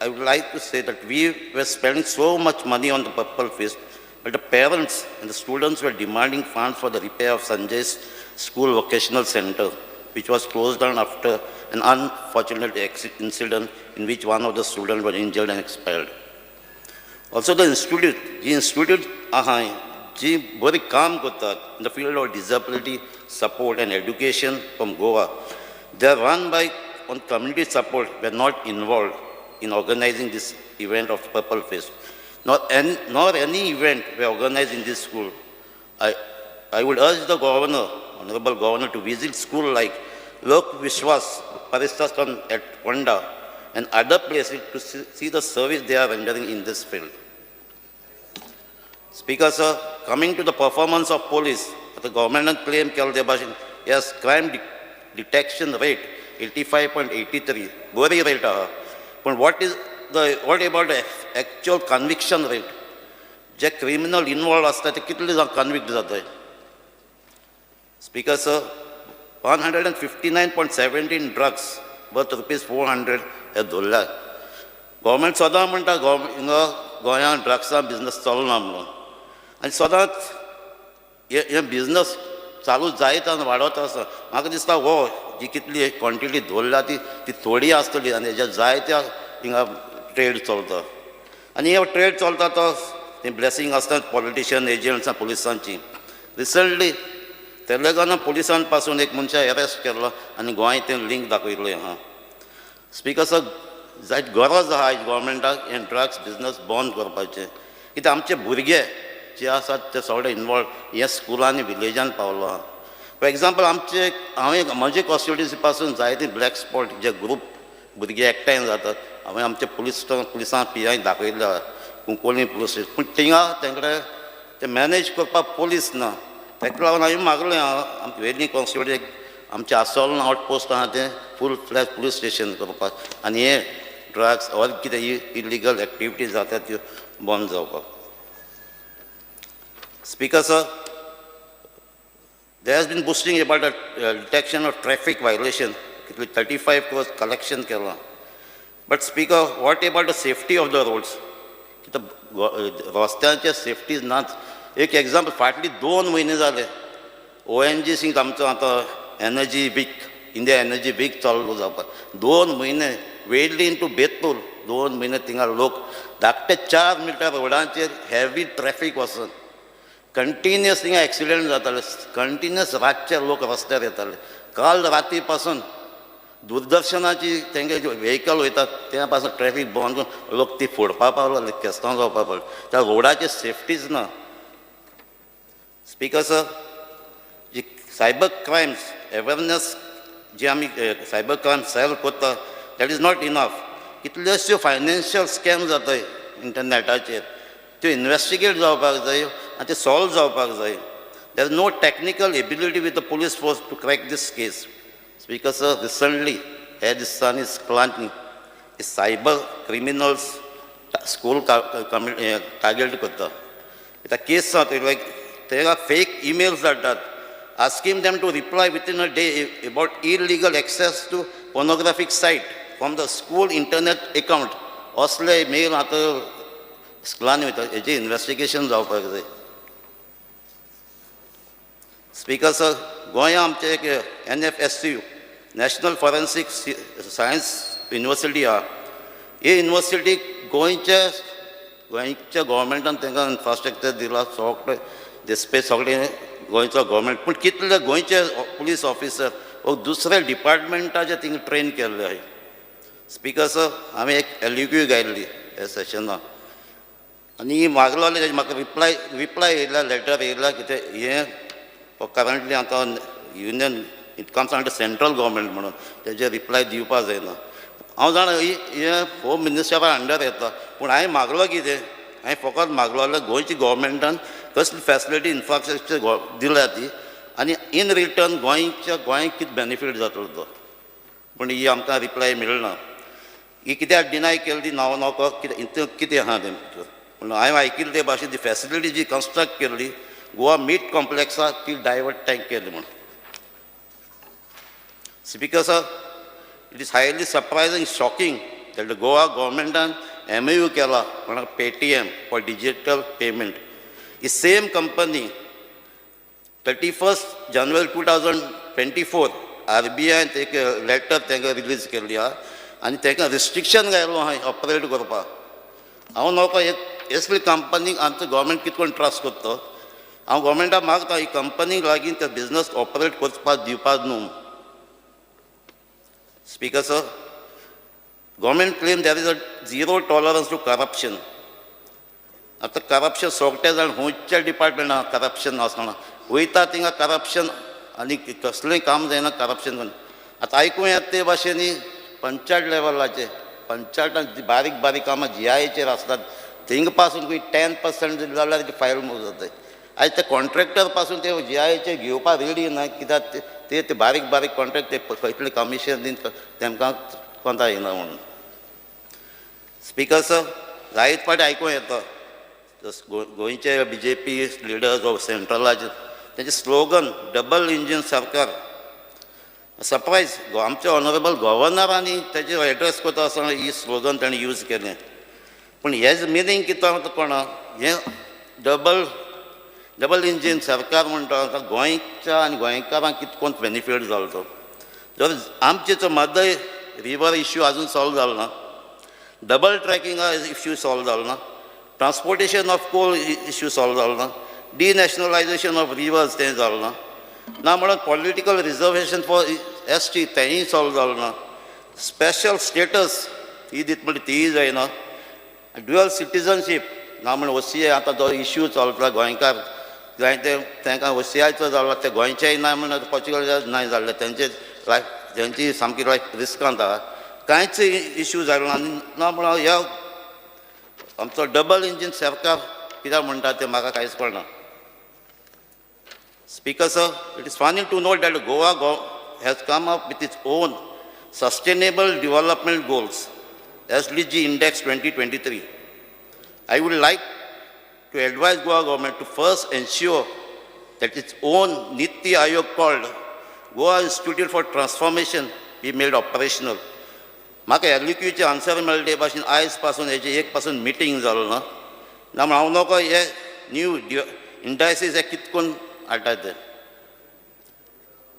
I would like to say that we were spending so much money on the Purple Fest, but the parents and the students were demanding funds for the repair of Sanjay's School Vocational Center, which was closed down after an unfortunate incident in which one of the students was injured and expired. Also, the institute, ji institute आहाय जी बरी काम करतात in the field of disability support and education from Goa, they are run by on community support, were not involved in organizing this event of Purple Fest, nor any event were organized in this school. I would urge the governor, honorable governor, to visit school like Lok Vishwas Parishad at Ponda and other places to see the service they are rendering in this field. Speaker sir, coming to the performance of police, the government claim केलें ते भाशेन, yes, crime detection rate 85.83, बरी rate आहा, पण what about the actual conviction rate? J criminal involve आसता ते कितले जाण कन्विक्ट जाताय? Speaker sir, 159.17 drugs worth ₹400 हे धरल्या. गव्हर्मेंट सदां म्हणटा हिंगा गोंयांत ड्रग्सां बिजनस चलना म्हणून आनी सदांच हे बिजनस चालू जायत आनी वाडत आसा. म्हाका दिसता हो जी कितली क्वॉन्टिटी धरल्या ती ती थोडी आसतली आनी हेज्या जायत्या हिंगा ट्रेड चलता आनी हे ट्रेड चलता तो ती ब्लेसिंग आसता पॉलिटिशियन एजंट्स पुलिसांची. रिसंटली तेलंगाना पुलिसान पासून एक मनशाक अरेस्ट केल्लो आनी गोंय तें लिंक दाखयल्लें आहा. स्पीकर सर, जायत गरज आहा आयज गव्हर्मेंटाक हें ड्रग्स बिजनस बंद करपाचें, कित्याक आमचे भुरगे जे आसात ते सगळे इनवॉल्व हे स्कुलांनी विलेजान पावलो आहा. फॉर एग्जाम्पल, आमचे हांवें म्हजे कॉन्स्टिट्युन्सी पासून जायते ब्लॅक स्पॉट जे ग्रूप भुरगे एकठांय जातात, हांवें आमचे पुलीस पुलिसांक पी I दाखयल्ले आहा कुंकोळी पुलीस स्टेशन, पूण थिंगा तेंकडे ते मॅनेज करपाक पोलीस ना. ताका लागून हांवें मागलें आमचे वेर्णी कॉन्स्टिट्युन्सी आमचें आसोल आवटपोस्ट आहा तें फूल फ्लॅज पुलीस स्टेशन करपाक आनी हे ड्रग्स ऑर कितें इलिगल एक्टिविटीज जाता त्यो बंद जावपाक. Speaker sir, there has been boasting about the detection of traffic violation, 35 crores collection केलां. But Speaker, what about the safety of the roads? कित्याक रस्त्यांचे सेफ्टी नाच. एक एग्जाम्पल, फाटली 2 म्हयने जाले ओएनजीसी आमचो आतां energy week, India energy week चालू जावपाक, 2 म्हयने वेर्लीन टू बेतूल 2 म्हयने थिंगा लोक धाकटे 4 मिटर रोडांचेर हेवी ट्रॅफीक वचून कंटिन्युअस थिंगा एक्सिडेंट जाताले. कंटिन्युअस रातचे लोक रस्त्यार येताले. काल राती पासून दूरदर्शनाची तेंगे व्हेकल वयतात त्या पासून ट्रॅफीक बंद करून लोक ती फोडपा पावलो, केस्तांव जावपा पावले. त्या रोडाचेर सेफ्टीच ना. स्पीकर सर, जी सायबर क्रायम्स अवेरनेस जी आमी सायबर क्रायम सेल करता, that is not enough. कितल्योश्यो फायनान्शियल स्कॅम जाताय इंटरनॅटाचेर, त्यो इन्वेस्टिगेट जावपाक जाय आनी ते सॉल्व जावपाक जाय. There is no technical ability with the police force to crack this case. Speaker sir, recently ह्या दिसांनी स्कुलांनी सायबर क्रिमिनल्स स्कूल टार्गेट करता. आतां केस आसा, लायक तेका फेक इमेल्स धाडटात asking them to reply within a day about illegal access to pornographic site from the school internet account. असले mail आतां स्कुलांनी वयता. हेजें इन्वेस्टिगेशन जावपाक जाय. स्पीकर सर, गोंया आमचें एक NFSU, national forensic science university आहा. ही युनिवर्सिटी गोंयच्या गोवोरमेंटान तांकां इन्फ्रास्ट्रक्चर दिला सगळें, डिस्पे सगळें गोंयचो गोवोरमेंट, पूण कितले गोंयचे पुलीस ऑफिसर व दुसऱ्या डिपार्टमेंटाचे थिंगा ट्रेन केल्ले आहाय? स्पीकर सर, हांवें एक एलइक्यू घायल्ली ह्या सेशनाक आनी मागलोले, तेजें म्हाका रिप्लाय येयला, लेटर येयला कितें हें करंटली आतां union, it comes under central government म्हणून तेजेर रिप्लाय दिवपा जायना. हांव जाणा हें होम मिनिस्टरा अंडर येता, पूण हांवें मागलो कितें, हांवें फकत मागलो जाल्यार गोंयची गोवोरमेंटान कसली फॅसिलिटी इन्फ्रास्ट्रक्चर दिल्या ती आनी इन रिटर्न गोंयच्या गोंयांक कितें बेनिफीट जातलो तो, पूण ही आमकां रिप्लाय मेळना. ही कित्याक डिनाय केली ती नांव नाका कितें कितें आहा तें, पूण हांवें आयकिल्लें ते भाशेन ती फॅसिलिटी जी कन्स्ट्रक्ट केल्ली गोवा मीट कॉम्प्लेक्साक ती डायवर्ट टँक केली म्हूण. Speaker sir, it is highly surprising, shocking that that Goa गव्हर्मेंटान एमओयू केला कोणाक Paytm for digital payment. He same company 31st January 2024 आरबीआयन एक लेटर तांकां रिलीज केल्ली आहा आनी तांकां रिस्ट्रिक्शन घायलो आहा ऑपरेट करपाक. हांव नोको एक असली कंपनीक आमचो गव्हर्मेंट कितें करून ट्रस्ट करता? हांव गव्हर्मेंटाक मागता, ही कंपनीक लागीं ते बिजनस ऑपरेट करपाक दिवपाक न्हू. Speaker sir, government claim there is a zero tolerance to corruption. आतां करप्शन सोगटे जाण, खंयच्या डिपार्टमेंटान करप्शन आसना? वयता थिंगा करप्शन आनी कसलेंय काम जायना करप्शन. आतां आयकूं येता ते भाशेन पंचायत लेवलाचे, पंचायतान बारीक बारीक कामां जीआयचेर आसतात, थिंगा पासून खंय 10% दिले जाल्यार ती फायल मूव जाता. आयज ते कॉन्ट्रॅक्टर पासून ते जीआयचे घेवपाक रेडी ना, कित्याक ते ते बारीक बारीक कॉन्ट्रॅक्ट ते कसलें कमिशन दीन तेमकां कोंता येना म्हणून. स्पीकर सर, जायत फावटी आयकूं येता गोंयचे बीजेपी लिडर्स ऑफ सेंट्रलाचे तेंचे स्लोगन, डबल इंजीन सरकार. सरप्रायज, आमचे ऑनरेबल गव्हर्नरांनी तेजे एड्रेस करता आसतना ही स्लोगन ताणें यूज केलें. पूण हेज मिनींग कितें आसा कोणा? हें डबल इंजीन सरकार म्हणटा, आतां गोंयच्या आनी गोंयकारांक कितें कोण बेनिफीट जालो तो? जर आमचे जो म्हादय रिवर इश्यू अजून सॉल्व जालो ना, डबल ट्रॅकिंगा इश्यू सॉल्व जालो ना, transportation of coal issue solve जालो ना, डिनॅशनलायजेशन ऑफ रिवर्स तें जालें ना, ना म्हणून पॉलिटिकल रिजर्वेशन फॉर एसटी तेंय सॉल्व जालें ना, स्पेशल स्टेटस ही दित म्हणटा तीय जायना, ड्युअल सिटीजनशीप ना म्हण ओसीआय, आतां जो इश्यू चलता, गोंयकार जाय ते तांकां ओसीआयचो जालो, ते गोंयचेय ना म्हण पोर्चुगल ना जाल्ले, तेंचे लायफ, तेंची सामकी लायफ रिस्कांत आहा. कांयच इश्यू जालो ना. आनी ना म्हणून ह्या आमचो डबल इंजीन सरकार कित्याक म्हणटा तें म्हाका कांयच कळना. Speaker sir, it is funny to note that Goa has come up with its own Sustainable Development Goals, SDG Index 2023. I would like to advise Goa government to first ensure that its own Niti Aayog called Goa Institute for Transformation be made operational. म्हाका एलक्यूचे answer मेळ्ळे ते भाशेन आयज पासून हेजी एक पासून meeting जालो ना. ना म्हण हांव नको हे न्यू इंडायसीस हे कित कोन्न हाडटा ते.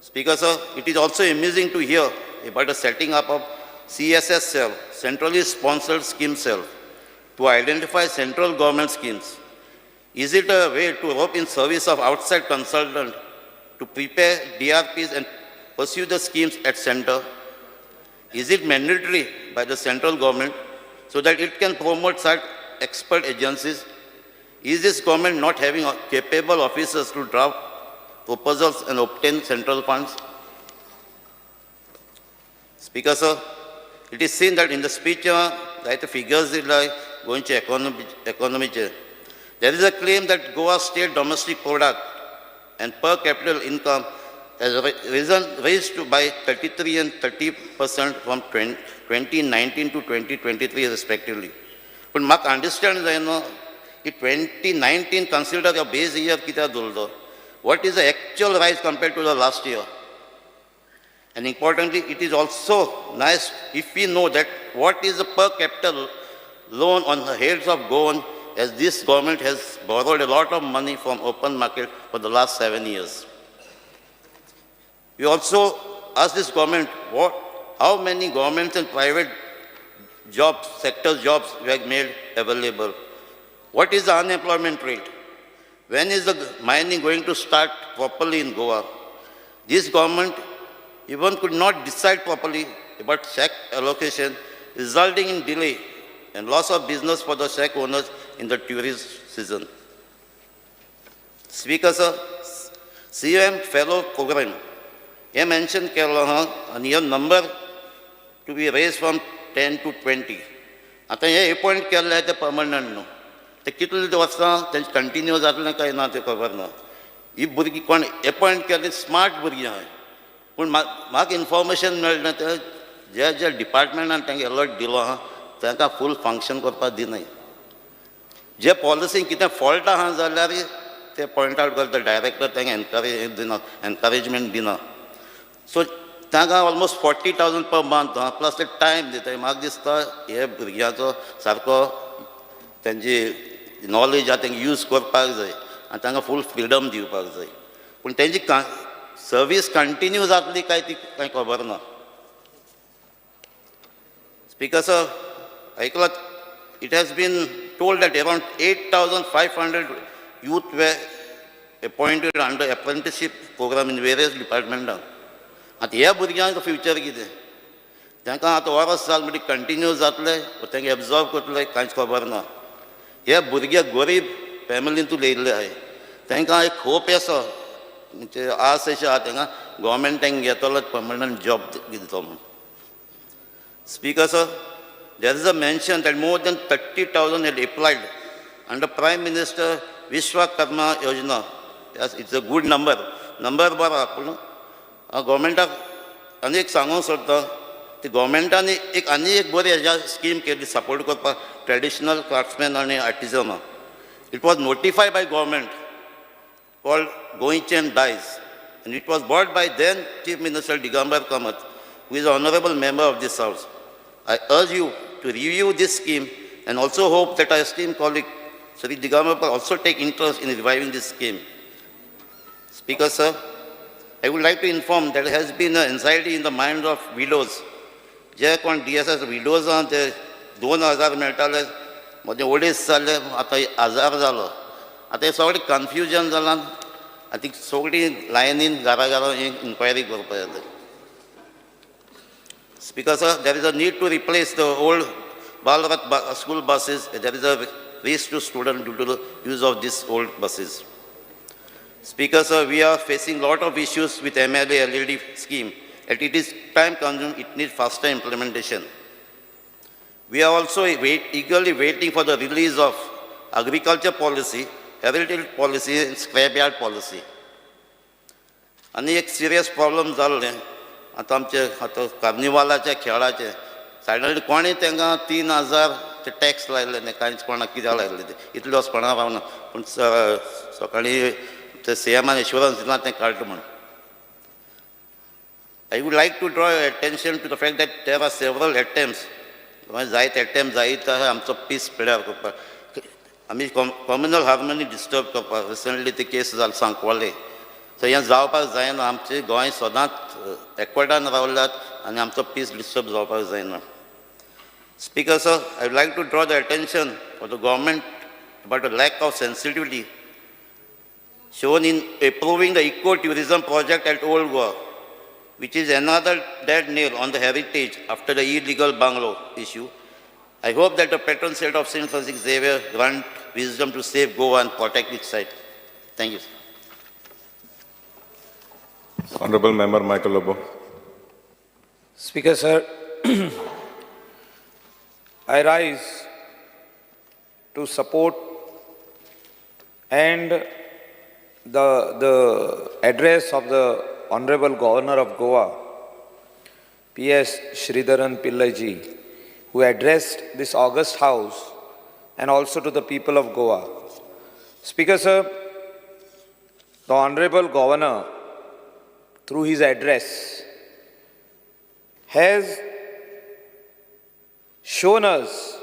Speaker sir, it is also amusing to hear about the setting up of CSS cell, centrally sponsored scheme cell, to identify central government schemes. Is it a way to rope in service of outside consultant to prepare DRPs and pursue the schemes at center? Is it mandatory by the central government so that it can promote such expert agencies? Is this government not having capable officers to draft proposals and obtain central funds? Speaker sir, it is seen that in the speech, जायते figures दिला गोंयचे economyचे. There is a claim that Goa state domestic product and per capita income has risen, raised to by 33 and 30% from 2019 to 2023 respectively. पण म्हाका understand जायना की 2019 consider your base year कित्याक दवरलो? What is the actual rise compared to the last year? And importantly, it is also nice if we know that what is the per capita loan on the heads of Goan, as this government has borrowed a lot of money from open market for the last 7 years. We also ask this government how many governments and private jobs, sector jobs were made available. What is the unemployment rate? When is the mining going to start properly in Goa? This government even could not decide properly about shack allocation, resulting in delay and loss of business for the shack owners in the tourist season. Speaker sir, CM Fellow Program, हे mention केलो आहा आनी हो number to be raise from 10 to 20. आतां हे appoint केल्ले ते permanent न्हू, ते कितले वर्सां तेंचे कंटिन्यू जातलें काय ना तें खबर ना. ही भुरगीं कोण एपॉयंट केल्ली स्मार्ट भुरगीं आहाय, पूण म्हाका इन्फॉर्मेशन मेळ्ळें, ते ज्या ज्या डिपार्टमेंटान तांकां अलर्ट दिलो आहा, तांकां फूल फंक्शन करपाक दिनाय. जे पॉलिसीन कितें फॉल्ट आहा जाल्यार ते पॉयंट आवट करता डायरेक्टर, तांकां एनकरेज दिना, एनकरेजमेंट दिना. सो तांकां almost 40,000 per month plus ते टायम दिता. म्हाका दिसता हे भुरग्यांचो सारको तेंची नॉलेज आहा तेंकां यूज करपाक जाय आनी तांकां फूल फ्रिडम दिवपाक जाय. पूण तेंची सर्वीस कंटिन्यू जातली काय ती कांय खबर ना. स्पीकर सर, आयकलां, it has been told that around 8,500 youth were appointed under apprenticeship program in various डिपार्टमेंटां. आतां ह्या भुरग्यांक फ्युचर कितें? तांकां आतां वर्स जालें म्हणटकीर कंटिन्यू जातलें वो तांकां एब्जॉर्ब करतले कांयच खबर ना. हे भुरगे गरीब फॅमिलींतून येयल्ले आहाय. तांकां एक होप आसा, म्हणजे आस अशी आहा तांकां गोवोरमेंट तांकां घेतलो, परमनंट जॉब दितलो म्हूण. Speaker sir, there is a mention that more than 30,000 had applied under Prime Minister Vishwakarma Yojana. Yes, it's a good number. Number बरो आहा, पूण गोवोरमेंटाक आनी एक सांगूंक सोदता, ती गोवोरमेंटान एक आनी एक बरी हेज्या स्कीम केली सपोर्ट करपाक ट्रेडिशनल क्राफ्ट्समॅन आनी आर्टिजनां. It was notified by government called Goenchi Daiz, and it was brought by then Chief Minister Digambar Kamath, who is an honorable member of this house. I urge you to review this scheme and also hope that our esteemed colleague Sri Digambar will also take interest in reviving this scheme. Speaker sir, I would like to inform that there has been an anxiety in the mind of widows. जे कोण DSS widows आहा ते 2,000 मेळटाले, मदीं अडेच जाले, आतां हजार जालो. आतां हें सगळें कन्फ्युजन जालां. आतां ती सगळीं लायनीन घरा घरा इन्क्वायरी करपा जाय. Speaker sir, there is a need to replace the old Balrath school buses. There is a risk to students due to the use of these old buses. Speaker sir, we are facing lot of issues with MLA LED scheme, and it is time consuming, it needs faster implementation. We are also eagerly waiting for the release of agriculture policy, heritage policy, and scrapyard policy. आनी एक serious problem जाल्लें आतां आमचे आतां कार्निवालाच्या खेळाचे सायडीन कोणें तांकां 3,000 ते टॅक्स लायले न्ही, कांयच कोणाक कित्याक लायल्ले ते इतले वर्स कोणाक रावना. पूण सकाळीं ते सीएमान एश्युरन्स दिलां तें काडलें म्हूण. I would like to draw attention to the fact that there are several attempts, जायते अटेम्प्ट जायत आहा आमचो पीस पिड्यार करपाक, आमी कॉम्युनल हार्मनी डिस्टर्ब करपाक. रिसंटली ती केस जाली सांकवाळे. सो हें जावपाक जायना. आमचें गोंय सदांच एकवटान रावल्यात आनी आमचो पीस डिस्टर्ब जावपाक जायना. Speaker sir, I would like to draw the attention of the government about the lack of sensitivity shown in approving the eco-tourism project at Old Goa, which is another dead nail on the heritage after the illegal bungalow issue. I hope that the patron saint of St. Francis Xavier grant wisdom to save Goa and protect its site. Thank you, sir. Honorable Member Michael Lobo. Speaker, sir, I rise to support and the address of the Honorable Governor of Goa, P.S. Sridharan Pillai ji, who addressed this august house and also to the people of Goa. Speaker, sir, the Honorable Governor, through his address, has shown us,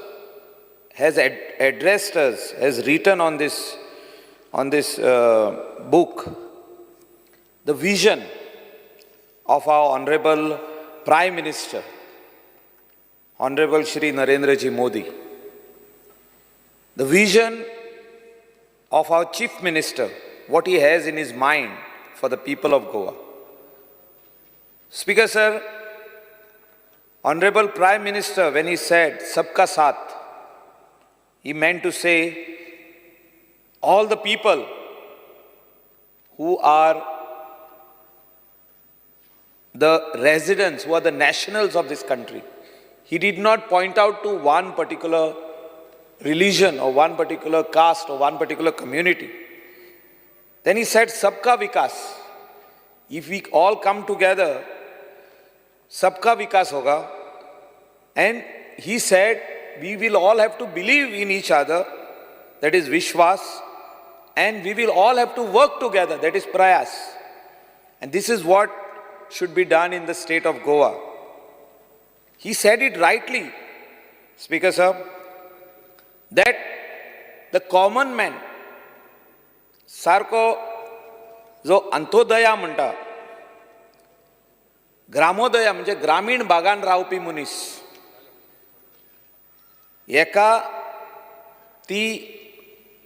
has addressed us, has written on this book, the vision of our Honorable Prime Minister, Honorable Shri Narendra Ji Modi. The vision of our Chief Minister, what he has in his mind for the people of Goa. Speaker, sir, Honorable Prime Minister, when he said Sabka Saath, he meant to say all the people who are the residents, who are the nationals of this country. He did not point out to one particular religion or one particular caste or one particular community. Then he said, Sabka Vikas. If we all come together, सबका विकास होगा. And he said, we will all have to believe in each other, that is Vishwas, and we will all have to work together, that is Prayas. And this is what should be done in the state of Goa. He said it rightly, Speaker sir, that the common man सारको जो अंत्योदया म्हणटा, ग्रामोदया म्हणजे ग्रामीण भागान रावपी मनीस, एका ती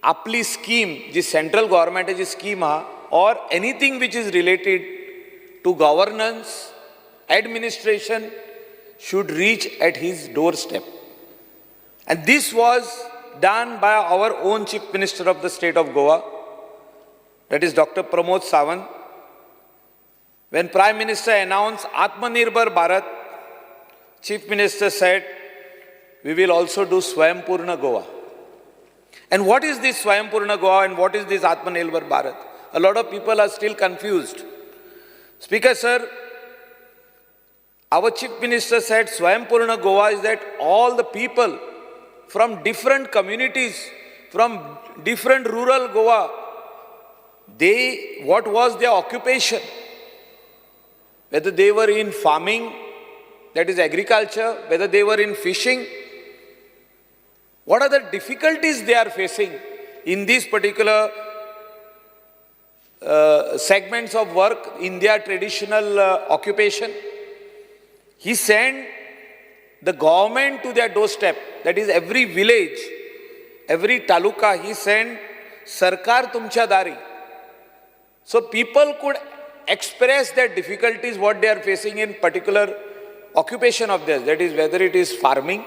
आपली स्कीम जी सेंट्रल गव्हर्मेंटाची स्कीम आहा or anything which is related to governance administration should reach at his doorstep. And this was done by our own Chief Minister of the state of Goa, that is Dr. Pramod Sawant. When Prime Minister announced Atmanirbhar Bharat, Chief Minister said, we will also do Swayampurna Goa. And what is this Swayampurna Goa and what is this Atmanirbhar Bharat? A lot of people are still confused. Speaker sir, our Chief Minister said Swayampurna Goa is that all the people from different communities, from different rural Goa, what was their occupation? Whether they were in farming, that is agriculture, whether they were in fishing, what are the difficulties they are facing in these particular segments of work in their traditional occupation? He sent the government to their doorstep, that is every village, every taluka, he sent Sarkar Tumcha Dari. So people could express their difficulties, what they are facing in particular occupation of theirs, that is whether it is farming,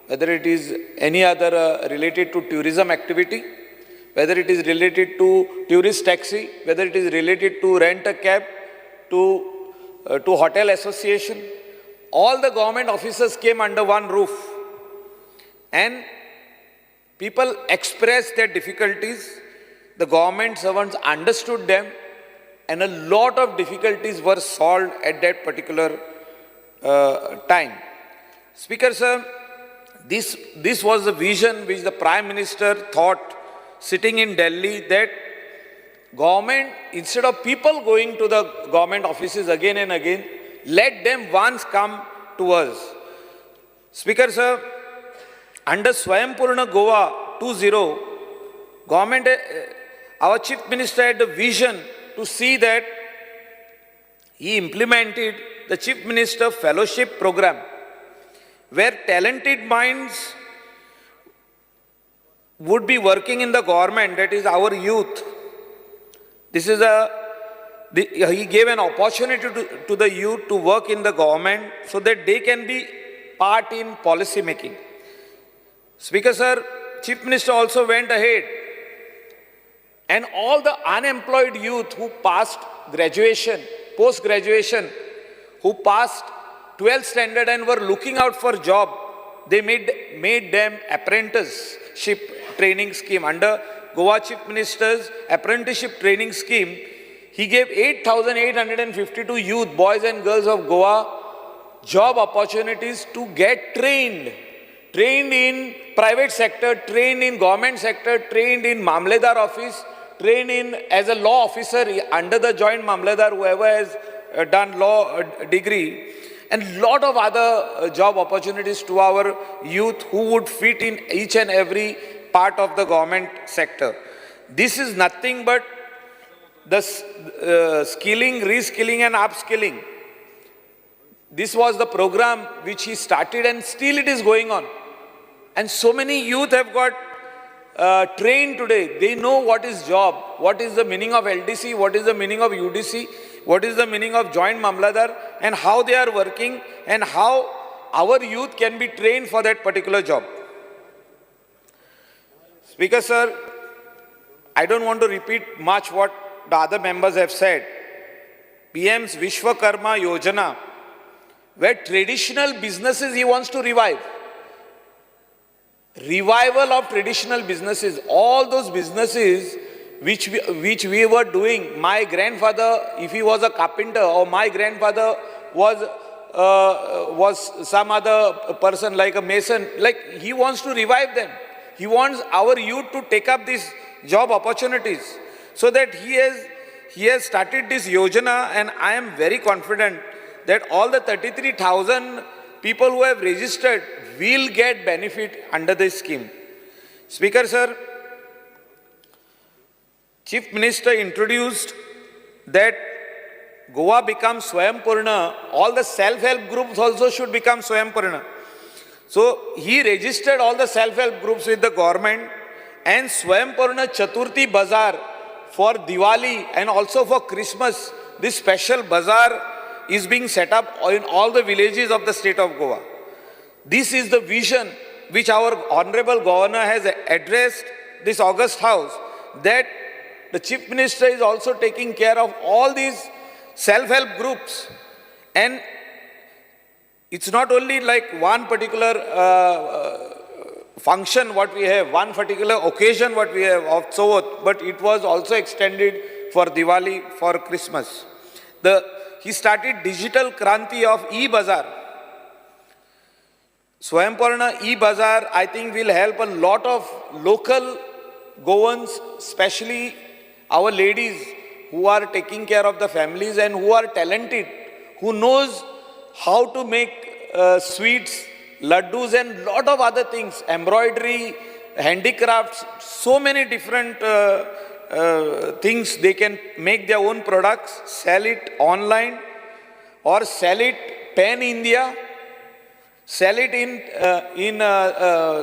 whether it is any other related to tourism activity, whether it is related to tourist taxi, whether it is related to rent a cab, to hotel association. All the government officers came under one roof and people expressed their difficulties. The government servants understood them and a lot of difficulties were solved at that particular time. Speaker sir, this was the vision which the Prime Minister thought sitting in Delhi, that government, instead of people going to the government offices again and again, let them once come to us. Speaker sir, under Swayampurna Goa 2.0, government, our Chief Minister had the vision to see that he implemented the Chief Minister Fellowship Program, where talented minds would be working in the government, that is our youth. He gave an opportunity to the youth to work in the government so that they can be part in policy making. Speaker sir, Chief Minister also went ahead and all the unemployed youth who passed graduation, post-graduation, who passed 12th standard and were looking out for job, they made them apprenticeship training scheme. Under Goa Chief Minister's apprenticeship training scheme, he gave 8,852 youth, boys and girls of Goa, job opportunities to get trained. Trained in private sector, trained in government sector, trained in Mamledar office, trained in as a law officer under the joint Mamledar, whoever has done law degree, and lot of other job opportunities to our youth who would fit in each and every part of the government sector. This is nothing but the skilling, reskilling and upskilling. This was the program which he started and still it is going on. And so many youth have got trained today. They know what is job, what is the meaning of LDC, what is the meaning of UDC, what is the meaning of joint Mamladar, and how they are working and how our youth can be trained for that particular job. Speaker sir, I don't want to repeat much what the other members have said. PM's Vishwakarma Yojana, where traditional businesses he wants to revive. Revival of traditional businesses, all those businesses which we were doing. My grandfather, if he was a carpenter, or my grandfather was some other person like a mason, like he wants to revive them. He wants our youth to take up these job opportunities so that he has he has started this yojana, and I am very confident that all the 33,000 people who have registered will get benefit under this scheme. Speaker sir, Chief Minister introduced that Goa becomes Swayampurna, all the self-help groups also should become Swayampurna. So he registered all the self-help groups with the government, and Swayampurna Chaturthi Bazaar for Diwali and also for Christmas, this special bazaar is being set up in all the villages of the state of Goa. This is the vision which our honorable governor has addressed this august house, that the chief minister is also taking care of all these self-help groups. And it's not only like one particular function what we have, one particular occasion what we have of Chavath, but it was also extended for Diwali, for Christmas. He started digital kranti of e-bazaar. Swayampurna e-bazaar, I think, will help a lot of local Goans, especially our ladies who are taking care of the families and who are talented, who knows how to make sweets, laddus and lot of other things, embroidery, handicrafts, so many different things. They can make their own products, sell it online or sell it pan-India, sell it in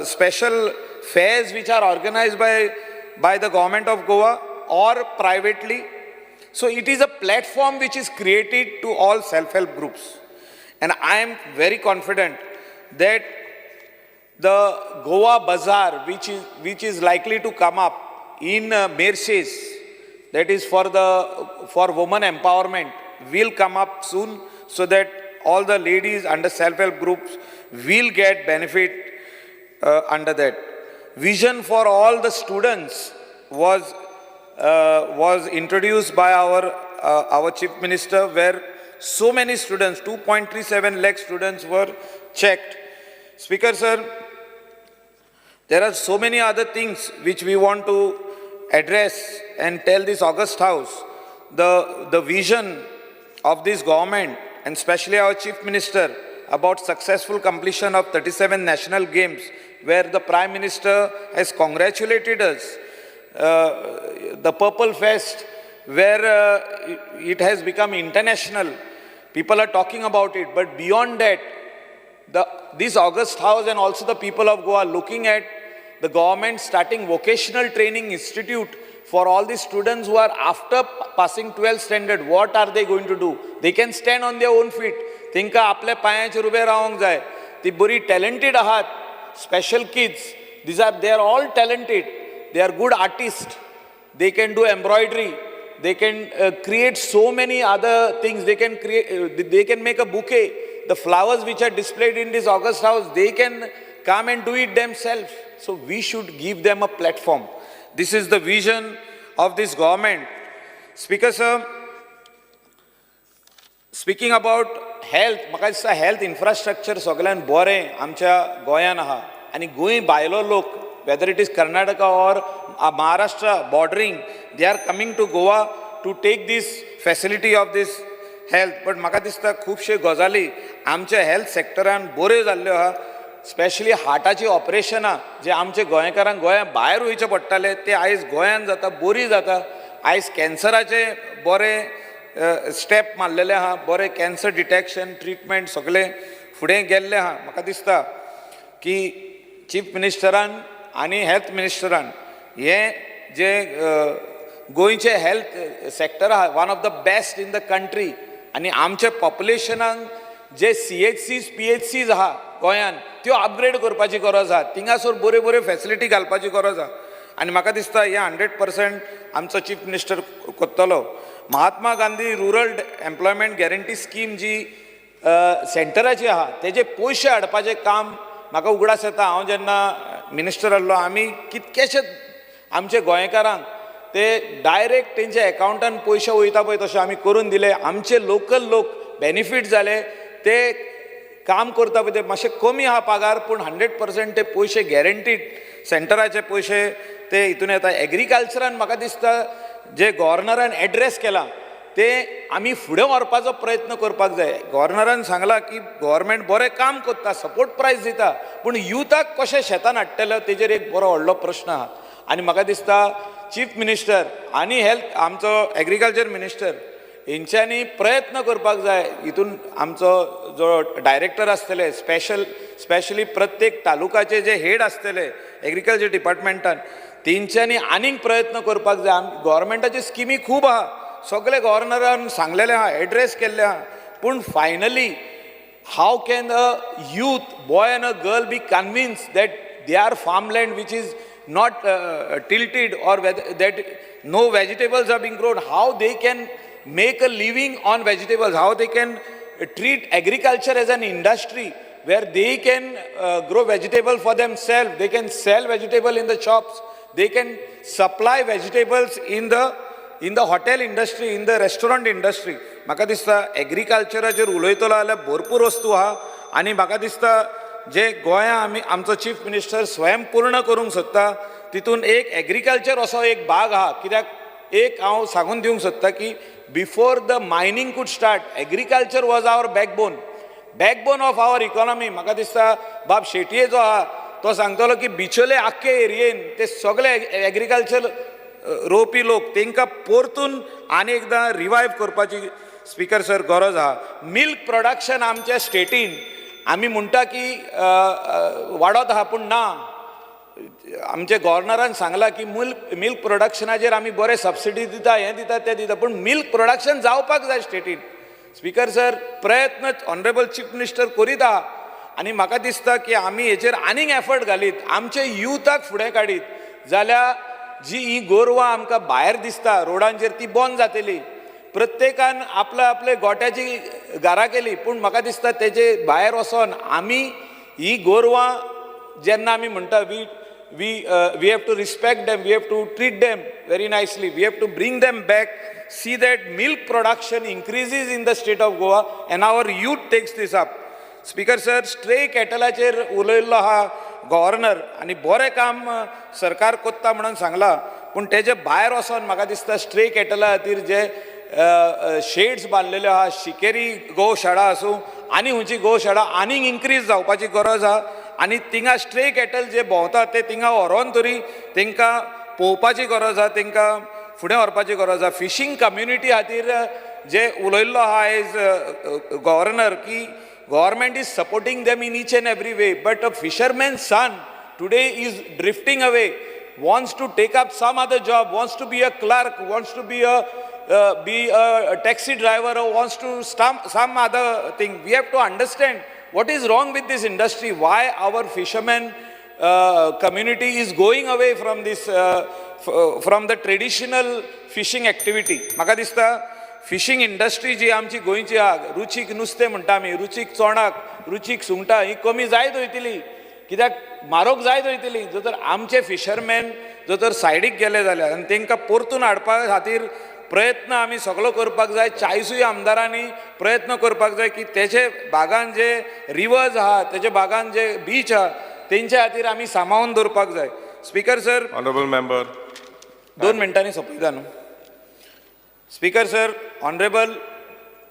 special fairs which are organized by the government of Goa or privately. So it is a platform which is created to all self-help groups. And I am very confident that the Goa Bazaar, which is likely to come up in Merces, that is for women empowerment, will come up soon, so that all the ladies under self-help groups will get benefit under that. Vision for all the students was introduced by our chief minister, where so many students, 2.37 lakh students were checked. Speaker sir, there are so many other things which we want to address and tell this august house. The vision of this government, and especially our chief minister, about successful completion of 37 national games, where the prime minister has congratulated us. The Purple Fest, where it has become international. People are talking about it, but beyond that, this august house and also the people of Goa looking at the government starting vocational training institute for all the students who are after passing 12th standard. What are they going to do? They can stand on their own feet. तेंकां आपल्या पांयाचेर उबें रावंक जाय. ती बरी talented आहात. Special kids, these are they are all talented. They are good artist, they can do embroidery, they can create so many other things. They can make a bouquet. The flowers which are displayed in this august house, they can come and do it themselves. So we should give them a platform. This is the vision of this government. Speaker sir, speaking about health, म्हाका दिसता health infrastructure सगळ्यान बरें आमच्या गोंयान आहा. आनी गोंय भायलो लोक, whether it is Karnataka or Maharashtra bordering, they are coming to Goa to take this facility of this health. But म्हाका दिसता खुबश्यो गजाली आमच्या हेल्थ सेक्टरान बऱ्यो जाल्ल्यो आहा. स्पेशली हार्टाची ऑपरेशनां जे आमचे गोंयकारांक गोंया भायर वयचें पडटालें, ते आयज गोंयान जाता, बरी जाता. आयज कॅन्सराचे बरे स्टेप मारलेले आहा, बरें कॅन्सर डिटेक्शन, ट्रिटमेंट सगळें फुडें गेल्लें आहा. म्हाका दिसता की चीफ मिनिस्टरान आनी हेल्थ मिनिस्टरान हें जे गोंयचें हेल्थ सेक्टर आहा, one of the best in the country. आनी आमच्या पॉप्युलेशनाक जे सीएचसीज, पीएचसीज आहा गोंयान, त्यो अपग्रेड करपाची गरज आहा. थिंगासर बऱ्यो बऱ्यो फेसिलिटी घालपाची गरज आहा. आनी म्हाका दिसता हें 100% आमचो चीफ मिनिस्टर करतलो. Mahatma Gandhi Rural Employment Guarantee Scheme जी सेंटराची आहा, तेजे पयशे हाडपाचें काम, म्हाका उगडास येता, हांव जेन्ना मिनिस्टर आहलो, आमी कितकेशेच आमचे गोंयकारांक ते डायरेक्ट तेंच्या एकावंटान पयशे वयता पळय, तशें आमी करून दिले. आमचे लोकल लोक बेनिफीट जाले. ते काम करता पळय, ते मातशे कमी आहा पगार, पूण 100% ते पयशे गॅरंटीड सेंटराचे पयशे ते हितून येता. एग्रीकल्चरान म्हाका दिसता जे गव्हर्नरान एड्रेस केला ते आमी फुडें व्हरपाचो प्रयत्न करपाक जाय. गव्हर्नरान सांगलां की गव्हर्मेंट बरें काम करता, सपोर्ट प्रायस दिता, पूण युथाक कशें शेतान हाडटले तेजेर एक बरो व्हडलो प्रश्न आहा. आनी म्हाका दिसता चीफ मिनिस्टर आनी हेल्थ आमचो एग्रीकल्चर मिनिस्टर हेंच्यांनी प्रयत्न करपाक जाय. हितून आमचो जो डायरेक्टर आसतले स्पेशली प्रत्येक तालुकाचे जे हेड आसतले एग्रीकल्चर डिपार्टमेंटान तेंच्यांनी आनीक प्रयत्न करपाक जाय. गव्हर्मेंटाच्यो स्किमी खूब आहा, सगळे गव्हर्नरान सांगलेले आहा, एड्रेस केल्ले आहा, पूण finally how can a youth boy and a girl be convinced that their farmland, which is not tilted or whether that no vegetables are being grown, how they can make a living on vegetables, how they can treat agriculture as an industry where they can grow vegetable for themselves, they can sell vegetable in the shops, they can supply vegetables in the hotel industry, in the restaurant industry. म्हाका दिसता एग्रीकल्चराचेर उलयतलो जाल्यार भरपूर वस्तू आहा. आनी म्हाका दिसता जे गोंया आमी आमचो चीफ मिनिस्टर स्वयंपूर्ण करूंक सोदता तितून एक एग्रीकल्चर असो एक भाग आहा. कित्याक एक हांव सांगून दिवंक सोदता की before the mining could start, agriculture was our backbone of our economy. म्हाका दिसता बाब शेटये जो आहा तो सांगतलो की बिचोले आख्खे एरियेन ते सगळे एग्रीकल्चर रोवपी लोक, तांकां परतून आनी एकदां रिवायव करपाची, स्पिकर सर, गरज आहा. मिल्क प्रोडक्शन आमच्या स्टेटीन आमी म्हणटा की वाडत आहा, पूण ना. आमच्या गव्हर्नरान सांगलां की मिल्क प्रोडक्शनाचेर आमी बरे सबसिडी दिता, हें दिता, तें दिता, पूण मिल्क प्रोडक्शन जावपाक जाय स्टेटीन. स्पिकर सर, प्रयत्न ऑनरेबल चीफ मिनिस्टर करीत आहा आनी म्हाका दिसता की आमी हेचेर आनीक एफर्ट घालीत, आमचे युथाक फुडें काडीत जाल्यार जी ही गोरवां आमकां भायर दिसता रोडांचेर ती बंद जातली. प्रत्येकान आपल्या आपले गोट्याची घरां केली, पूण म्हाका दिसता तेजे भायर वचोन आमी ही गोरवां जेन्ना आमी म्हणटा we have to respect them, we have to treat them very nicely, we have to bring them back, see that milk production increases in the state of Goa and our youth takes this up. Speaker sir, stray कॅटलाचेर उलयल्लो आहा governor आनी बरें काम सरकार कोत्ता म्हणून सांगलां, पूण तेजे भायर वचोन म्हाका दिसता स्ट्रे कॅटला खातीर जे शेड्स बांदलेल्यो आहा, शिकेरी गोशाळा आसूं आनी खंयची गोशाळा, आनीक इन्क्रीज जावपाची गरज आहा. आनी थिंगा स्ट्रे कॅटल जे भोंवता ते थिंगा व्हरोन तरी तांकां पळोवपाची गरज आहा, तांकां फुडें व्हरपाची गरज आहा. फिशींग कम्युनिटी खातीर जे उलयल्लो आहा एज गव्हर्नर की government is supporting them in each and every way, but a fisherman son today is drifting away, wants to take up some other job, wants to be a clerk, wants to be a taxi driver, or wants to start some other thing. We have to understand what is wrong with this industry, why our fishermen community is going away from the traditional fishing activity. म्हाका दिसता fishing industry जी आमची गोंयची आहा, रुचीक नुस्तें म्हणटा आमी, रुचीक चोणाक, रुचीक सुंगटां ही कमी जायत वयतली, कित्याक म्हारग जायत वयतली जर तर आमचे फिशरमॅन जर तर सायडीक गेले जाल्यार. आनी तांकां परतून हाडपा खातीर प्रयत्न आमी सगलो करपाक जाय. चाळिसूय आमदारांनी प्रयत्न करपाक जाय की तेजे भागान जे रिवर्स आहा, तेजे भागान जे बीच आहा, तेंच्या खातीर आमी सांबाळून दवरपाक जाय, speaker sir. Honorable member. 2 मिनटांनी सोंपयता न्हू. Speaker sir, honourable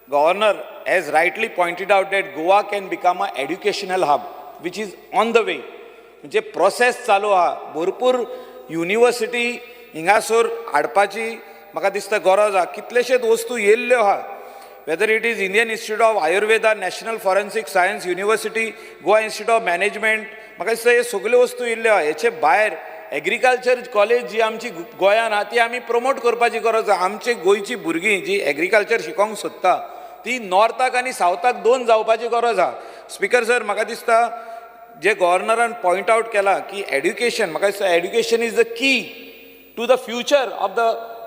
governor has rightly pointed out that Goa can become a educational hub, which is on the way. म्हणजे प्रोसेस चालू आहा. भरपूर युनिवर्सिटी हिंगासर हाडपाची म्हाका दिसता गरज आहा. कितलेशेच वस्तू येयल्ल्यो आहा, whether it is Indian Institute of Ayurveda, National Forensic Science University, Goa Institute of Management, म्हाका दिसता हे सगल्यो वस्तू येयल्ल्यो आहा. हेचे भायर एग्रीकल्चर कॉलेज जी आमची गोंयान आहा ती आमी प्रमोट करपाची गरज आहा. आमची गोंयची भुरगीं जी एग्रीकल्चर शिकोंक सोदता ती नॉर्थाक आनी सावथाक दोन जावपाची गरज आहा. स्पिकर सर, म्हाका दिसता जे गव्हर्नरान पॉयंट आउट केला की एड्युकेशन, म्हाका दिसता education is the key to the future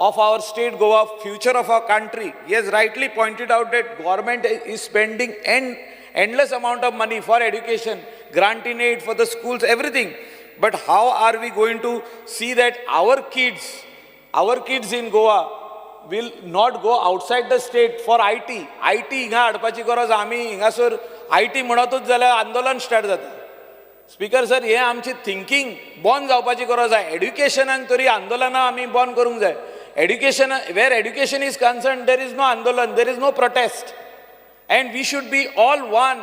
of our state Goa, future of our country. He has rightly pointed out that government is spending endless amount of money for education, grant in aid for the schools, everything. But how are we going to see that our kids in Goa will not go outside the state for IT? IT हिंगा हाडपाची गरज. आमी हिंगासर IT म्हणतूच जाल्यार आंदोलन start जाता. Speaker sir, हें आमची thinking बंद जावपाची गरज आहा. एड्युकेशनाक तरी आंदोलनां आमी बंद करूंक जाय. Education, where education is concerned, there is no andolan, there is no protest. And we should be all one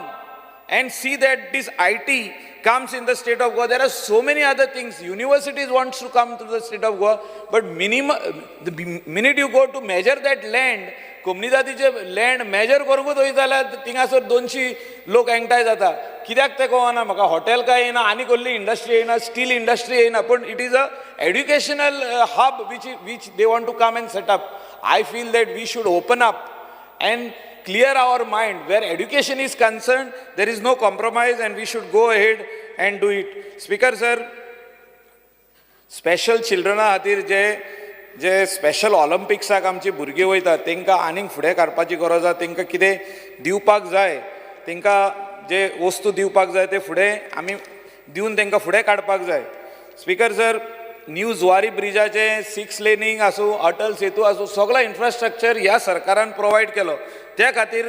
and see that this IT comes in the state of Goa. There are so many other things. Universities wants to come to the state of Goa, but minimum, the minute you go to measure that land, कोमनिदादीचे land major करूंकूच वयता जाल्यार थिंगासर 200 लोक एकठांय जाता. कित्याक तें कळना म्हाका. Hotel काय येयना, आनी कसली इंडस्ट्री येयना, स्टील इंडस्ट्री येयना, पूण it is a educational hub which they want to come and set up. I feel that we should open up and clear our mind. Where education is concerned, there is no compromise and we should go ahead and do it. Speaker sir, special चिल्ड्रना खातीर जे जे special ऑलिम्पिक्साक आमची भुरगीं वयता, तांकां आनीक फुडें काडपाची गरज आसा. तांकां कितें दिवपाक जाय, तांकां जे वस्तू दिवपाक जाय ते फुडें आमी दिवन तांकां फुडें काडपाक जाय. स्पीकर सर, न्यू जुवारी ब्रिजाचें सिक्स लेनींग आसूं, अटल सेतू आसूं, सगळो इन्फ्रास्ट्रक्चर ह्या सरकारान प्रोवायड केलो. त्या खातीर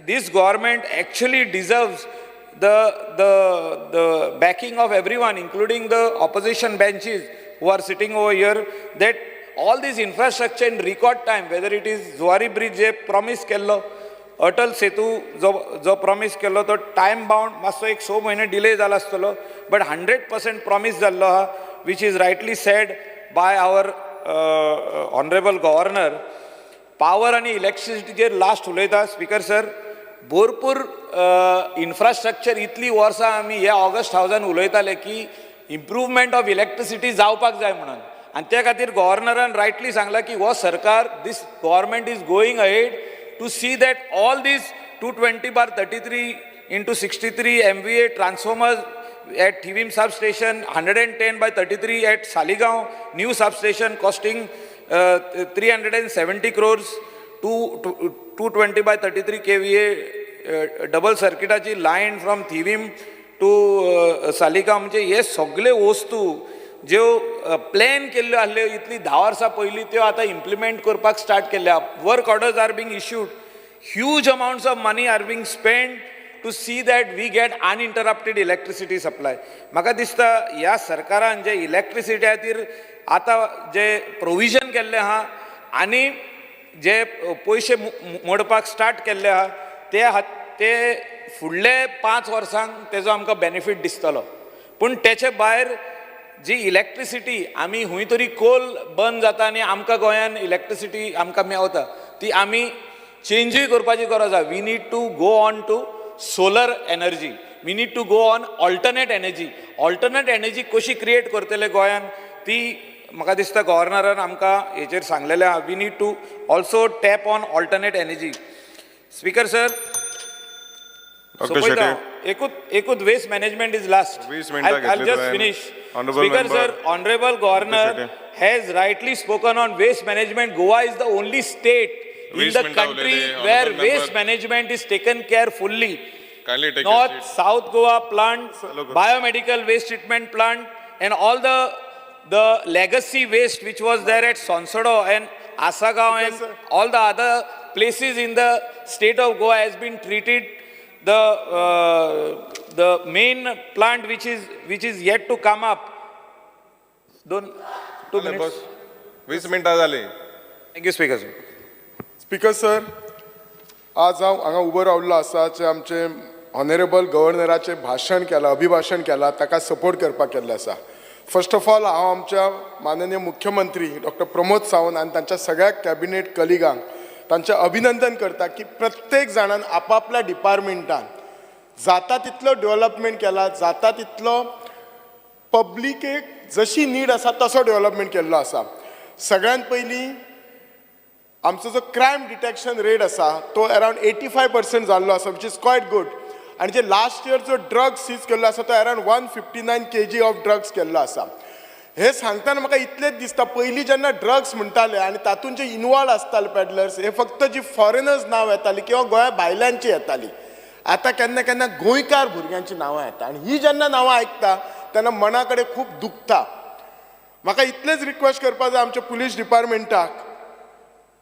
this government actually deserves the backing of everyone, including the opposition benches who are sitting over here, that all this infrastructure in record time, whether it is Zuari Bridge J promise केल्लो, अटल सेतू जो जो promise केल्लो तो time bound मातसो एक स म्हयने delay जाला आसतलो, बट 100% प्रॉमीस जाल्लो आहा, which is rightly said by our honourable governor. Power आनी इलेक्ट्रिसिटीचेर लास्ट उलयता. स्पीकर सर, भरपूर इन्फ्रास्ट्रक्चर इतली वर्सां आमी ह्या ऑगस्ट हावजान उलयताले की इम्प्रूवमेंट ऑफ इलेक्ट्रिसिटी जावपाक जाय म्हणून. आनी त्या खातीर गव्हर्नरान रायटली सांगलां की हो सरकार, this government is going ahead to see that all these 220/33 into 63 MVA transformers at Thivim substation, 110 by 33 at Saligao, new substation costing 370 crores, 220 by 33 kVA double सर्किटाची line from Thivim to Saligao. म्हणजे हे सगळे वस्तू ज्यो plan केल्ल्यो आसल्यो इतली 10 वर्सां पयलीं, त्यो आतां इम्प्लिमेंट करपाक स्टार्ट केल्या. Work orders are being issued, huge amounts of money are being spent to see that we get uninterrupted electricity supply. म्हाका दिसता ह्या सरकारान जे इलेक्ट्रिसिटी खातीर आतां जे प्रोविजन केल्लें आहा आनी जे पयशे मोडपाक स्टार्ट केल्ले आहा, ते फुडले 5 वर्सांक तेजो आमकां बेनिफीट दिसतलो. पूण तेचे भायर जी इलेक्ट्रिसिटी आमी खंय तरी कोल बंद जाता आनी आमकां गोंयान इलेक्ट्रिसिटी आमकां मेवता, ती आमी चेंजूय करपाची गरज आहा. We need to go on to solar energy, we need to go on alternate energy. Alternate energy कशी क्रिएट करतले गोंयान, ती म्हाका दिसता गव्हर्नरान आमकां हेचेर सांगलेलें आहा. We need to also tap on alternate energy. Speaker sir, doctor सोंपयता. शेट्टी. एकूच एकूच, waste management is last. 20 मिनटां घेतली जस्ट तुवें. Finish. Honorable Speaker member, sir, honourable governor Shetty. Has rightly spoken on waste management. Goa is the only state in 20 the मिनटां country उलयली, where honorable waste member. Management is taken care fully. Kindly take your North, seat. South Goa plant, biomedical waste treatment plant, and all the legacy waste which was there at Sonsodo and Asagaon and sir. All the other places in the state of Goa has been treated. The main plant which is yet to come up. Don't, 2 जालें, minutes. बस 20 मिनटां जाली. Thank you, Speaker sir. Speaker sir, आज हांव हांगा उबो रावल्लो आसा जे आमचे honourable गव्हर्नराचें भाशण केलां, अभिभाशण केलां, ताका सपोर्ट करपाक केल्लें आसा. फर्स्ट ऑफ ऑल, हांव आमच्या माननीय मुख्यमंत्री डॉक्टर प्रमोद सावंत आनी तांच्या सगळ्या कॅबिनेट कलिगांक तांचें अभिनंदन करता की प्रत्येक जाणान आपापल्या डिपार्टमेंटान जाता तितलो डेव्हलपमेंट केला, जाता तितलो पब्लिकेक जशी नीड आसा तसो डेव्हलपमेंट केल्लो आसा. सगळ्यात पयलीं आमचो जो क्रायम डिटेक्शन रेट आसा तो अरावंड 85% जाल्लो आसा, which is quite good. आनी जे लास्ट इयर जो ड्रग्स सीज केल्लो आसा तो around 159 kg of drugs केल्लो आसा. हे सांगतना म्हाका इतलेंच दिसता, पयलीं जेन्ना ड्रग्स म्हणटाले आनी तातूंत जे इनवॉल्व आसताले पेडलर्स, हे फक्त जी फॉरेनर्स नांव येताली किंवा गोंया भायल्यांची येताली. आतां केन्ना केन्ना गोंयकार भुरग्यांची नांवां येता आनी ही जेन्ना नांवां आयकता तेन्ना मना कडेन खूब दुखता. म्हाका इतलेंच रिक्वेस्ट करपा जाय आमच्या पुलीस डिपार्टमेंटाक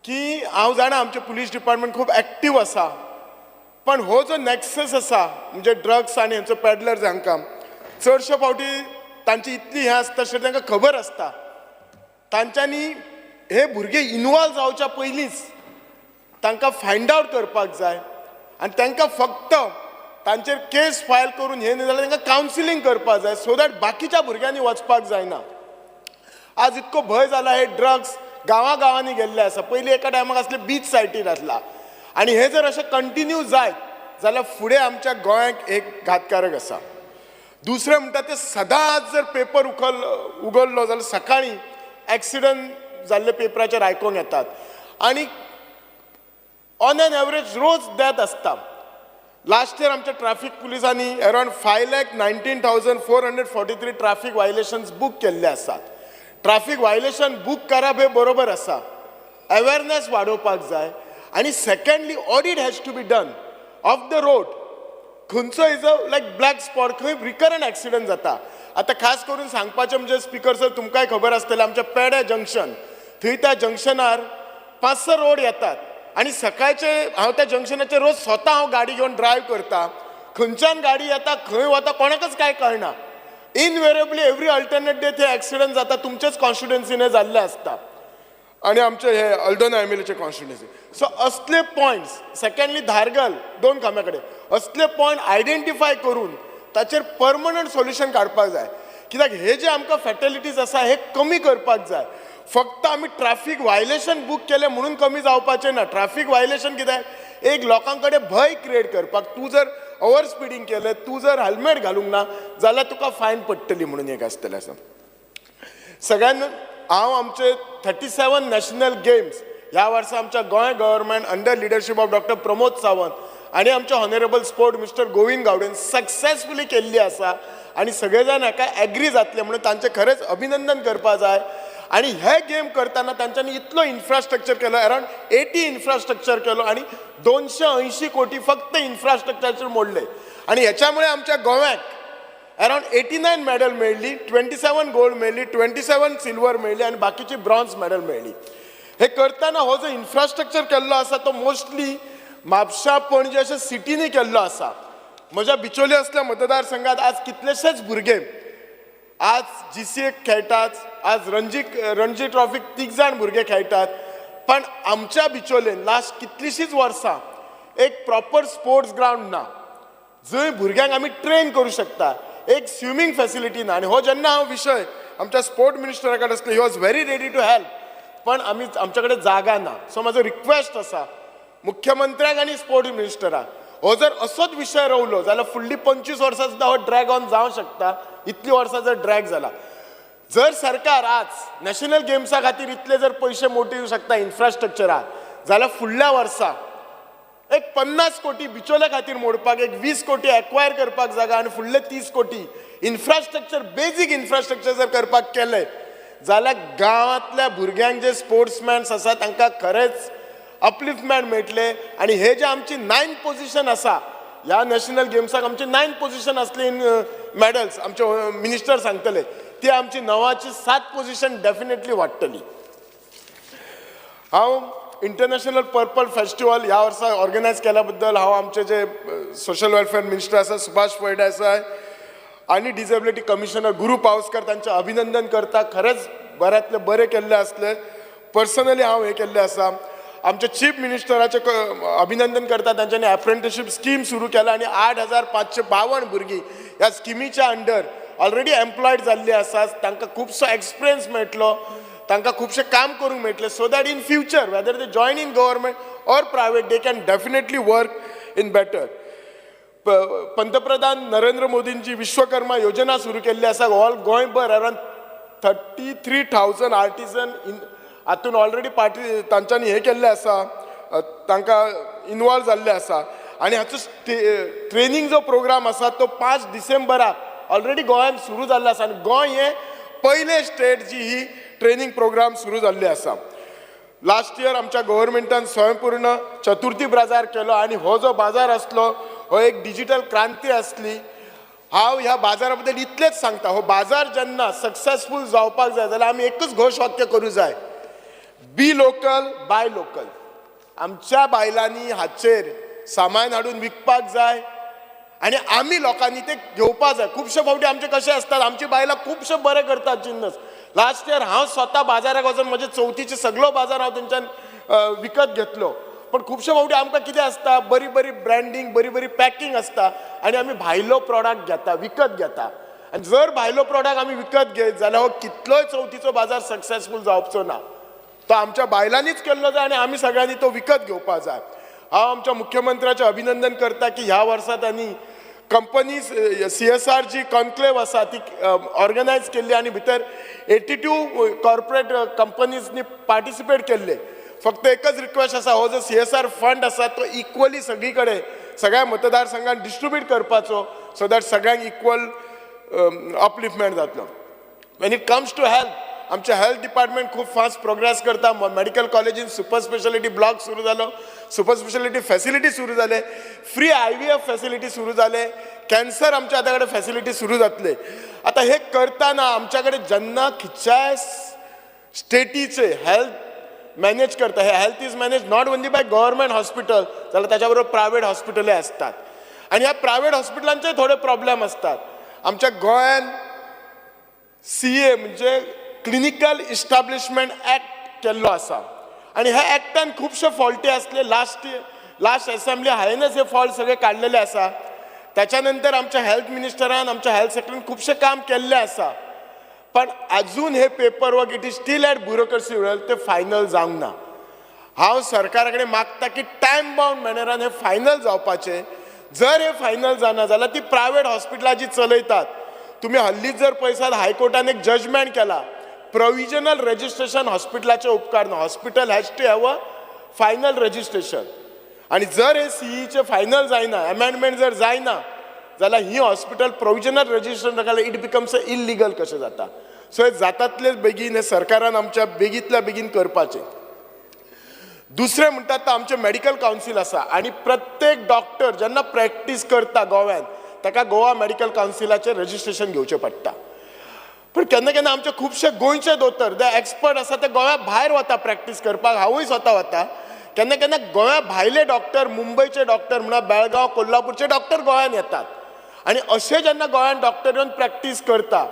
की हांव जाणा आमचें पुलीस डिपार्टमेंट खूब एक्टीव आसा, पण हो जो नॅक्सस आसा म्हणजे ड्रग्स आनी हेंचो पेडलर्स, हांकां चडशे फावटी तांची इतली हें आसता अशें तांकां खबर आसता. तांच्यांनी हे भुरगे इनवॉल्व जावच्या पयलींच तांकां फायंड आवट करपाक जाय आनी तांकां फक्त तांचेर केस फायल करून हे न्ही जाल्यार तांकां कावन्सिलींग करपाक जाय, सो that बाकीच्या भुरग्यांनी वचपाक जायना. आज इतको भंय जाला, हे ड्रग्स गांवा गांवांनी गेल्ले आसा. पयलीं एका टायमाक आसले बीच सायटीर आसला आनी हे जर अशें कंटिन्यू जायत जाल्यार फुडें आमच्या गोंयाक एक घातकारक आसा. दुसरें म्हणटा ते सदांच जर पेपर उगडलो जाल्यार सकाळीं एक्सिडंट जाल्ले पेपराचेर आयकूंक येतात आनी ऑन एन एवरेज रोज डेथ आसता. लास्ट इयर आमच्या ट्रॅफिक पुलिसांनी around 5,19,443 traffic violations book केल्ले आसात. ट्रॅफिक वायलेशन बूक करप हे बरोबर आसा, अवेरनेस वाडोवपाक जाय आनी secondly audit has to be done of the road. खंयचो is a like black spot, खंय रिकरंट एक्सिडंट जाता. आतां खास करून सांगपाचें म्हणजे स्पिकर सर, तुमकांय खबर आसतलें, आमच्या पेड्या जंक्शन थंय त्या जंक्शनार पांच स रोड येतात आनी सकाळचे हांव त्या जंक्शनाचेर रोज स्वता हांव गाडी घेवन ड्रायव करता. खंयच्यान गाडी येता, खंय वता, कोणाकच कांय कळना. इनवेरेबली एवरी अल्टरनेट डे थंय एक्सिडंट जाता. तुमचेच कॉन्स्टिट्युएन्सीने जाल्ले आसता आणि आमचे हे अल्दोना एमएलएचे कॉन्स्टिट्युएन्सी. सो असले पॉयंट्स, सेकंडली धारगल दोन खांब्या कडेन असले पॉयंट आयडेंटिफाय करून ताचेर परमनंट सोल्युशन काडपाक जाय. कित्याक हे जे आमकां फॅटलिटीज आसा हे कमी करपाक जाय. फक्त आमी ट्रॅफीक वायलेशन बूक केलें म्हणून कमी जावपाचें ना. ट्रॅफीक वायलेशन कितें, एक लोकां कडेन भंय क्रिएट करपाक, तूं जर ओवर स्पिडींग केलें, तूं जर हेल्मेट घालूंक ना जाल्यार तुका फायन पडटली म्हणून एक आसतलें आसा. सगळ्यांना हांव आमचे 37 नॅशनल गेम्स ह्या वर्सा आमच्या Goa government under leadership of Doctor Pramod Sawant आनी आमचे honourable sport mister Govind गावडेन सक्सेसफुली केल्ली आसा आनी सगळे जाण हाका एग्री जातले म्हणून तांचें खरेंच अभिनंदन करपा जाय. आनी हे गेम करतना तांच्यांनी इतलो इन्फ्रास्ट्रक्चर केलो, अरावंड 80 इन्फ्रास्ट्रक्चर केलो आनी 280 कोटी फक्त इन्फ्रास्ट्रक्चराचेर मोडले आनी हेच्यामुळे आमच्या गोव्याक अरावंड 89 मॅडल मेळ्ळी, 27 गोल्ड मेळ्ळी, 27 सिल्वर मेळ्ळी आनी बाकीची ब्रॉन्ज मॅडल मेळ्ळी. हे करतना हो जो इन्फ्रास्ट्रक्चर केल्लो आसा तो मोस्टली म्हापशा, पणजे अशे सिटींनी केल्लो आसा. म्हज्या बिचोली असल्या मतदारसंघात आज कितलेशेच भुरगे आज जीसीए खेळटात, आज रणजी ट्रॉफीक तीग जाण भुरगे खेळटात. पण आमच्या बिचोलेन लास्ट कितलीशींच वर्सां एक प्रॉपर स्पोर्ट्स ग्रावंड ना जंय भुरग्यांक आमी ट्रेन करूं शकता, एक स्विमींग फॅसिलिटी ना. आनी हो जेन्ना हांव विशय आमच्या स्पोर्ट मिनिस्टरा कडेन आसलो, he was very ready to help, पण आमी आमच्या कडेन जागा ना. सो म्हाजो रिक्वेस्ट आसा मुख्यमंत्र्याक आनी स्पोर्ट मिनिस्टराक, हो जर असोच विशय रवलो जाल्यार फुडली 25 वर्सां सुद्दां हो ड्रॅग ऑन जावंक शकता. इतली वर्सां जर ड्रॅग जाला, जर सरकार आज नॅशनल गेम्सा खातीर इतले जर पयशे मोडूंक शकता इन्फ्रास्ट्रक्चराक, जाल्यार फुडल्या वर्सा एक 50 कोटी बिचोले खातीर मोडपाक, एक 20 कोटी एक्वायर करपाक जागा आनी फुडले 30 कोटी इन्फ्रास्ट्रक्चर, बेजीक इन्फ्रास्ट्रक्चर जर करपाक केले जाल्यार गांवांतल्या भुरग्यांक जे स्पोर्ट्समॅन्स आसा तांकां खरेंच अपलिफ्टमेंट मेळटले. आनी हे जे आमची नायन्थ पोझिशन आसा ह्या नॅशनल गेम्साक, आमची नायन्थ पोझिशन आसली इन मॅडल्स, आमचे मिनिस्टर सांगतले, ती आमची णवाची सात पोझिशन डेफिनेटली वाडटली. हांव इंटरनॅशनल पर्पल फेस्टिवल ह्या वर्सा ऑर्गनायज केल्या बद्दल हांव आमचे जे सोशल वेलफेअर मिनिस्टर आसा सुभाष फळदेसाय आनी डिसेबिलिटी कमिशनर गुरू पावसकर तांचें अभिनंदन करता. खरेंच बऱ्यांतले बरें केल्लें आसलें. पर्सनली हांव हें केल्लें आसा. आमच्या चीफ मिनिस्टराचें अभिनंदन करता, तांच्यांनी एप्रेंटिशीप स्कीम सुरू केला आनी 8552 भुरगीं ह्या स्किमीच्या अंडर ऑलरेडी एम्प्लॉयड जाल्ली आसा. तांकां खुबसो एक्सपिरियन्स मेळटलो, तांकां खुबशें काम करूंक मेळटलें, so that in future whether they join in government or private, they can definitely work in better. पंतप्रधान नरेंद्र मोदींची विश्वकर्मा योजना सुरू केल्ली आसा. ऑल गोंयभर around 33,000 artisan in हातून ऑलरेडी पार्टी तांच्यांनी हें केल्लें आसा, तांकां इनवॉल्व जाल्ले आसा. आनी हाचो ट्रेनींग जो प्रोग्राम आसा तो 5 डिसेंबराक ऑलरेडी गोंयांत सुरू जाल्लो आसा आनी गोंय हें पयलें स्टेट जी ही ट्रेनींग प्रोग्राम सुरू जाल्ली आसा. लास्ट इयर आमच्या गव्हर्मेंटान स्वयंपूर्ण चतुर्थी बाजार केलो आनी हो जो बाजार आसलो हो एक डिजिटल क्रांती आसली. हांव ह्या बाजारा बद्दल इतलेंच सांगता, हो बाजार जेन्ना सक्सेसफूल जावपाक जाय जाल्यार आमी एकूच घोशवाक्य करूं जाय, बी लोकल बाय लोकल. आमच्या बायलांनी हाचेर सामान हाडून विकपाक जाय. आनी आमी लोकांनी ते घेवपा जाय. खुबशे फावटी आमचे कशें आसतात, आमची बायलां खुबशे बरें करतात जिन्नस. लास्ट इयर हांव स्वता बाजाराक वचून म्हजे चवथीचे सगळो बाजार हांव तेंच्यान विकत घेतलो. पण खुबशे फावटी आमकां कितें आसता, बरी बरी ब्रँडींग, बरी बरी पॅकींग आसता आनी आमी भायलो प्रॉडक्ट घेता, विकत घेता. आनी जर भायलो प्रॉडक्ट आमी विकत घेत जाल्यार हो कितलोय चवथीचो बाजार सक्सेसफूल जावचो ना. तो आमच्या बायलांनीच केल्लो जाय आनी आमी सगळ्यांनी तो विकत घेवपा जाय. हांव आमच्या मुख्यमंत्र्याचें अभिनंदन करता की ह्या वर्सा तांणी कंपनीज CSR जी कॉन्क्लेव आसा ती ऑर्गनायज केल्ली आनी भितर 82 कॉर्पोरेट कंपनीजनी पार्टिसिपेट केल्ले. फक्त एकच रिक्वेस्ट आसा, हो जो CSR fund आसा तो इक्वली सगळी कडेन सगळ्या मतदारसंघात डिस्ट्रीब्यूट करपाचो, सो that सगळ्यांक इक्वल अपलिफ्टमेंट जातलो. When it comes to health, आमचें हेल्थ डिपार्टमेंट खूब फास्ट प्रोग्रेस करता. मेडिकल कॉलेजीन सुपर स्पेशालिटी ब्लॉक सुरू जालो, सुपर स्पेशालिटी फॅसिलिटी सुरू जाले, फ्री IVF facility सुरू जाले, कॅन्सर आमच्या आतां कडेन फॅसिलिटी सुरू जातले. आतां हे करतना आमच्या कडेन जेन्ना खंयच्याय स्टेटीचे हेल्थ मॅनेज करता, हे health is manage not only by government hospital, जाल्यार ताच्या बरोबर प्रायवेट हॉस्पिटलय आसतात आनी ह्या प्रायवेट हॉस्पिटलांचे थोडे प्रॉब्लेम आसतात. आमच्या गोंयान CA म्हणजे क्लिनिकल इस्टाब्लिशमेंट एक्ट केल्लो आसा आनी ह्या एक्टान खुबशे फॉल्टी आसले. लास्ट एसेंब्ली हांवेंच हे फॉल्ट सगळे काडलेले आसा. त्याच्या नंतर आमच्या हेल्थ मिनिस्टरान आमच्या हेल्थ सेक्टरान खुबशें काम केल्लें आसा, पण अजून हे paper work it is still at bureaucracy level, ते फायनल जावंक ना. हांव सरकारा कडेन मागता की टायम बाउंड मॅनरान हे फायनल जावपाचें. जर हे फायनल जायना जाल्यार ती प्रायवेट हॉस्पिटलां जी चलयतात, तुमी हल्लीच जर पळयसात, हायकोर्टान एक जजमेंट केला, प्रोविजनल रजिस्ट्रेशन हॉस्पिटलाचें उपकारना, hospital has to have a final registration. आनी जर हे CEचे फायनल जायना, अमेंडमेंट जर जायना जाल्यार ही हॉस्पिटल प्रोविजनल रजिस्ट्रेशन जाल्यार it becomes a illegal कशें जाता. सो हे जातातले बेगीन हे सरकारान आमच्या बेगींतल्या बेगीन करपाचें. दुसरें म्हणटात तो आमचें मेडिकल कावन्सील आसा आनी प्रत्येक डॉक्टर जेन्ना प्रॅक्टीस करता गोव्यान ताका गोवा मेडिकल कावन्सिलाचें रजिस्ट्रेशन घेवचें पडटा. पूण केन्ना केन्ना आमचे खुबशे गोंयचे दोतोर, ते एक्सपर्ट आसा, ते गोंया भायर वता प्रॅक्टीस करपाक. हांवूय स्वता वता. केन्ना केन्ना गोंया भायले डॉक्टर, मुंबयचे डॉक्टर म्हणा, बेळगांव, कोल्हापूरचे डॉक्टर गोंयान येतात आनी अशे जेन्ना गोंयान डॉक्टर येवन प्रॅक्टीस करता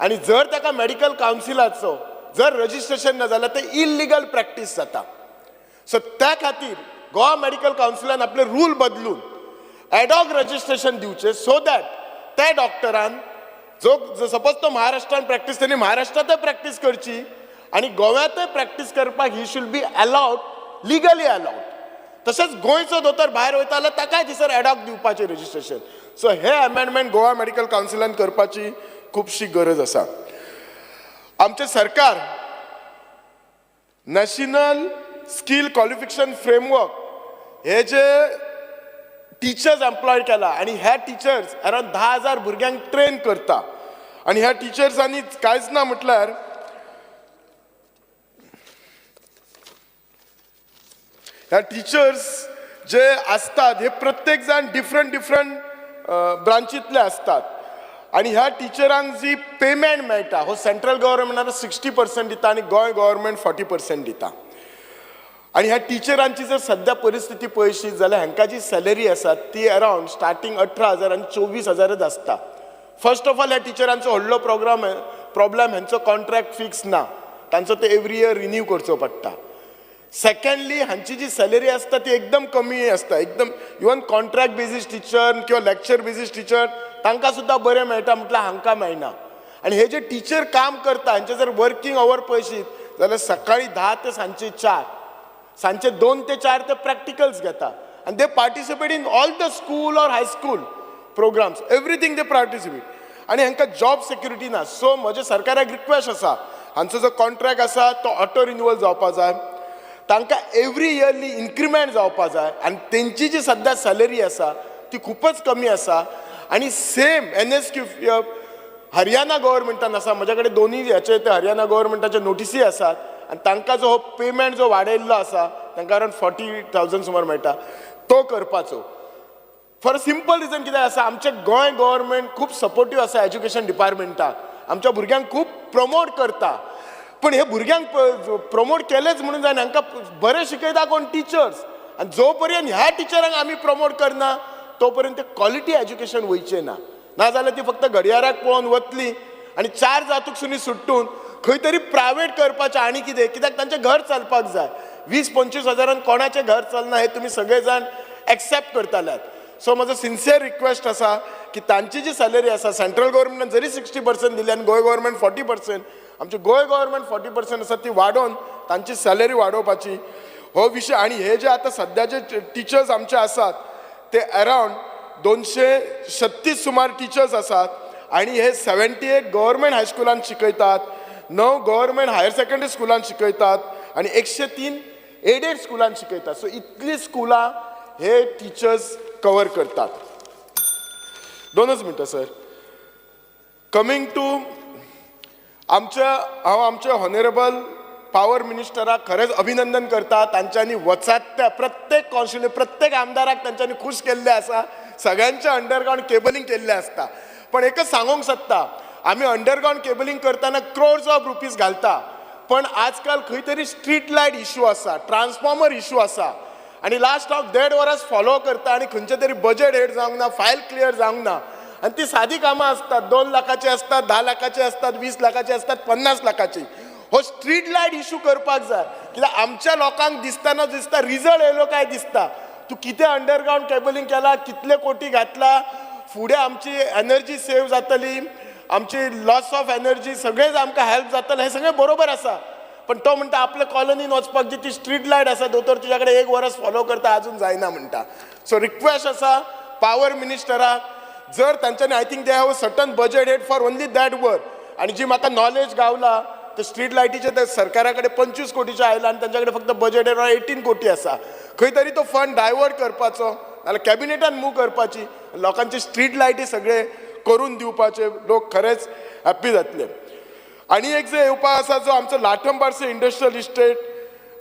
आनी जर ताका मेडिकल कावन्सिलाचो जर रजिस्ट्रेशन ना जाल्यार ते इलिगल प्रॅक्टीस जाता. सो त्या खातीर गोवा मेडिकल कावन्सिलान आपले रूल बदलून एडॉक रजिस्ट्रेशन दिवचें, सो that त्या डॉक्टरान जो सपोज तो महाराष्ट्रान प्रॅक्टीस, तेणी महाराष्ट्रांतय प्रॅक्टीस करची आनी गोव्यांतय प्रॅक्टीस करपाक he should be allowed, legally allowed. तशेंच गोंयचो दोतोर भायर वयता जाल्यार ताकाय थंयसर एडॉक दिवपाचें रजिस्ट्रेशन. सो हे अमेंडमेंट गोवा मेडिकल कावन्सिलान करपाची खुबशी गरज आसा. आमचें सरकार नॅशनल स्कील क्वॉलिफिकेशन फ्रेमवर्क हे जे टिचर्स एम्प्लॉय केला आनी ह्या टिचर्स अरावंड 10,000 भुरग्यांक ट्रेन करता आनी ह्या टिचर्सांनी कांयच ना म्हटल्यार ह्या टिचर्स जे आसतात हे प्रत्येक जाण डिफरंट डिफरंट ब्रांचींतले आसतात आनी ह्या टिचरांक जी पेमेंट मेळटा हो सेंट्रल गव्हर्मेंटान 60% दिता आनी गोंय गव्हर्मेंट 40% दिता. आनी ह्या टिचरांची जर सद्या परिस्थिती पळयशी जाल्यार हांकां जी सॅलरी आसा ती अरावंड स्टार्टींग 18,000 आनी 24,000च आसता. फर्स्ट ऑफ ऑल ह्या टिचरांचो व्हडलो प्रॉब्लम हेंचो कॉन्ट्रॅक्ट फिक्स ना, तांचो ते एवरी इयर रिन्यू करचो पडटा. सेकंडली हांची जी सॅलरी आसता ती एकदम कमी आसता, एकदम इवन कॉन्ट्रॅक्ट बेजीस टिचर किंवा लॅक्चर बेजीस टिचर तांकां सुद्दां बरें मेळटा म्हटल्यार हांकां मेळना. आनी हे जे टिचर काम करता हांचे जर वर्कींग our पळयशीत जाल्यार सकाळी 10 ते सांजचे 4, सांजचे 2 ते 4 ते प्रॅक्टिकल्स घेता आनी they participate in all the school or high school programs, everything they participate. आनी हांकां जॉब सेक्युरिटी ना. सो म्हजें सरकाराक रिक्वेस्ट आसा, हांचो जो कॉन्ट्रॅक्ट आसा तो ऑटो रिन्युअल जावपा जाय, तांकां एवरी इयरली इन्क्रिमेंट जावपा जाय आनी तेंची जी सद्या सॅलरी आसा ती खुबच कमी आसा. आनी सेम NSQ Haryana गव्हर्मेंटान आसा, म्हज्या कडेन दोनूय हेचे ते हरियाणा गव्हर्मेंटाचे नोटिसी आसात आनी तांकां जो हो पेमेंट जो वाडयल्लो आसा तांकां अरावंड 40,000 सुमार मेळटा तो करपाचो. फॉर सिंपल रिजन कितें आसा, आमचें गोंय गव्हर्मेंट खूब सपोर्टीव आसा एज्युकेशन डिपार्टमेंटाक, आमच्या भुरग्यांक खूब प्रमोट करता, पूण हे भुरग्यांक प्रमोट केलेच म्हणून जायना, हांकां बरें शिकयता कोण टिचर्स, आनी जो पर्यंत ह्या टिचरांक आमी प्रमोट करना तो पर्यंत क्वॉलिटी एज्युकेशन वयचें ना. नाजाल्यार ती फक्त घडयाराक पळोवन वतली आनी चार जातूक सुनी सुट्टून खंय तरी प्रायवेट करपाचें. आनी कितें, कित्याक तांचें घर चलपाक जाय. 20-25 हजारान कोणाचें घर चलना हें तुमी सगळे जाण एक्सेप्ट करताल्यात. सो म्हजो सिन्सियर रिक्वेस्ट आसा की तांची जी सॅलरी आसा, सेंट्रल गव्हर्मेंटान जरी 60% दिली आनी गोंय गव्हर्मेंट 40%, आमची गोंय गव्हर्मेंट 40% आसा ती वाडोवन तांची सॅलरी वाडोवपाची हो विशय. आनी हे जे आतां सद्याचे टिचर्स आमचे आसात ते अरावंड 236 सुमार टिचर्स आसात आनी हे 78 गव्हर्मेंट हायस्कुलान शिकयतात, 9 गव्हर्मेंट हायर सेकंडरी स्कुलान शिकयतात आनी 103 एडेड स्कुलान शिकयतात. सो इतली स्कुलां हे टिचर्स कवर करतात. दोनच मिनटां सर. कमींग टू आमच्या, हांव आमच्या हॉनरेबल पावर मिनिस्टराक खरेंच अभिनंदन करता. तांच्यांनी वचात त्या प्रत्येक कॉन्स्टिट्युएन्सी, प्रत्येक आमदाराक तांच्यांनी खूश केल्लें आसा. सगळ्यांचें अंडरग्रावंड केबलिंग केल्लें आसता. पण एकच सांगूंक सोदता, आमी अंडरग्रावंड केबलिंग करतना क्रोर्स ऑफ रुपीज घालता, पण आजकाल खंय तरी स्ट्रीट लायट इशू आसा, ट्रान्सफॉर्मर इशू आसा आनी लास्ट हांव देड वरस फॉलो करता आनी खंयचे तरी बजेट हेड जावंक ना, फायल क्लियर जावंक ना. आनी ती सादी कामां आसतात, 2 लाखाची आसतात, 10 लाखाची आसतात, 20 लाखाची आसतात, 50 लाखाची. हो स्ट्रीट लायट इशू करपाक जाय, कित्याक आमच्या लोकांक दिसतना दिसता रिजल्ट येयलो काय दिसता. तूं कितें अंडरग्रावंड केबलिंग केला, कितले कोटी घातला, फुडें आमची एनर्जी सेव जातली, आमची लॉस ऑफ एनर्जी सगळेच आमकां हेल्प जातलें, हें सगळें बरोबर आसा. पण तो म्हणटा आपल्या कॉलनीन वचपाक जी ती स्ट्रीट लायट आसा, दोतोर तुज्या कडेन एक वरस फॉलो करता, अजून जायना म्हणटा. सो रिक्वेस्ट आसा पावर मिनिस्टराक, जर तांच्यांनी, I think they have a certain budget head for only that work. आनी जी म्हाका नॉलेज गावला ते स्ट्रीट लायटीचे ते सरकारा कडेन 25 कोटीचे आयला आनी तांच्या कडेन फक्त बजेट हेड 18 कोटी आसा. खंय तरी तो फंड डायवर्ट करपाचो, नाल्यार कॅबिनेटान मूव करपाची, लोकांचे स्ट्रीट लायटी सगळे करून दिवपाचे, लोक खरेंच हॅप्पी जातले. आनी एक जे येवपा आसा जो आमचो लाठंबारसे इंडस्ट्रियल इस्टेट,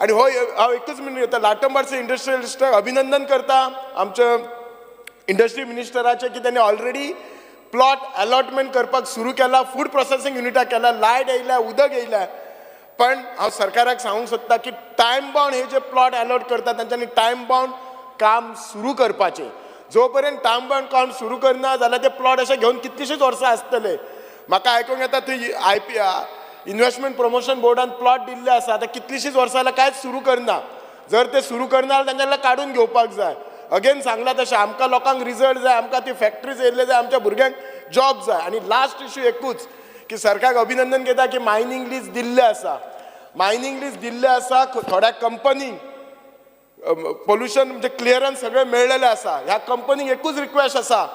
आनी हो हांव एकूच मिनट घेता. लाठंबारसे इंडस्ट्रियल इस्टेट अभिनंदन करता आमच्या इंडस्ट्री मिनिस्टराचे की त्यांनी ऑलरेडी प्लॉट अलॉटमेंट करपाक सुरू केला, फूड प्रोसेसिंग युनिटाक केला, लायट येयल्या, उदक येयल्या. पण हांव सरकाराक सांगूंक सोदता की टायम बाउंड हे जे प्लॉट अलॉट करता तांच्यांनी टायम बाउंड काम सुरू करपाचें. जो पर्यंत टायम बाउंड काम सुरू करना जाल्यार ते प्लॉट अशे घेवन कितलीशीच वर्सां आसतले. म्हाका आयकूंक येता थंय I P investment promotion बोर्डान प्लॉट दिल्ले आसा, आतां कितलीशीच वर्सां जाल्यार कांयच सुरू करना. जर ते सुरू करना जाल्यार तांच्या काडून घेवपाक जाय. अगेन सांगला तशें आमकां लोकांक रिजल्ट जाय, आमकां ती फॅक्टरीज येयल्ले जाय, आमच्या भुरग्यांक जॉब जाय. आनी लास्ट इशू एकूच की सरकाराक अभिनंदन घेता की मायनींग लीज दिल्ले आसा, मायनींग लीज दिल्ले आसा थोड्या कंपनींक, पोल्युशन म्हणजे क्लियरन्स सगळें मेळ्ळेलें आसा. ह्या कंपनीक एकूच रिक्वेस्ट आसा,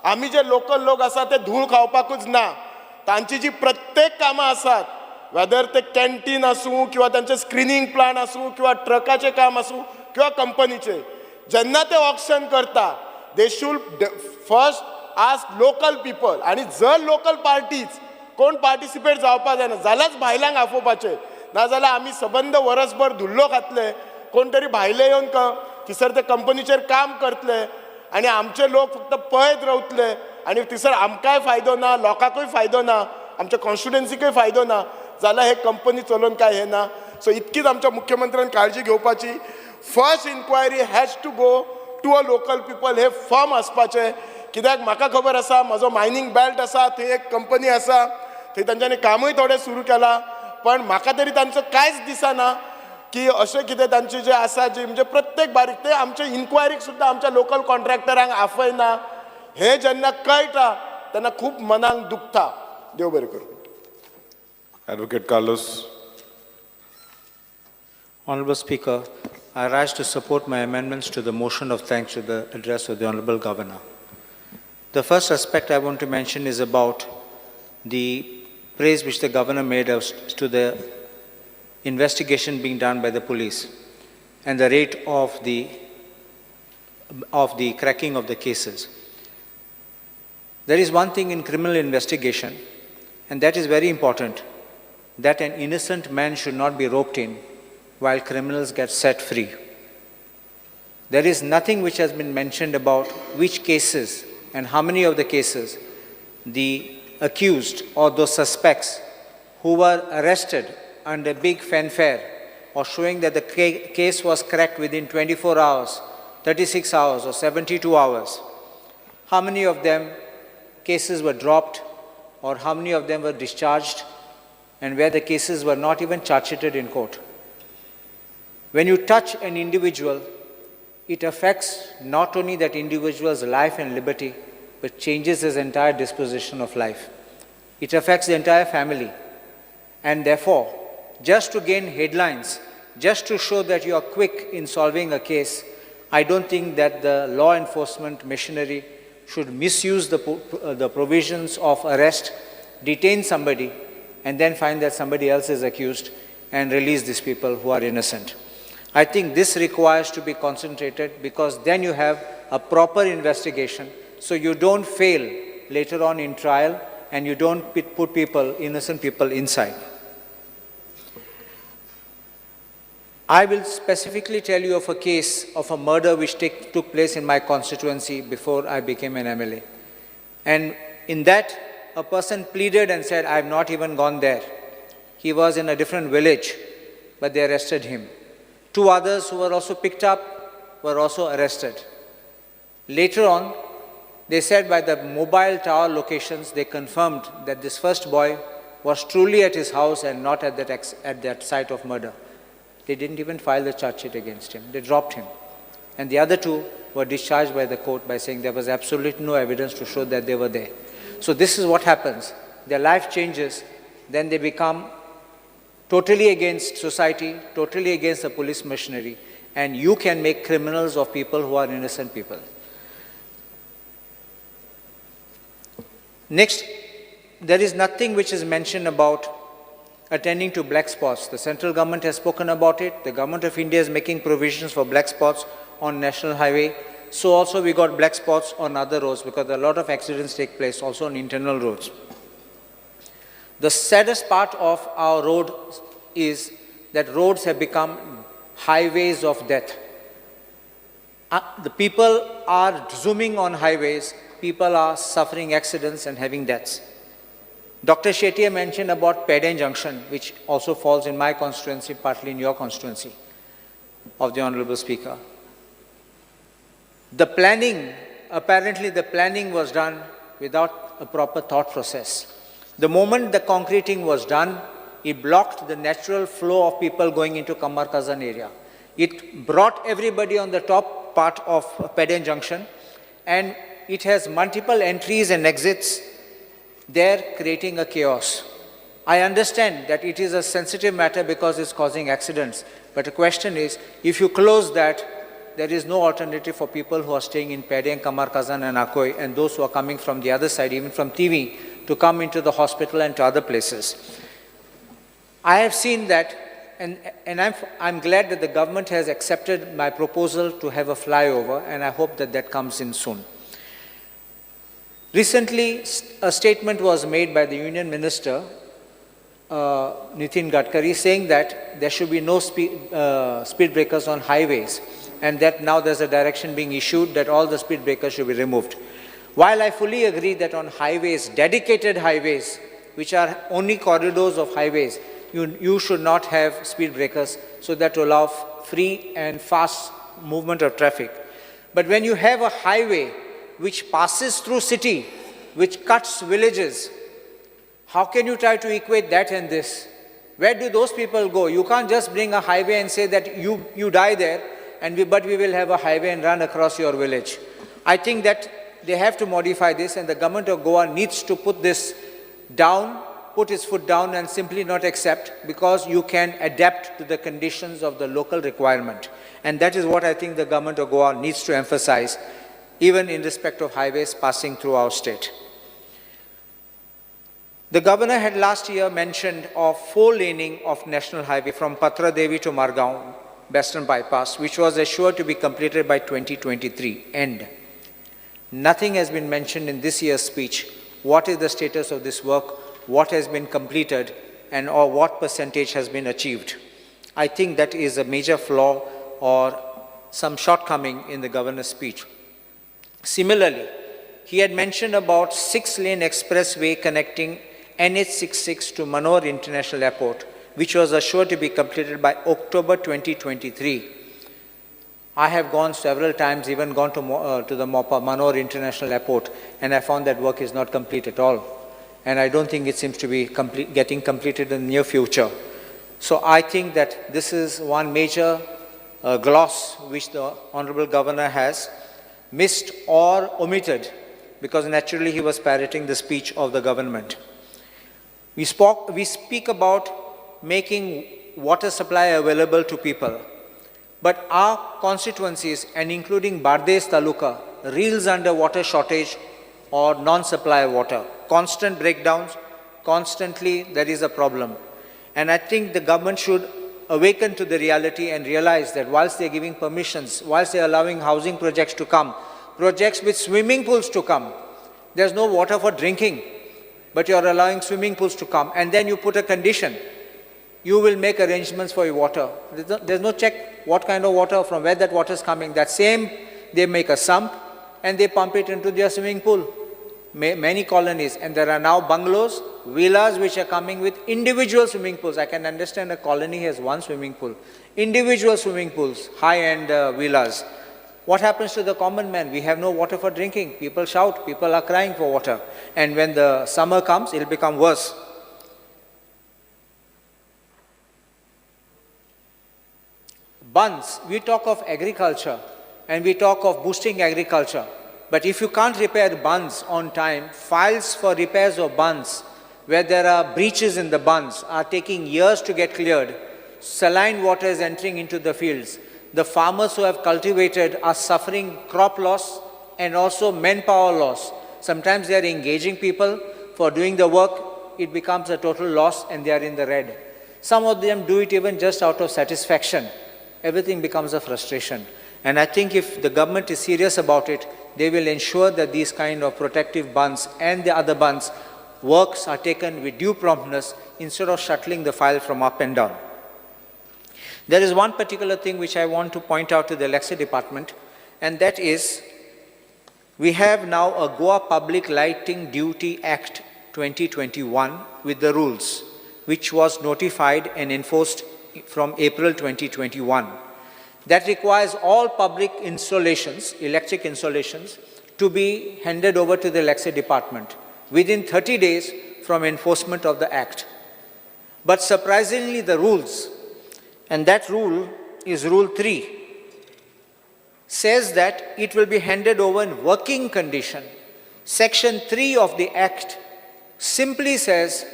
आमी जे लोकल लोक आसा ते धूळ खावपाकूच ना. तांची जी प्रत्येक कामां आसात, वेदर ते कॅन्टीन आसूं किंवा तांचे स्क्रिनींग प्लांट आसूं किंवा ट्रकाचें काम आसूं किंवा कंपनीचें, जेन्ना ते ऑक्शन करता they should first ask local people. आनी जर लोकल पार्टीज कोण पार्टिसिपेट जावपा जायना जाल्यारच भायल्यांक आफोवपाचें, नाजाल्यार आमी सबंद वरसभर धुल्लो खातले, कोण तरी भायले येवन थंयसर ते कंपनीचेर काम करतले आनी आमचे लोक फक्त पळयत रावतले आनी थंयसर आमकांय फायदो ना, लोकांकूय फायदो ना, आमच्या कॉन्स्टिट्युएन्सीकूय फायदो ना, जाल्यार हे कंपनी चलोवन काय हें ना. सो इतकीच आमच्या मुख्यमंत्र्यान काळजी घेवपाची. First inquiry has to go to a local people, hey firm आसपाचें. कित्याक म्हाका खबर आसा, म्हजो मायनींग बेल्ट आसा, थंय एक कंपनी आसा, थंय तांच्यांनी कामूय थोडें सुरू केलां, पण म्हाका तरी तांचो कांयच दिसना की अशें कितें तांचें जें आसा, जी म्हणजे प्रत्येक बारीक ते आमचे इन्क्वायरीक सुद्दां आमच्या लोकल कॉन्ट्रॅक्टरांक आफयना. हें जेन्ना कळटा तेन्ना खूब मनाक दुखता. देव बरें करूं. Advocate Carlos. Honorable Speaker, I rise to support my amendments to the motion of thanks to the address of the Honorable Governor. The first aspect I want to mention is about the praise which the Governor made us to the investigation being done by the police and the rate of the cracking of the cases. There is one thing in criminal investigation, and that is very important, that an innocent man should not be roped in while criminals get set free. There is nothing which has been mentioned about which cases and how many of the cases the accused or those suspects who were arrested under big fanfare or showing that the case was cracked within 24 hours, 36 hours, or 72 hours. How many of them cases were dropped, or how many of them were discharged, and where the cases were not even chargesheeted in court? When you touch an individual, it affects not only that individual's life and liberty, but changes his entire disposition of life. It affects the entire family. And therefore, just to gain headlines, just to show that you are quick in solving a case, I don't think that the law enforcement machinery should misuse the provisions of arrest, detain somebody, and then find that somebody else is accused and release these people who are innocent. I think this requires to be concentrated, because then you have a proper investigation, so you don't fail later on in trial and you don't put people, innocent people, inside. I will specifically tell you of a case of a murder which took place in my constituency before I became an MLA. And in that, a person pleaded and said, I have not even gone there. He was in a different village, but they arrested him. Two others who were also picked up were also arrested. Later on, they said by the mobile tower locations, they confirmed that this first boy was truly at his house and not at that site of murder. They didn't even file the charge sheet against him. They dropped him. And the other two were discharged by the court by saying there was absolutely no evidence to show that they were there. So this is what happens. Their life changes, then they become totally against society, totally against the police machinery, and you can make criminals of people who are innocent people. Next, there is nothing which is mentioned about attending to black spots. The central government has spoken about it. The government of India is making provisions for black spots on national highway. So also we got black spots on other roads, because a lot of accidents take place also on internal roads. The saddest part of our road is that roads have become highways of death. The people are zooming on highways, people are suffering accidents and having deaths. Dr. Shetty mentioned about Pedem Junction, which also falls in my constituency, partly in your constituency of the Honorable Speaker. The planning, apparently the planning was done without a proper thought process. The moment the concreting was done, it blocked the natural flow of people going into Kamar Kazan area. It brought everybody on the top part of Pedem Junction, and it has multiple entries and exits there, creating a chaos. I understand that it is a sensitive matter because it's causing accidents, but the question is, if you close that, there is no alternative for people who are staying in Pedem, Kamar Kazan and Akoi, and those who are coming from the other side, even from TV, to come into the hospital and to other places. I have seen that, and I'm glad that the government has accepted my proposal to have a flyover, and I hope that that comes in soon. Recently, a statement was made by the Union Minister, Nitin Gadkari, saying that there should be no speed breakers on highways, and that now there's a direction being issued that all the speed breakers should be removed. While I fully agree that on highways, dedicated highways, which are only corridors of highways, you should not have speed breakers so that to allow free and fast movement of traffic. But when you have a highway which passes through city, which cuts villages, how can you try to equate that and this? Where do those people go? You can't just bring a highway and say that you die there, but we will have a highway and run across your village. I think that they have to modify this, and the government of Goa needs to put this down, put its foot down and simply not accept, because you can adapt to the conditions of the local requirement. And that is what I think the government of Goa needs to emphasize, even in respect of highways passing through our state. The governor had last year mentioned of 4-laning of national highway from Patra Devi to Margaon, Western Bypass, which was assured to be completed by 2023 end. Nothing has been mentioned in this year's speech. What is the status of this work? What has been completed, and or what percentage has been achieved? I think that is a major flaw or some shortcoming in the governor's speech. Similarly, he had mentioned about 6-lane expressway connecting NH66 to Manohar International Airport, which was assured to be completed by October 2023. I have gone several times, even gone to the Mopa, Manor International Airport, and I found that work is not complete at all. And I don't think it seems to be getting completed in the near future. So I think that this is one major gloss which the Honorable Governor has missed or omitted, because naturally he was parroting the speech of the government. We speak about making water supply available to people, but our constituencies, and including Bardez Taluka, reels under water shortage or non-supply of water. Constant breakdowns, constantly there is a problem. And I think the government should awaken to the reality and realize that whilst they are giving permissions, whilst they are allowing housing projects to come, projects with swimming pools to come, there's no water for drinking, but you are allowing swimming pools to come, and then you put a condition. You will make arrangements for your water. There's no check what kind of water, from where that water is coming. That same, they make a sump and they pump it into their swimming pool. Many colonies, and there are now bungalows, villas which are coming with individual swimming pools. I can understand a colony has one swimming pool. Individual swimming pools, high-end villas. What happens to the common man? We have no water for drinking. People shout, people are crying for water. And when the summer comes, it'll become worse. Bunds, we talk of agriculture and we talk of boosting agriculture. But if you can't repair bunds on time, files for repairs of bunds, where there are breaches in the bunds, are taking years to get cleared. Saline water is entering into the fields. The farmers who have cultivated are suffering crop loss and also manpower loss. Sometimes they are engaging people for doing the work. It becomes a total loss and they are in the red. Some of them do it even just out of satisfaction. Everything becomes a frustration. And I think if the government is serious about it, they will ensure that these kind of protective bunds and the other bunds works are taken with due promptness instead of shuttling the file from up and down. There is one particular thing which I want to point out to the Electricity Department, and that is we have now a Goa Public Lighting Duty Act 2021 with the rules, which was notified and enforced from April 2021. That requires all public installations, electric installations, to be handed over to the Electricity Department within 30 days from enforcement of the Act. But surprisingly, the rules, and that rule is Rule 3, says that it will be handed over in working condition. Section 3 of the Act simply says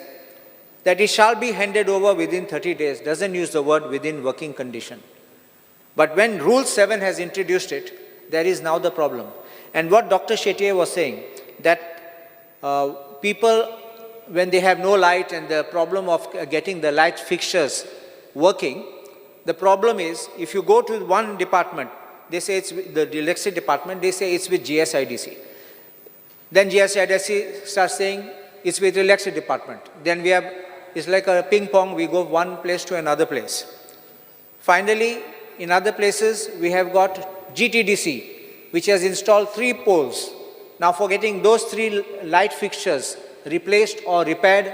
that it shall be handed over within 30 days, doesn't use the word within working condition. But when Rule 7 has introduced it, there is now the problem. And what Dr. Shetye was saying, that people, when they have no light and the problem of getting the light fixtures working, the problem is if you go to one department, they say it's with the electricity department, they say it's with GSIDC. Then GSIDC starts saying it's with the electricity department. Then we have, it's like a ping pong, we go one place to another place. Finally, in other places, we have got GTDC, which has installed 3 poles. Now, for getting those 3 light fixtures replaced or repaired,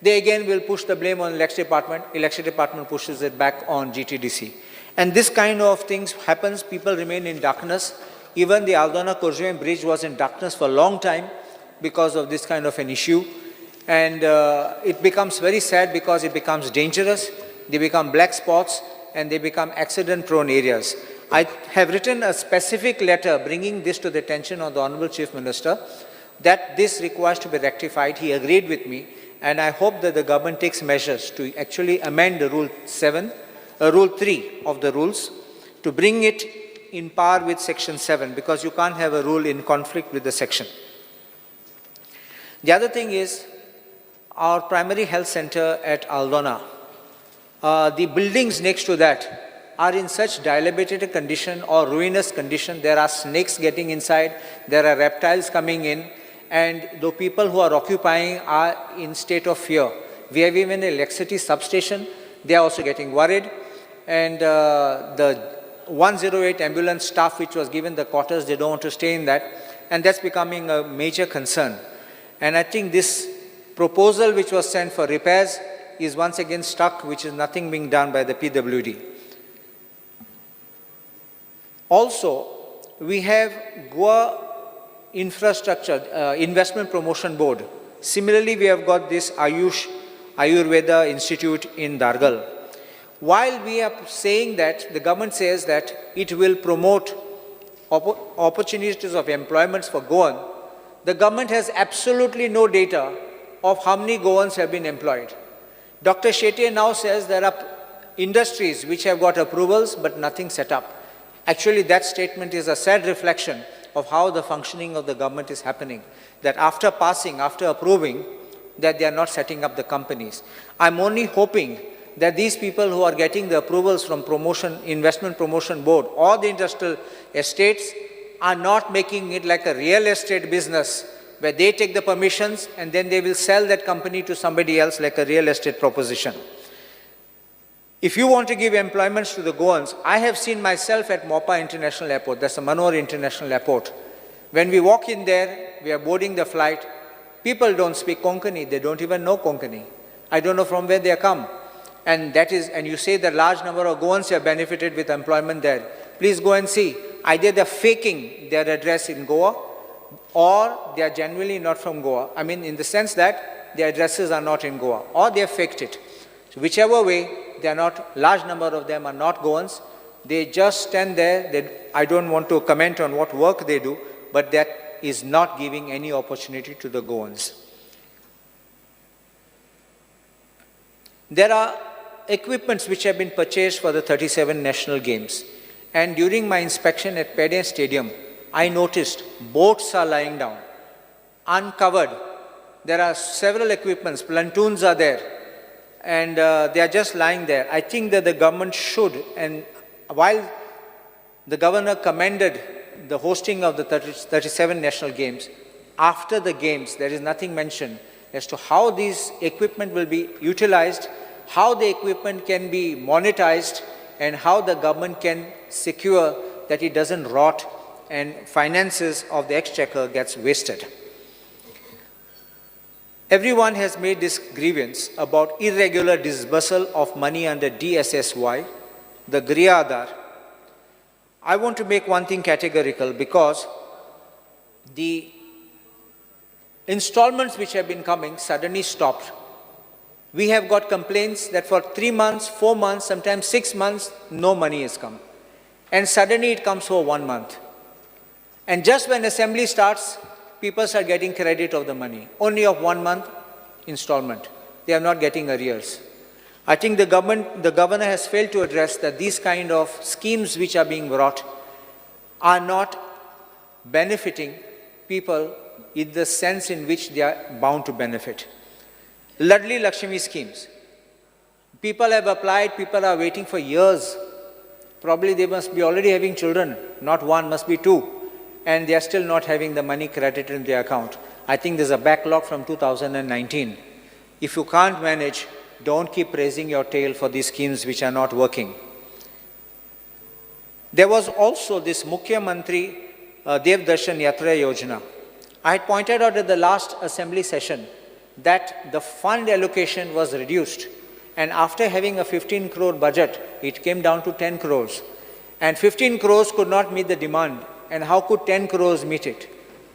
they again will push the blame on the electricity department. Electricity department pushes it back on GTDC. And this kind of things happens, people remain in darkness. Even the Aldona Corjuem Bridge was in darkness for a long time because of this kind of an issue. And it becomes very sad because it becomes dangerous. They become black spots and they become accident-prone areas. I have written a specific letter bringing this to the attention of the Honorable Chief Minister that this requires to be rectified. He agreed with me, and I hope that the government takes measures to actually amend the Rule Rule 3 of the rules to bring it in par with Section 7, because you can't have a rule in conflict with the section. The other thing is our primary health center at Aldona. The buildings next to that are in such dilapidated condition or ruinous condition. There are snakes getting inside, there are reptiles coming in, and the people who are occupying are in state of fear. We have even an electricity substation. They are also getting worried. And the 108 ambulance staff which was given the quarters, they don't want to stay in that. And that's becoming a major concern. And I think this proposal which was sent for repairs is once again stuck, which is nothing being done by the PWD. Also, we have Goa Infrastructure Investment Promotion Board. Similarly, we have got this Ayush Ayurveda Institute in Dargal. While we are saying that, the government says that it will promote opportunities of employments for Goan, the government has absolutely no data of how many Goans have been employed. Dr. Shetye now says there are industries which have got approvals but nothing set up. Actually, that statement is a sad reflection of how the functioning of the government is happening. That after passing, after approving, that they are not setting up the companies. I'm only hoping that these people who are getting the approvals from Investment Promotion Board or the industrial estates are not making it like a real estate business where they take the permissions and then they will sell that company to somebody else like a real estate proposition. If you want to give employments to the Goans, I have seen myself at Mopa International Airport, that's the Manohar International Airport. When we walk in there, we are boarding the flight, people don't speak Konkani, they don't even know Konkani. I don't know from where they come. And you say that large number of Goans have benefited with employment there. Please go and see. Either they're faking their address in Goa or they are genuinely not from Goa. I mean, in the sense that their addresses are not in Goa or they have faked it. So whichever way, they are not, large number of them are not Goans. They just stand there. I don't want to comment on what work they do, but that is not giving any opportunity to the Goans. There are equipments which have been purchased for the 37 National Games. And during my inspection at Pede Stadium, I noticed boats are lying down, uncovered. There are several equipments, platoons are there, and they are just lying there. I think that the government should, and while the governor commended the hosting of the 37 National Games, after the Games, there is nothing mentioned as to how these equipment will be utilized, how the equipment can be monetized, and how the government can secure that it doesn't rot and finances of the exchequer gets wasted. Everyone has made this grievance about irregular disbursal of money under DSSY, the Griha Aadhar. I want to make one thing categorical because the installments which have been coming suddenly stopped. We have got complaints that for 3 months, 4 months, sometimes 6 months, no money has come. And suddenly it comes for 1 month. And just when assembly starts, people are getting credit of the money, only of 1 month installment. They are not getting arrears. I think the governor has failed to address that these kind of schemes which are being brought are not benefiting people in the sense in which they are bound to benefit. Ladli Lakshmi schemes. People have applied, people are waiting for years. Probably they must be already having children, not one, must be two. And they are still not having the money credited in their account. I think there's a backlog from 2019. If you can't manage, don't keep raising your tail for these schemes which are not working. There was also this Mukhya Mantri Dev Darshan Yatra Yojana. I had pointed out at the last assembly session that the fund allocation was reduced, and after having a 15 crore budget, it came down to 10 crores. And 15 crores could not meet the demand, and how could 10 crores meet it?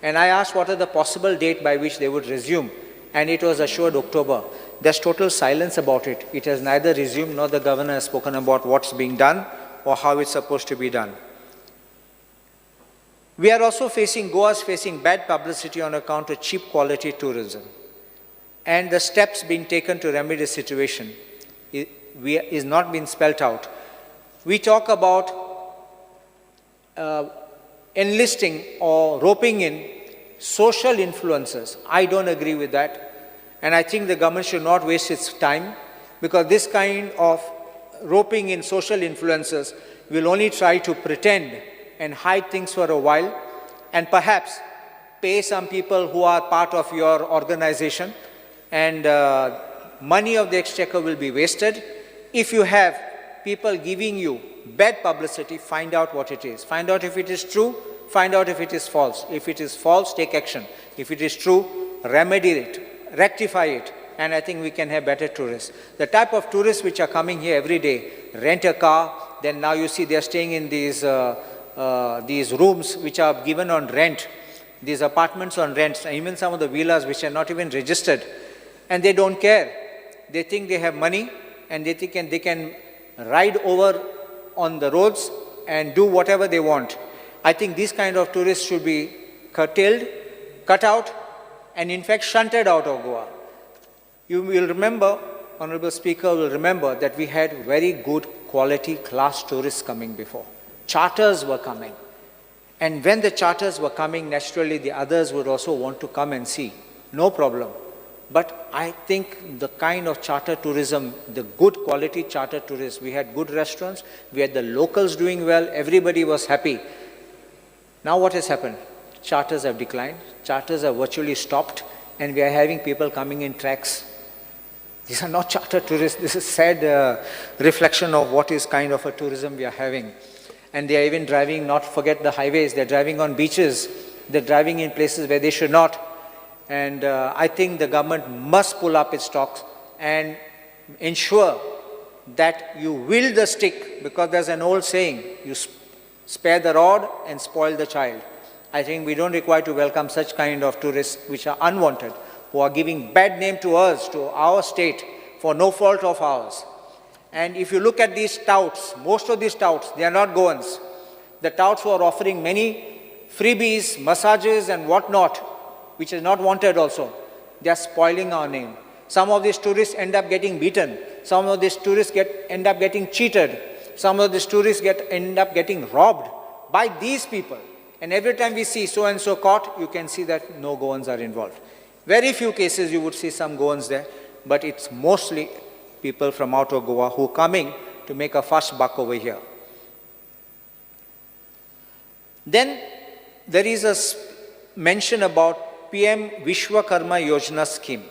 And I asked what are the possible date by which they would resume, and it was assured October. There's total silence about it. It has neither resumed nor the governor has spoken about what's being done or how it's supposed to be done. We are also facing, Goa's facing bad publicity on account of cheap quality tourism. And the steps being taken to remedy the situation is not being spelt out. We talk about enlisting or roping in social influencers. I don't agree with that. And I think the government should not waste its time, because this kind of roping in social influencers will only try to pretend and hide things for a while, and perhaps pay some people who are part of your organization, and money of the exchequer will be wasted. If you have people giving you bad publicity, find out what it is. Find out if it is true, find out if it is false. If it is false, take action. If it is true, remedy it, rectify it, and I think we can have better tourists. The type of tourists which are coming here every day, rent a car, then now you see they are staying in these these rooms which are given on rent, these apartments on rent, and even some of the villas which are not even registered, and they don't care. They think they have money and they think and they can ride over on the roads and do whatever they want. I think these kind of tourists should be curtailed, cut out, and in fact shunted out of Goa. You will remember, Honorable Speaker will remember, that we had very good quality class tourists coming before. Charters were coming. And when the charters were coming, naturally the others would also want to come and see. No problem. But I think the kind of charter tourism, the good quality charter tourists, we had good restaurants, we had the locals doing well, everybody was happy. Now what has happened? Charters have declined, charters have virtually stopped, and we are having people coming in tracks. These are not charter tourists. This is sad reflection of what is kind of a tourism we are having. And they are even driving, not forget the highways, they're driving on beaches, they're driving in places where they should not. And I think the government must pull up its stocks and ensure that you wield the stick, because there's an old saying, you spare the rod and spoil the child. I think we don't require to welcome such kind of tourists which are unwanted, who are giving bad name to us, to our state, for no fault of ours. And if you look at these touts, most of these touts, they are not Goans. The touts who are offering many freebies, massages and whatnot, which is not wanted also, they are spoiling our name. Some of these tourists end up getting beaten. Some of these tourists end up getting cheated. Some of these tourists end up getting robbed by these people. And every time we see so-and-so caught, you can see that no Goans are involved. Very few cases you would see some Goans there, but it's mostly people from out of Goa who are coming to make a fast buck over here. Then there is a mention about PM Vishwakarma Yojana scheme.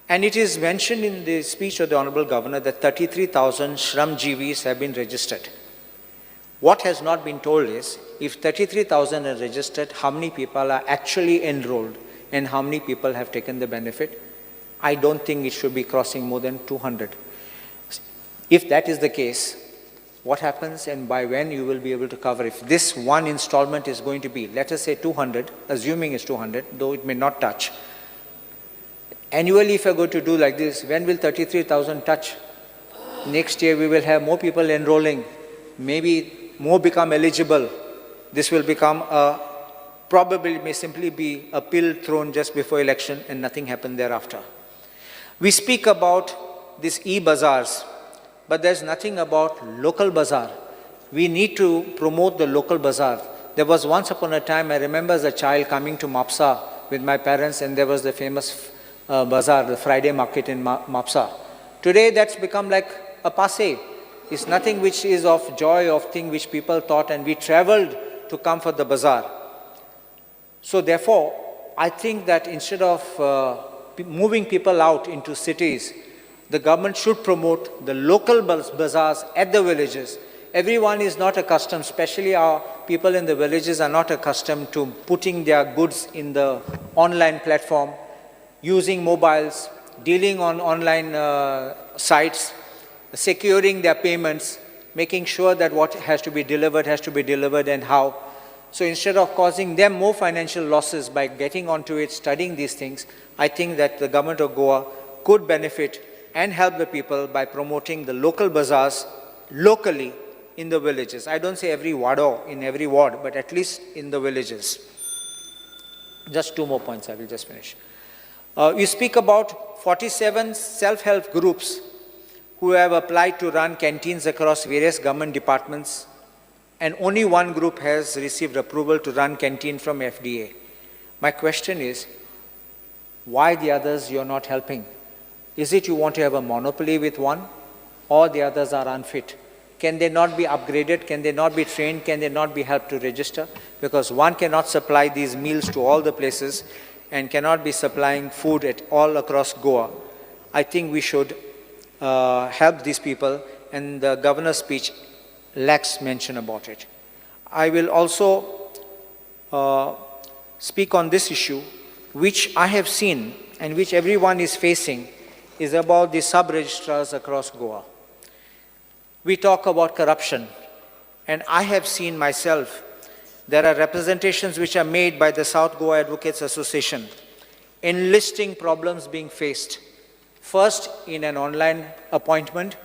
And it is mentioned in the speech of the Honorable Governor that 33,000 Shramjeevis have been registered. What has not been told is, if 33,000 are registered, how many people are actually enrolled and how many people have taken the benefit? I don't think it should be crossing more than 200. If that is the case, what happens and by when you will be able to cover? If this one installment is going to be, let us say 200, assuming it's 200, though it may not touch. Annually, if I go to do like this, when will 33,000 touch? Next year, we will have more people enrolling. Maybe more become eligible. This will become a, probably may simply be a pill thrown just before election and nothing happened thereafter. We speak about these e-bazaars, but there's nothing about local bazaar. We need to promote the local bazaar. There was once upon a time, I remember as a child coming to Mapsa with my parents, and there was the famous bazaar, the Friday market in Mapsa. Today, that's become like a passe. It's nothing which is of joy, of thing which people thought, and we traveled to come for the bazaar. So therefore, I think that instead of moving people out into cities, the government should promote the local bazaars at the villages. Everyone is not accustomed, especially our people in the villages are not accustomed to putting their goods in the online platform, using mobiles, dealing on online sites, securing their payments, making sure that what has to be delivered has to be delivered and how. So instead of causing them more financial losses by getting onto it, studying these things, I think that the government of Goa could benefit and help the people by promoting the local bazaars locally in the villages. I don't say every wado in every ward, but at least in the villages. Just two more points, I will just finish. You speak about 47 self-help groups who have applied to run canteens across various government departments, and only one group has received approval to run canteen from FDA. My question is, why the others you're not helping? Is it you want to have a monopoly with one, or the others are unfit? Can they not be upgraded? Can they not be trained? Can they not be helped to register? Because one cannot supply these meals to all the places and cannot be supplying food at all across Goa. I think we should help these people, and the governor's speech lacks mention about it. I will also speak on this issue, which I have seen and which everyone is facing, is about the sub-registrars across Goa. We talk about corruption, And I have seen myself, there are representations which are made by the South Goa Advocates Association, enlisting problems being faced. First, in an online appointment.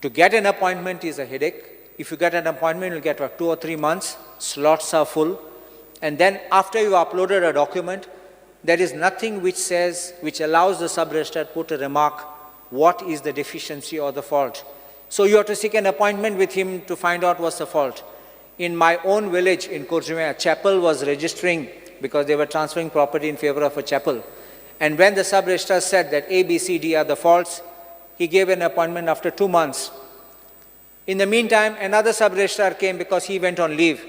To get an appointment is a headache. If you get an appointment, you'll get what, 2 or 3 months, slots are full. And then after you uploaded a document, there is nothing which says, which allows the sub-registrar to put a remark, what is the deficiency or the fault. So you have to seek an appointment with him to find out what's the fault. In my own village in Corjuem, a chapel was registering because they were transferring property in favor of a chapel. And when the sub-registrar said that A, B, C, D are the faults, he gave an appointment after 2 months. In the meantime, another sub-registrar came because he went on leave.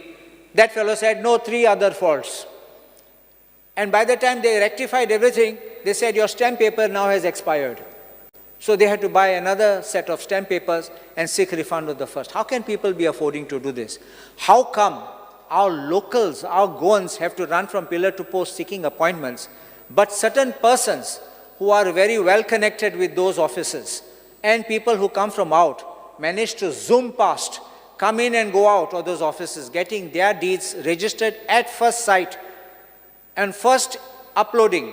That fellow said, no, 3 other faults. And by the time they rectified everything, they said, your stamp paper now has expired. So they had to buy another set of stamp papers and seek refund of the first. How can people be affording to do this? How come our locals, our Goans have to run from pillar to post seeking appointments, but certain persons who are very well connected with those offices and people who come from out manage to zoom past, come in and go out of those offices, getting their deeds registered at first sight and first uploading,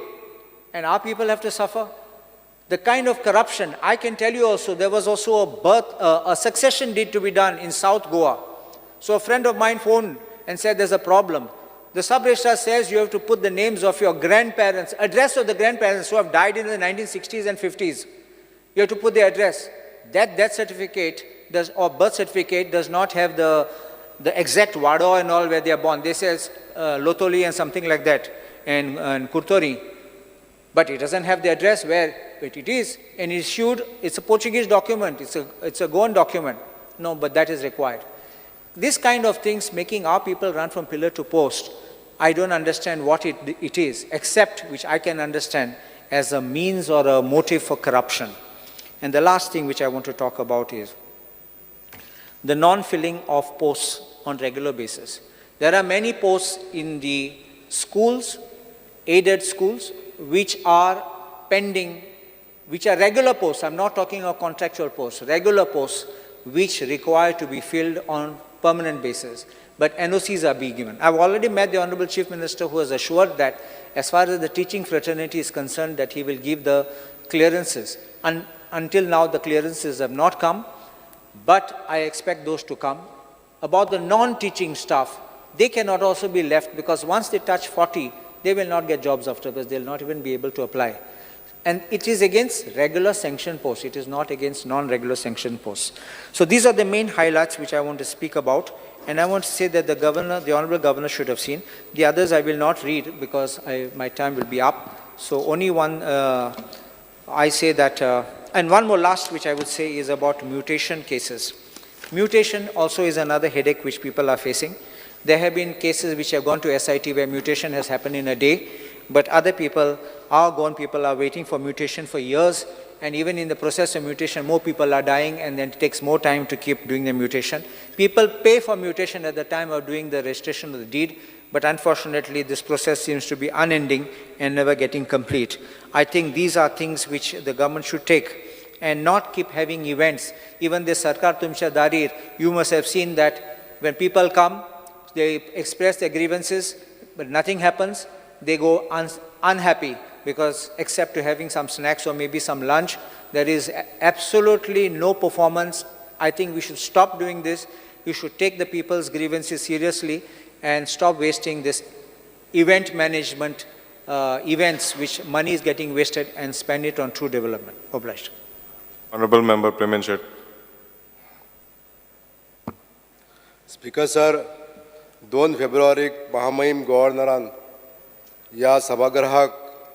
and our people have to suffer? The kind of corruption, I can tell you also, there was also a birth, a succession deed to be done in South Goa. So a friend of mine phoned and said there's a problem. The sub-registrar says you have to put the names of your grandparents, address of the grandparents who have died in the 1960s and 50s. You have to put their address. That death certificate does, or birth certificate does not have the exact wado and all where they are born. They say Lotoli and something like that, and Curtorim. But it doesn't have the address where it is, and issued, it's a Portuguese document, it's a Goan document. No, but that is required. This kind of things making our people run from pillar to post, I don't understand what it is, except which I can understand as a means or a motive for corruption. And the last thing which I want to talk about is the non-filling of posts on regular basis. There are many posts in the schools, aided schools, which are pending, which are regular posts. I'm not talking of contractual posts, regular posts which require to be filled on permanent basis. But NOCs are being given. I've already met the Honorable Chief Minister, who has assured that as far as the teaching fraternity is concerned, that he will give the clearances. And until now, the clearances have not come, but I expect those to come. About the non-teaching staff, they cannot also be left, because once they touch 40, they will not get jobs afterwards. They will not even be able to apply. And it is against regular sanction posts. It is not against non-regular sanction posts. So these are the main highlights which I want to speak about. And I want to say that the governor, the Honorable Governor, should have seen. The others I will not read because my time will be up. So only one, I say that, and one more last which I would say is about mutation cases. Mutation also is another headache which people are facing. There have been cases which have gone to SIT where mutation has happened in a day, but other people, our Goan people, are waiting for mutation for years, and even in the process of mutation, more people are dying, and then it takes more time to keep doing the mutation. People pay for mutation at the time of doing the registration of the deed, but unfortunately, this process seems to be unending and never getting complete. I think these are things which the government should take and not keep having events. Even the Sarkar Tumcha Darir, you must have seen that when people come, they express their grievances, but nothing happens. They go unhappy because except to having some snacks or maybe some lunch, there is absolutely no performance. I think we should stop doing this. We should take the people's grievances seriously and stop wasting this event management events which money is getting wasted, and spend it on true development. Obliged. Honorable Member Prem Shet. Speaker sir, 2 फेब्रुवारीक महामहीम गव्हर्नरान ह्या सभागृहाक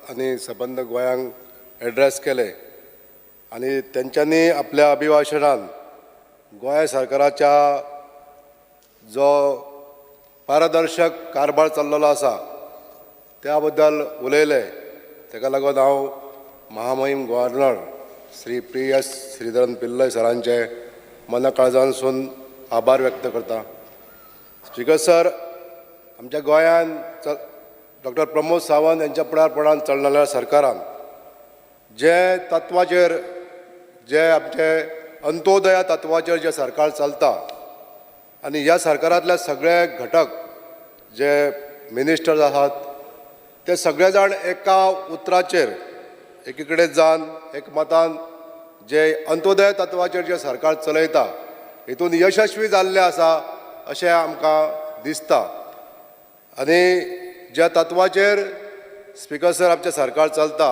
आनी सबंद गोंयांक address केले आनी तेंच्यांनी आपल्या अभिभाशणान गोंय सरकाराच्या जो पारदर्शक कारभार चल्लेलो आसा त्या बद्दल उलयले. तेका लागून हांव महामहीम governor Shri P S Sreedharan Pillai सरांचे मना काळजांसून आभार व्यक्त करता. स्पीकर सर, आमच्या गोंयान डॉक्टर प्रमोद सावंत यांच्या फुडारपणान चलणाऱ्या सरकारान जे तत्वाचेर, जे आमचे अंत्योदया तत्वाचेर जे सरकार चलता आनी ह्या सरकारांतले सगळे घटक जे मिनिस्टर्स आसात ते सगळे जाण एका उतराचेर एकी कडेन जावन एकमतान जे अंत्योदय तत्वाचेर जे सरकार चलयता हितून यशस्वी जाल्लें आसा अशें आमकां दिसता. आनी ज्या तत्वाचेर स्पिकर सर आमचें सरकार चलता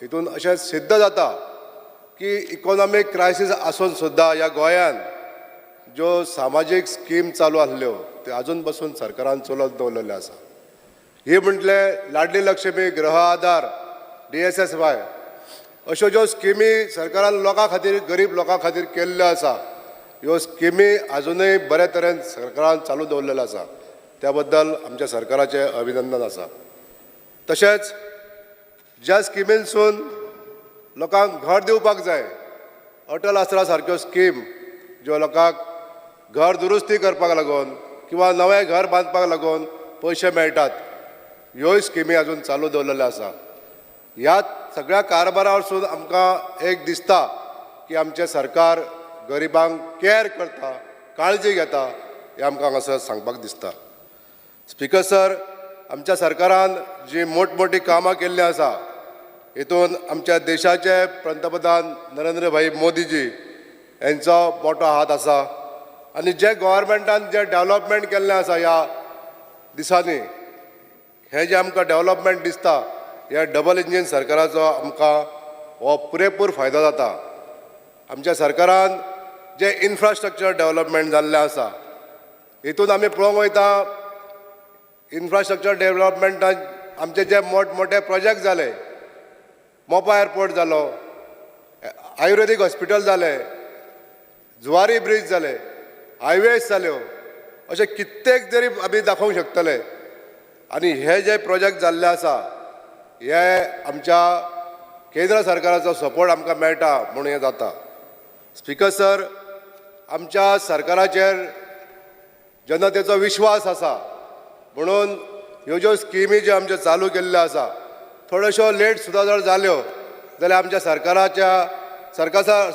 हितून अशें सिद्ध जाता की इकोनॉमीक क्रायसीस आसून सुद्दां ह्या गोंयान ज्यो सामाजीक स्कीम चालू आसल्यो त्यो आजून पसून सरकारान चलोवन दवरलेल्यो आसा. ही म्हटले Ladli Lakshmi, Gruha Aadhaar, DSSY अश्यो ज्यो स्किमी सरकारान लोकां खातीर, गरीब लोकां खातीर केल्ल्यो आसा, ह्यो स्किमी आजुनूय बरे तरेन सरकारान चालू दवरलेल्यो आसा. त्या बद्दल आमच्या सरकाराचें अभिनंदन आसा. तशेंच ज्या स्किमींसून लोकांक घर दिवपाक जाय, अटल आसरा सारक्यो स्कीम ज्यो लोकांक घर दुरुस्ती करपाक लागून किंवा नवें घर बांदपाक लागून पयशे मेळटात, ह्योय स्किमी अजून चालू दवरलेल्यो आसा. ह्या सगळ्या कारभारा वरसून आमकां एक दिसता की आमचें सरकार गरिबांक कॅर करता, काळजी घेता, हें आमकां हांगासर सांगपाक दिसता. स्पिकर सर, आमच्या सरकारान जी मोठमोठी कामां केल्लीं आसा हितून आमच्या देशाचे पंतप्रधान नरेंद्र भाई मोदीजी हेंचो मोठो हात आसा. आनी जे गोवोरमेंटान जे डेवलपमेंट केल्लें आसा ह्या दिसांनी, हें जें आमकां डेवलपमेंट दिसता ह्या डबल इंजीन सरकाराचो आमकां हो पुरेपूर फायदो जाता. आमच्या सरकारान जें इन्फ्रास्ट्रक्चर डेवलपमेंट जाल्लें आसा हितून आमी पळोवंक वयता इन्फ्रास्ट्रक्चर डेवलपमेंटान आमचे जे मोठमोठे प्रोजेक्ट जाले, मोपा एअरपोर्ट जालो, आयुर्वेदीक हॉस्पिटल जालें, जुवारी ब्रीज जाले, हायवेज जाल्यो, अशे कित्येक तरी आमी दाखोवंक शकतले. आनी हे जे प्रोजेक्ट जाल्ले आसा हे आमच्या केंद्र सरकाराचो सपोर्ट आमकां मेळटा म्हूण हें जाता. स्पिकर सर, आमच्या सरकाराचेर जनतेचो विश्वास आसा म्हणून ह्यो ज्यो स्किमी ज्यो आमच्यो चालू केल्ल्यो आसा थोड्योश्यो लेट सुद्दां जर जाल्यो जाल्यार आमच्या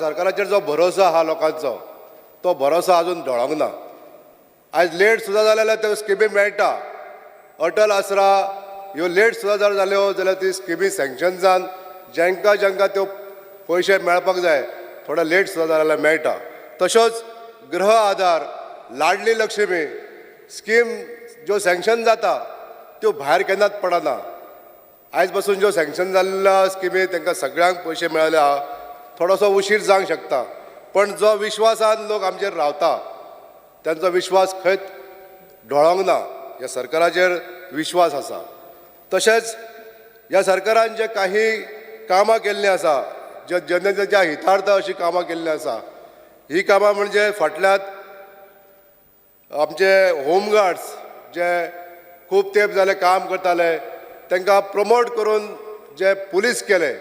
सरकाराचेर जो भरोसो आहा लोकांचो तो भरोसो आजून ढळोंक ना. आयज लेट सुद्दां जाले जाल्यार त्यो स्किमी मेळटा. अटल आसरा ह्यो लेट सुद्दां जर जाल्यो जाल्यार ती स्किमी सँक्शन जावन जांकां जांकां त्यो पयशे मेळपाक जाय थोडे लेट सुद्दां जाले जाल्यार मेळटा. तश्योच गृह आधार, लाडली लक्ष्मी स्कीम ज्यो सँक्शन जाता त्यो भायर केन्नाच पडना. आयज पासून ज्यो सँक्शन जाल्ल्या स्किमी तांकां सगळ्यांक पयशे मेळ्ळे आहा. थोडोसो उशीर जावंक शकता पण जो विश्वासान लोक आमचेर रावता तांचो विश्वास खंयच ढळोंक ना. ह्या सरकाराचेर विश्वास आसा. तशेंच ह्या सरकारान जे काही कामां केल्लीं आसा, जे जनतेच्या हितार्थ अशीं कामां केल्लीं आसा, ही कामां म्हणजे फाटल्यात आमचे होमगार्ड्स जे खूब तेंप जाले काम करताले तांकां प्रमोट करून जे पुलीस केले,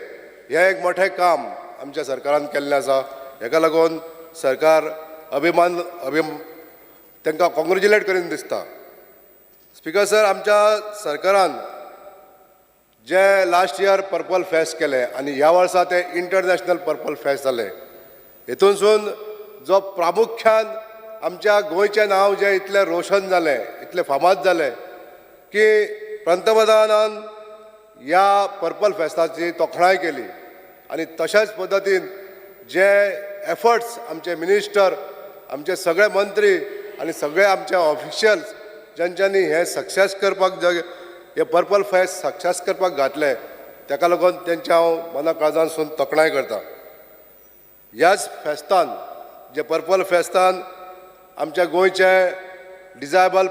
हें एक मोठें काम आमच्या सरकारान केल्लें आसा. हेका लागून सरकार अभिमान अभिम तांकां कॉंग्रेच्युलेट करीन दिसता. स्पिकर सर, आमच्या सरकारान जे लास्ट इयर पर्पल फेस्ट केलें आनी ह्या वर्सा तें इंटरनॅशनल पर्पल फेस्ट जालें, हितूनसून जो प्रामुख्यान आमच्या गोंयचें नांव जें इतलें रोशन जालें, इतलें फामाद जालें की पंतप्रधानान ह्या पर्पल फेस्ताची तोखणाय केली. आनी तशेंच पद्दतीन जे एफर्ट्स आमचे मिनिस्टर, आमचे सगळे मंत्री आनी सगळे आमचे ऑफिशियल्स ज्यांच्यांनी हें सक्सेस करपाक हे पर्पल फेस्ट सक्सेस करपाक घातले ताका लागून तेंचे हांव मना काळजांतसून तोखणाय करता. ह्याच फेस्तान जे पर्पल फेस्तान आमच्या गोंयचे डिजायबल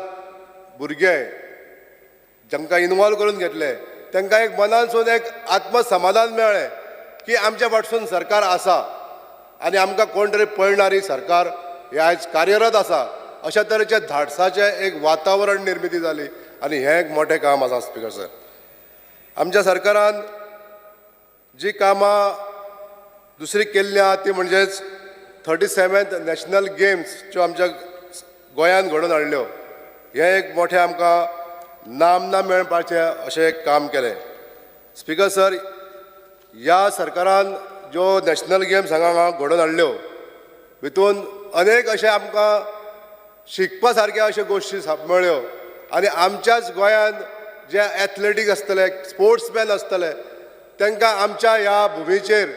भुरगे जांकां इनवॉल्व करून घेतले तांकां एक मनानसून एक आत्मसमाधान मेळ्ळें की आमच्या फाटसून सरकार आसा आनी आमकां कोण तरी पळणारी सरकार हे आयज कार्यरत आसा. अशा तरेचें धाडसाचें एक वातावरण निर्मिती जाली आनी हें एक मोठें काम आसा. स्पिकर सर, आमच्या सरकारान जी कामां दुसरी केल्ली आहा ती म्हणजेच 37th national games ज्यो आमच्या गोंयांत घडोवन हाडल्यो, हें एक मोठें आमकां नामना मेळपाचें अशें एक काम केलें. स्पिकर सर, ह्या सरकारान ज्यो नॅशनल गेम्स हांगा घडोवन हाडल्यो हितून अनेक अशें आमकां शिकपा सारक्या अश्यो गोश्टी मेळ्ळ्यो आनी आमच्याच गोंयांत जे एथलेटीक आसतले, स्पोर्ट्समॅन आसतले, तांकां आमच्या ह्या भुमीचेर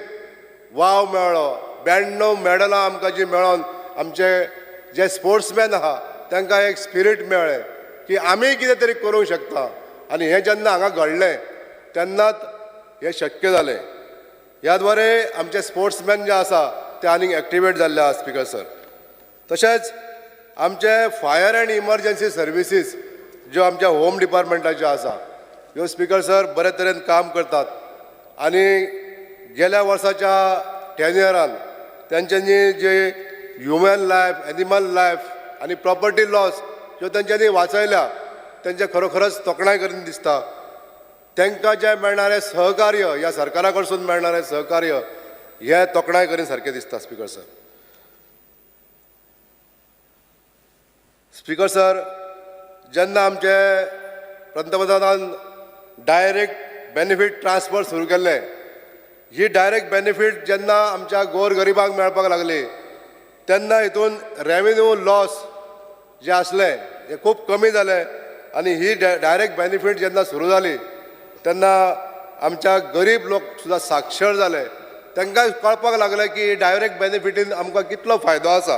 वाव मेळ्ळो. 92 मॅडलां आमकां जी मेळोन आमचे जे स्पोर्ट्समॅन आहा तांकां एक स्पिरीट मेळ्ळें की आमी कितें तरी करूंक शकता. आनी हें जेन्ना हांगा घडलें तेन्नाच हें शक्य जालें. ह्या द्वारे आमचे स्पोर्ट्समॅन जे आसा ते आनीक एक्टिवेट जाल्ले आसा स्पिकर सर. तशेंच आमचे फायर एंड इमर्जन्सी सर्विसीस ज्यो आमच्या होम डिपार्टमेंटाच्यो आसा ह्यो स्पिकर सर बरे तरेन काम करतात आनी गेल्या वर्साच्या टेन्युअरान तेंच्यांनी जे ह्युमन लायफ, एनिमल लायफ आनी प्रॉपर्टी लॉस ज्यो तेंच्यांनी वाचयल्या तेंचे खरोखरच तोखणाय करून दिसता. तांकां जें मेळणारें सहकार्य, ह्या सरकारा कडसून मेळणारें सहकार्य हें तोखणाय करीन सारकें दिसता स्पिकर सर. स्पिकर सर, जेन्ना आमचे पंतप्रधानान डायरेक्ट बेनिफीट ट्रान्सफर सुरू केल्लें, ही डायरेक्ट बेनिफीट जेन्ना आमच्या गोर गरिबांक मेळपाक लागली तेन्ना हितून रेवेन्यू लॉस जे आसलें हें खूब कमी जालें. आनी ही डायरेक्ट बेनिफीट जेन्ना सुरू जाली तेन्ना आमच्या गरीब लोक सुद्दां साक्षर जाले, तांकां कळपाक लागलें की डायरेक्ट बेनिफिटीन आमकां कितलो फायदो आसा.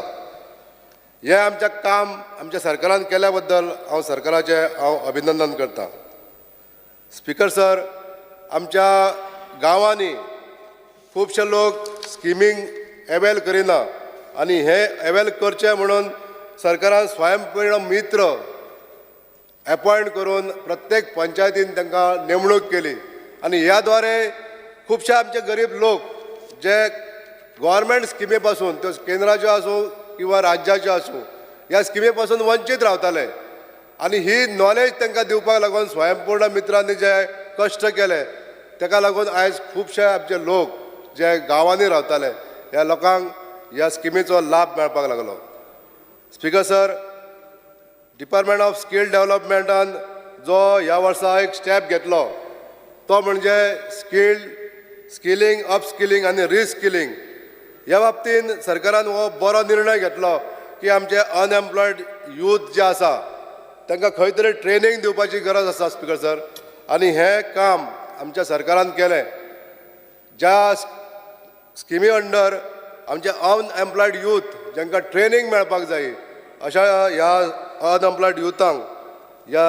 हें आमचें काम आमच्या सरकारान केल्या बद्दल हांव सरकाराचें हांव अभिनंदन करतां. स्पिकर सर, आमच्या गांवांनी खुबशे लोक स्किमींग एवेल करिना आनी हें एवेल करचें म्हणून सरकारान स्वयंपूर्ण मित्र एपॉयंट करून प्रत्येक पंचायतीन तांकां नेमणूक केली आनी ह्या द्वारे खुबशे आमचे गरीब लोक जे गव्हर्मेंट स्किमी पासून, त्यो केंद्राच्यो आसूं किंवा राज्याच्यो आसूं, ह्या स्किमी पासून वंचीत रावताले आनी ही नॉलेज तांकां दिवपाक लागून स्वयंपूर्ण मित्रांनी जे कश्ट केले ताका लागून आयज खुबशे आमचे लोक जे गांवांनी रावताले ह्या लोकांक ह्या स्किमीचो लाभ मेळपाक लागलो. Speaker sir, department of skill डेव्हलपमेंटान जो ह्या वर्सा एक स्टेप घेतलो तो म्हणजे स्किलिंग, अपस्किलिंग आनी रिस्किलिंग ह्या बाबतीन सरकारान हो बरो निर्णय घेतलो की आमचे अनएम्प्लॉयड यूथ जे आसा तांकां खंय तरी ट्रेनींग दिवपाची गरज आसा स्पिकर सर. आनी हें काम आमच्या सरकारान केलें. ज्या स्किमी अंडर आमचे अनएम्प्लॉयड यूथ जांकां ट्रेनींग मेळपाक जाय अशा ह्या अनएम्प्लॉयड युथांक ह्या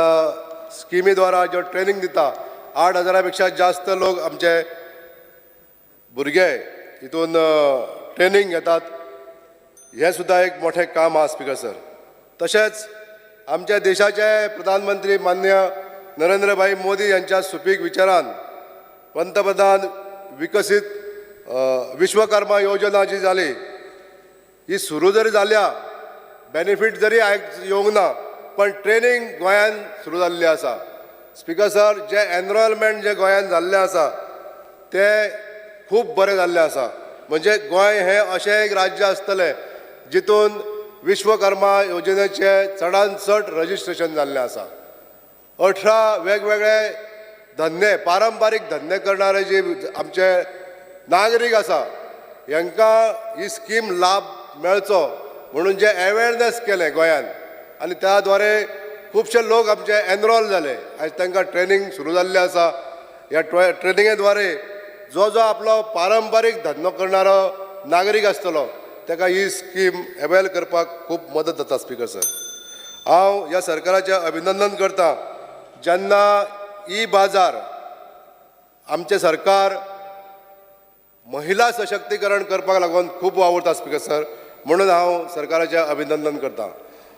स्किमी द्वारा ज्यो ट्रेनींग दिता, 8,000 पेक्षा जास्त लोक आमचे भुरगे हितून ट्रेनींग घेतात. हें सुद्दां एक मोठें काम आसा स्पिकर सर. तशेंच आमच्या देशाचे प्रधानमंत्री मान्य नरेंद्रभाई मोदी यांच्या सुपीक विचारान पंतप्रधान विकसीत विश्वकर्मा योजना जी जाली ही सुरू जरी जाल्या, बेनिफीट जरी आयज येवंक ना पण ट्रेनींग गोंयान सुरू जाल्ली आसा. स्पिकर सर, जे एनरोलमेंट जे गोंयान जाल्लें आसा तें खूब बरें जाल्लें आसा. म्हणजे गोंय हें अशें एक राज्य आसतलें जितून विश्वकर्मा योजनेचें चडान चड रजिस्ट्रेशन जाल्लें आसा. 18 वेगवेगळे धंदे, पारंपारीक धंदे करणारे जे आमचे नागरीक आसा हांकां ही स्कीम लाभ मेळचो म्हणून जे अवेरनेस केलें गोंयान आनी त्या द्वारे खुबशे लोक आमचे एनरोल जाले. आयज तांकां ट्रेनींग सुरू जाल्लें आसा. ह्या ट्रेनिंगे द्वारे जो जो आपलो पारंपारीक धंदो करणारो नागरीक आसतलो ताका ही स्कीम अवेल करपाक खूब मदत जाता. स्पिकर सर, हांव ह्या सरकाराचें अभिनंदन करता. जेन्ना ई बाजार आमचें सरकार महिला सशक्तीकरण करपाक लागून खूब वावुरता स्पिकर सर, म्हणून हांव सरकाराचें अभिनंदन करता.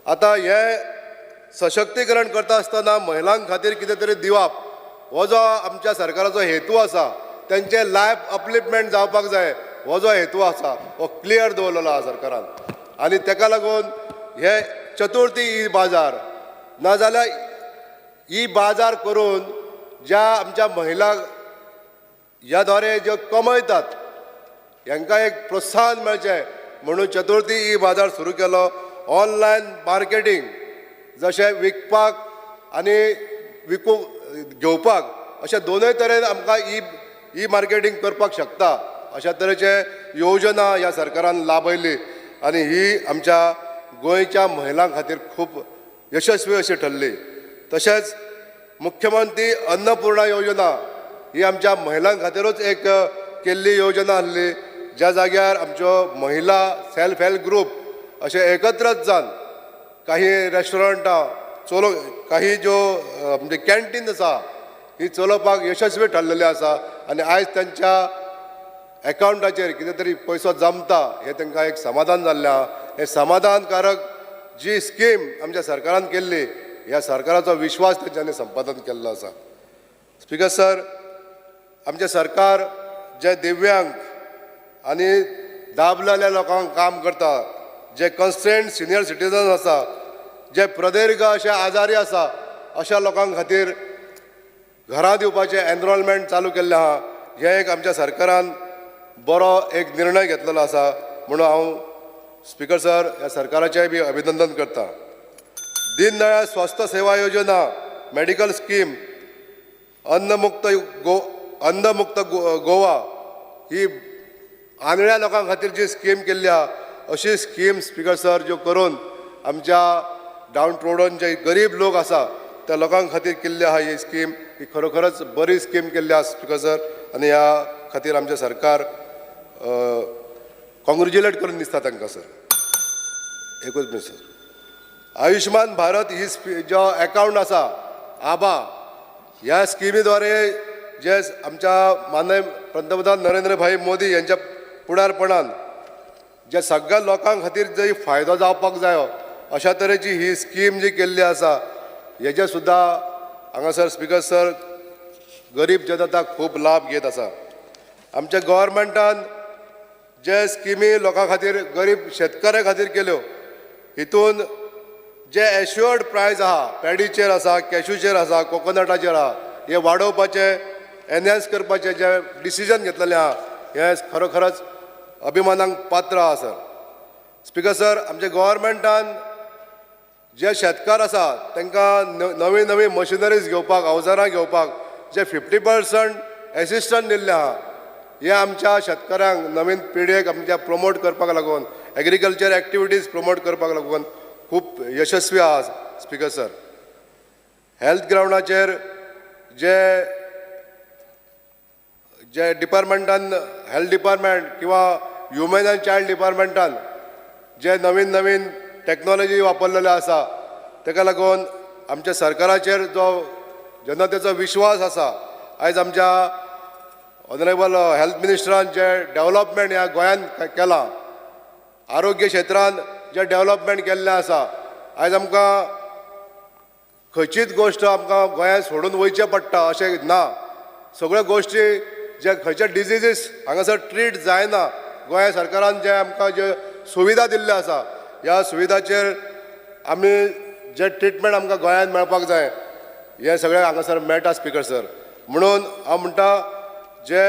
आतां हें सशक्तीकरण करता आसतना महिलां खातीर कितें तरी दिवप हो जो आमच्या सरकाराचो हेतू आसा, तेंचें लायफ अपलिफ्टमेंट जावपाक जाय हो जो हेतू आसा हो क्लियर दवरलेलो आसा सरकारान. आनी तेका लागून हे चतुर्थी ई बाजार नाजाल्यार ई बाजार करून ज्या आमच्या महिला ह्या द्वारे ज्यो कमयतात हांकां एक प्रोत्साहन मेळचें म्हणून चतुर्थी ई बाजार सुरू केलो. ऑनलायन मार्केटींग जशें विकपाक आनी विकूंक घेवपाक अशें दोनूय तरेन आमकां ई मार्केटींग करपाक शकता अशा तरेचे योजना ह्या सरकारान लाभयली आनी ही आमच्या गोंयच्या महिलां खातीर खूब यशस्वी अशी ठरली. तशेंच मुख्यमंत्री अन्नपूर्णा योजना ही आमच्या महिलां खातीरूच एक केल्ली योजना आसली, ज्या जाग्यार आमच्यो महिला सेल्फ हेल्प ग्रूप अशें एकत्रच जावन काही रेस्टॉरंटां चलो, काही ज्यो म्हणजे कॅन्टीन आसा, ही चलोवपाक यशस्वी ठरलेली आसा आनी आयज तांच्या एकावंटाचेर कितें तरी पयसो जमता हें तांकां एक समाधान जाल्लें आहा. हें समाधानकारक जी स्कीम आमच्या सरकारान केल्ली, ह्या सरकाराचो विश्वास तेंच्यांनी संपादन केल्लो आसा. स्पिकर सर, आमचें सरकार जे दिव्यांग आनी दाबलेल्या लोकांक काम करता, जे कन्स्ट्रेंट सिनियर सिटीजन आसा, जे प्रदीर्घ अशे आजारी आसा, अशा लोकां खातीर घरां दिवपाचें एनरोलमेंट चालू केल्लें आहा. हें एक आमच्या सरकारान बरो एक निर्णय घेतलेलो आसा म्हणून हांव स्पिकर सर ह्या सरकाराचें बी अभिनंदन करता. दीनदयाळ स्वस्थ सेवा योजना, मेडिकल स्कीम, अन्नमुक्त गो अंधमुक्त गोवा ही आंधळ्या लोकां खातीर जी स्कीम केल्ली आहा, अशी स्कीम स्पिकर सर ज्यो करून आमच्या डावन ट्रोडन जे गरीब लोक आसा त्या लोकां खातीर केल्ली आहा ही स्कीम, ही खरोखरच बरी स्कीम केल्ली आहा स्पिकर सर. आनी ह्या खातीर आमचें सरकार कॉंग्रेच्युलेट करून दिसता तांकां सर. एकूच मिनीट सर. आयुष्मान भारत ही जो एकावंट आसा आबा, ह्या स्किमीद्वारे जे आमच्या माननीय पंतप्रधान नरेंद्र भाई मोदी यांच्या फुडारपणान जे सगळ्या लोकां खातीर जे फायदो जावपाक जायो अशा तरेची ही स्कीम जी केल्ली आसा, हेजे सुद्दां हांगासर स्पिकर सर गरीब जनता खूब लाभ घेत आसा. आमच्या गव्हर्मेंटान जे स्किमी लोकां खातीर, गरीब शेतकऱ्यां खातीर केल्यो, हितून जे एश्युअर्ड प्रायस आहा, पॅडीचेर आसा, कॅशूचेर आसा, कोकोनटाचेर आहा, हे वाडोवपाचे, एनहान्स करपाचे जे डिसिजन घेतलेलें आहा, हें खरोखरच अभिमानाक पात्र आहा सर. स्पिकर सर, आमच्या गव्हर्मेंटान जे शेतकार आसा तांकां नवी नवी मशिनरीज घेवपाक, अवजारां घेवपाक जे 50% एसिस्टंट दिल्लें आहा, हे आमच्या शेतकारांक, नवीन पिळगेक आमच्या प्रमोट करपाक लागून, एग्रीकल्चर एक्टिविटीज प्रमोट करपाक लागून खूब यशस्वी आहा स्पिकर सर. हेल्थ ग्रावंडाचेर जे जे डिपार्टमेंटान, हेल्थ डिपार्टमेंट किंवा ह्युमन अँड चायल्ड डिपार्टमेंटान जे नवीन नवीन टॅक्नोलॉजी वापरलेले आसा, ताका लागून आमच्या सरकाराचेर जो जनतेचो विश्वास आसा, आयज आमच्या ऑनरेबल हेल्थ मिनिस्टरान जे डेवलपमेंट ह्या गोंयांत केलां, आरोग्य क्षेत्रान जे डेवलपमेंट केल्लें आसा, आयज आमकां खंयचीच गोश्ट आमकां गोंयांत सोडून वयचें पडटा अशें ना. सगळ्यो गोश्टी जे खंयचे डिजिजीस हांगासर ट्रीट जायना, गोंय सरकारान जे आमकां जे सुविधा दिल्ल्यो आसा, ह्या सुविधाचेर आमी जे ट्रिटमेंट आमकां गोंयांत मेळपाक जाय, हें सगळें हांगासर मेळटा स्पिकर सर. म्हणून हांव म्हणटा जे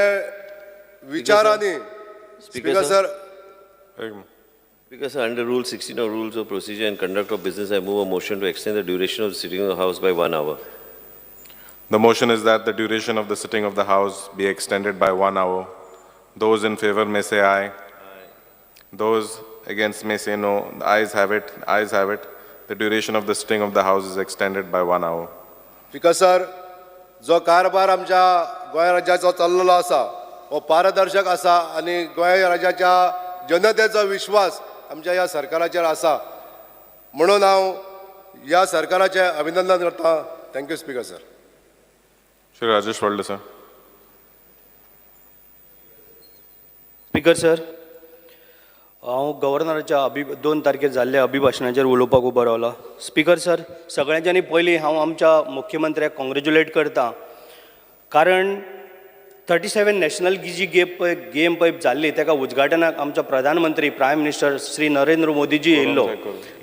विचारांनी स्पिकर सर. एक minute. Speaker, sir, under Rule 16 of Rules of Procedure and Conduct of Business, I move a motion to extend the duration of the sitting of the House by 1 hour. The motion is that the duration of the sitting of the House be extended by 1 hour. Those in favor may say aye. Those against may say no. The ayes have it. The ayes have it. The duration of the sitting of the House is extended by 1 hour. Speaker sir, जो कारभार आमच्या गोंय राज्याचो चल्लेलो आसा हो पारदर्शक आसा आनी गोंय राज्याच्या जनतेचो विश्वास आमच्या ह्या सरकाराचेर आसा, म्हणून हांव ह्या सरकाराचें अभिनंदन करता. Thank you speaker sir. Shri Rajesh Walde, sir. Speaker sir, हांव गव्हर्नराच्या 2 तारखेर जाल्ल्या अभिभाशणाचेर उलोवपाक उबो रावला. स्पिकर सर, सगळ्यांच्यानी पयलीं हांव आमच्या मुख्यमंत्र्याक कॉंग्रेच्युलेट करता, कारण 37 नॅशनल जी गेम पळय, गेम पळय जाल्ली, ताका उद्घाटनाक आमचो प्रधानमंत्री, प्रायम मिनिस्टर श्री नरेंद्र मोदीजी येयल्लो.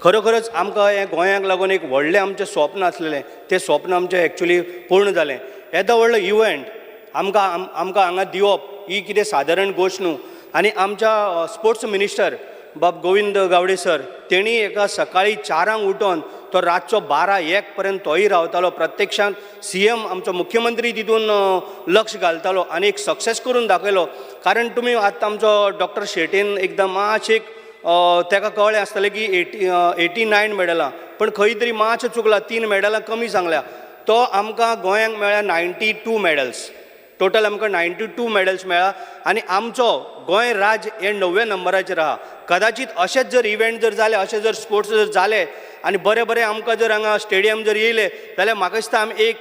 खरोखरच आमकां हें गोंयाक लागून एक व्हडलें आमचें स्वप्न आसलेलें, तें स्वप्न आमचें एक्चुली पूर्ण जालें. येदो व्हडलो इव्हेंट आमकां हांगा दिवप ही कितें सादारण गोश्ट न्हू. आनी आमच्या स्पोर्ट्स मिनिस्टर बाब गोविंद गावडे सर, तेणी एका सकाळी 4 उठोन तो रातचो 12-1 पर्यंत तोय रावतालो. प्रत्यक्षांत सीएम, आमचो मुख्यमंत्री तितून लक्ष घालतालो आनी एक सक्सेस करून दाखयलो. कारण तुमी आतां आमचो डॉक्टर शेटीन एकदां मातशें एक ताका कळ्ळें आसतलें की 89 मॅडलां, पण खंय तरी मातशें चुकला, 3 मॅडलां कमी सांगल्या. तो आमकां गोंयांक मेळ्ळ्या 92 मॅडल्स, टोटल आमकां 92 मॅडल्स मेळ्ळा आनी आमचो गोंय राज्य हें 9व्या नंबराचेर आहा. कदाचीत अशेंच जर इव्हेंट जर जाले, अशें जर स्पोर्ट्स जर जाले आनी बरे बरे आमकां जर हांगा स्टेडियम जर येयले जाल्यार म्हाका दिसता आमी एक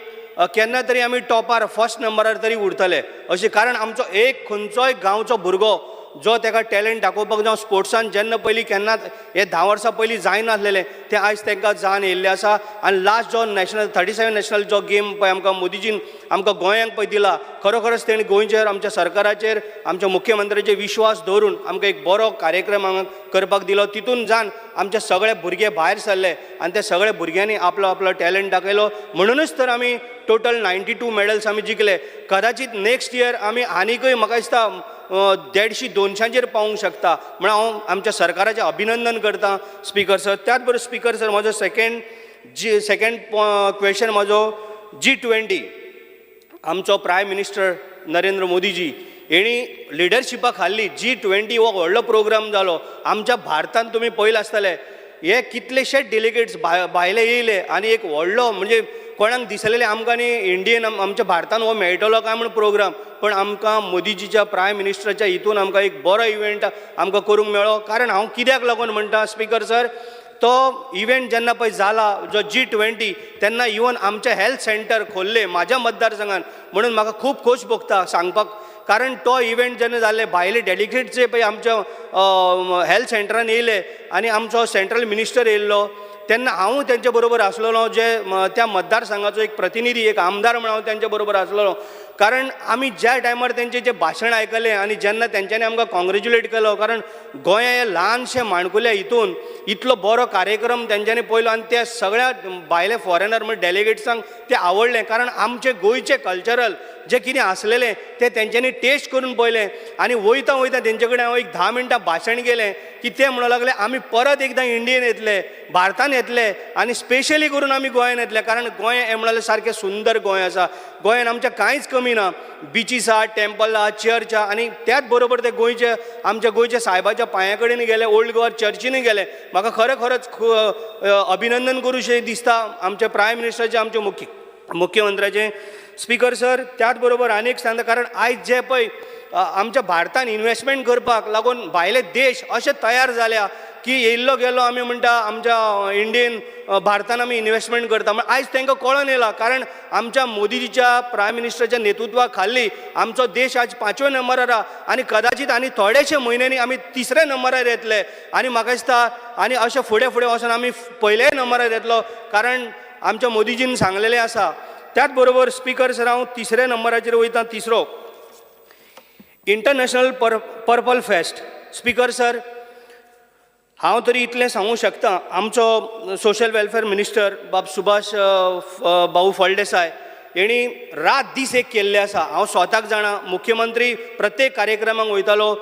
केन्ना तरी आमी टॉपार फर्स्ट नंबरार तरी उरतले अशें. कारण आमचो एक खंयचोय गांवचो भुरगो जो ताका टॅलंट दाखोवपाक जावं स्पोर्ट्सान जेन्ना पयलीं केन्नाच हे 10 वर्सां पयलीं जायनासलेलें तें आयज तांकां जाण येयल्लें आसा. आनी लास्ट जो नॅशनल 37 नॅशनल जो गेम पळय आमकां मोदीजीन आमकां गोंयांक पळय दिला, खरोखरच तेणी गोंयचेर आमच्या सरकाराचेर आमच्या मुख्यमंत्र्याचेर विश्वास दवरून आमकां एक बरो कार्यक्रम हांगा करपाक दिलो. तितून जावन आमचे सगळे भुरगे भायर सरले आनी ते सगळे भुरग्यांनी आपलो आपलो टॅलंट दाखयलो. म्हणुनूच तर आमी टोटल 92 मॅडल्स आमी जिखले. कदाचीत नेक्स्ट इयर आमी आनीकय म्हाका दिसता 150-200 पावूंक शकता. म्हण हांव आमच्या सरकाराचें अभिनंदन करता स्पीकर सर. त्याच बरोबर स्पीकर सर म्हजो सेकंड क्वेश्चन म्हजो G20 आमचो प्रायम मिनिस्टर नरेंद्र मोदीजी हेणी लिडरशिपा खाल्ली G20 हो व्हडलो प्रोग्राम जालो. आमच्या भारतान तुमी पळयलां आसतलें हे कितलेशेच डेलिगेट्स भायले येयले आनी एक व्हडलो म्हणजे कोणाक दिसलेलें आमकां न्ही इंडियन आमच्या भारतान हो मेळटलो काय म्हण प्रोग्राम, पण आमकां मोदीजीच्या प्रायम मिनिस्टराच्या हितून आमकां एक बरो इव्हेंट आमकां करूंक मेळ्ळो. कारण हांव कित्याक लागून म्हणटा स्पीकर सर, तो इव्हेंट जेन्ना पळय जाला जो G20 तेन्ना इवन आमचें हेल्थ सेंटर खोल्ले म्हाज्या मतदारसंघान, म्हणून म्हाका खूब खोस भोगता सांगपाक. कारण तो इव्हेंट जेन्ना जाले भायले डेलिगेट्स जे पळय आमच्या हेल्थ सेंटरान येयले आनी आमचो सेंट्रल मिनिस्टर येयल्लो तेन्ना हांव तेंचे बरोबर आसलेलो, जे त्या मतदारसंघाचो एक प्रतिनिधी एक आमदार म्हण हांव तेंचे बरोबर आसलेलो. कारण आमी ज्या टायमार तेंचें जें भाशण आयकलें आनी जेन्ना तेंच्यांनी आमकां कॉंग्रेच्युलेट केलो, कारण गोंया हें ल्हानशें माणकुल्या हितून इतलो बरो कार्यक्रम तेंच्यांनी पळयलो आनी त्या सगळ्या भायले फॉरेनर म्हणजे डेलिगेट्सांक तें आवडलें. कारण आमचें गोंयचें कल्चरल जें कितें आसलेलें तें तेंच्यांनी टेस्ट करून पळयलें आनी वयता वयता तेंचे कडेन हांव एक 10 मिनटां भाशण केलें की ते म्हणूंक लागले आमी परत एकदां इंडियेन येतले, भारतान येतले आनी स्पेशली करून आमी गोंयान येतले. कारण गोंय हें म्हणल्यार सारकें सुंदर गोंय आसा, गोंयान आमच्या कांयच कमी ना, बिचीस आहा, टेम्पल आहा, चर्च आहा आनी त्याच बरोबर ते गोंयचे आमच्या गोंयच्या सायबाच्या पांया कडेन गेले, ओल्ड गोवा चर्चीनूय गेले. म्हाका खरें खरेंच अभिनंदन करूंशें दिसता आमच्या प्रायम मिनिस्टराचें, आमच्या मुख्यमंत्र्याचें. स्पीकर सर त्याच बरोबर आनी एक सांगता, कारण आयज जे पळय आमच्या भारतान इन्वेस्टमेंट करपाक लागून भायले देश अशे तयार जाल्या की येयल्लो गेलो आमी म्हणटा आमच्या इंडियन भारतान आमी इन्वेस्टमेंट करता, म्हण आयज तांकां कळोन येयला. कारण आमच्या मोदीजीच्या प्रायम मिनिस्टराच्या नेतृत्वा खाली आमचो देश आज 5व्या नंबरार आहा आनी कदाचीत आनी थोडेशे म्हयन्यांनी आमी 3ऱ्या नंबरार येतले आनी म्हाका दिसता आनी अशें फुडें फुडें वचून आमी पयल्याय नंबरार येतलो, कारण आमच्या मोदीजीन सांगलेलें आसा. त्याच बरोबर स्पीकर सर हांव 3ऱ्या नंबराचेर वयता, 3रो international purple fest. Speaker sir हांव तरी इतलें सांगूंक शकता, आमचो सोशल वेलफेअर मिनिस्टर बाब सुभाष भाऊ फळदेसाय हेणी रात दीस एक केल्ले आसा. हांव स्वताक जाणा, मुख्यमंत्री प्रत्येक कार्यक्रमाक वयतालो.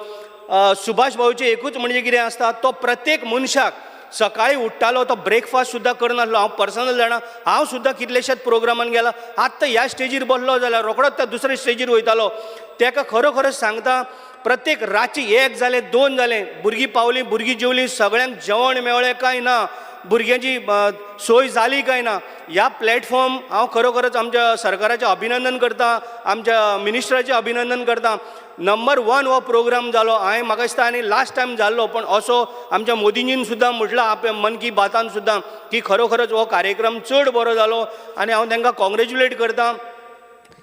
सुभाष भाऊचें एकूच म्हणजे कितें आसता, तो प्रत्येक मनशाक सकाळी उठ्ठालो तो ब्रेकफास्ट सुद्दां करनासलो. हांव पर्सनल जाणा, हांव सुद्दां कितलेशेच प्रोग्रामान गेला, आत्तां ह्या स्टेजीर बसलो जाल्यार रोखडोच त्या दुसऱ्या स्टेजीर वयतालो. तेका खरोखरच सांगता, प्रत्येक रातची 1 जालें 2 जालें, भुरगीं पावलीं, भुरगीं जेवलीं, सगळ्यांक जेवण मेळ्ळें काय ना, भुरग्यांची सोय जाली काय ना, ह्या प्लॅटफॉर्म हांव खरोखरच आमच्या सरकाराचें अभिनंदन करता, आमच्या मिनिस्टराचें अभिनंदन करता. नंबर 1 हो प्रोग्राम जालो हांवें म्हाका दिसता आनी लास्ट टायम जाल्लो, पण असो आमच्या मोदीजीन सुद्दां म्हटलां आपल्या मन की बातान सुद्दां की खरोखरच हो कार्यक्रम चड बरो जालो आनी हांव तांकां कॉंग्रेच्युलेट करता.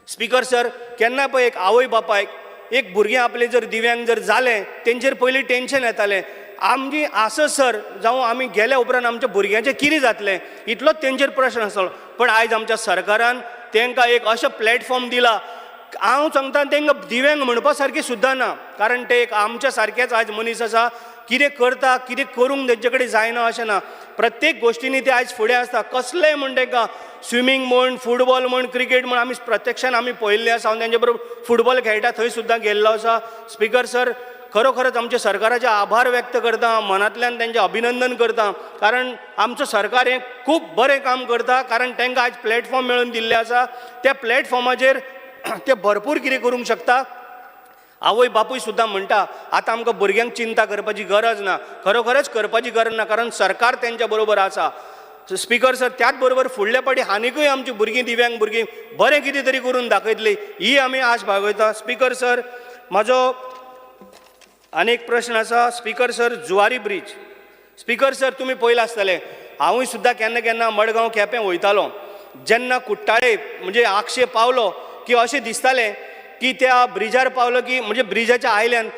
स्पीकर सर केन्ना पळय एक आवय बापायक एक भुरगें आपलें जर दिव्यांग जर जालें तेंचेर पयलीं टेंशन येतालें, आमची आसत सर जावं आमी गेल्या उपरांत आमच्या भुरग्यांचें कितें जातलें इतलोच तेंचेर प्रश्न आसलो. पण आयज आमच्या सरकारान तांकां एक अशें प्लॅटफॉर्म दिला, हांव सांगता तांकां दिव्यांग म्हणपा सारकें सुद्दां ना, कारण ते एक आमच्या सारकेच आयज मनीस आसा, कितें करता कितें करूंक तेंचे कडेन जायना अशें ना, प्रत्येक गोश्टींनी ते आयज फुडें आसता. कसलेंय म्हण तांकां स्विमींग म्हण, फुटबॉल म्हण, क्रिकेट म्हण, आमी प्रत्यक्षान आमी पळयल्लें आसा, हांव तेंचे बरोबर फुटबॉल खेळटा थंय सुद्दां गेल्लो आसा. स्पीकर सर खरोखरच आमच्या सरकाराचे आभार व्यक्त करता, मनांतल्यान तेंचें अभिनंदन करता, कारण आमचो सरकार हें खूब बरें काम करता, कारण तांकां आयज प्लॅटफॉर्म मेळून दिल्लें आसा, त्या प्लॅटफॉर्माचेर ते भरपूर कितें करूंक शकता. आवय बापूय सुद्दां म्हणटा आतां आमकां भुरग्यांक चिंता करपाची गरज ना, खरोखरच करपाची गरज ना, कारण सरकार तेंच्या बरोबर आसा. स्पीकर सर, त्याच बरोबर फुडल्या फावटी आनिकूय आमची भुरगीं, दिव्यांग भुरगीं बरें कितें तरी करून दाखयतली ही आमी आस बाळगयता. स्पीकर सर, म्हाजो आनी एक प्रश्न आसा. Speaker sir, Zuari bridge. Speaker sir, तुमी पळयलां आसतलें, हांवूय सुद्दां केन्ना केन्ना मडगांव केपें वयतालो, जेन्ना कुट्टाळे म्हणजे आगशे पावलो की अशें दिसतालें की त्या ब्रिजार पावलो की म्हणजे ब्रिजाच्या आयल्यान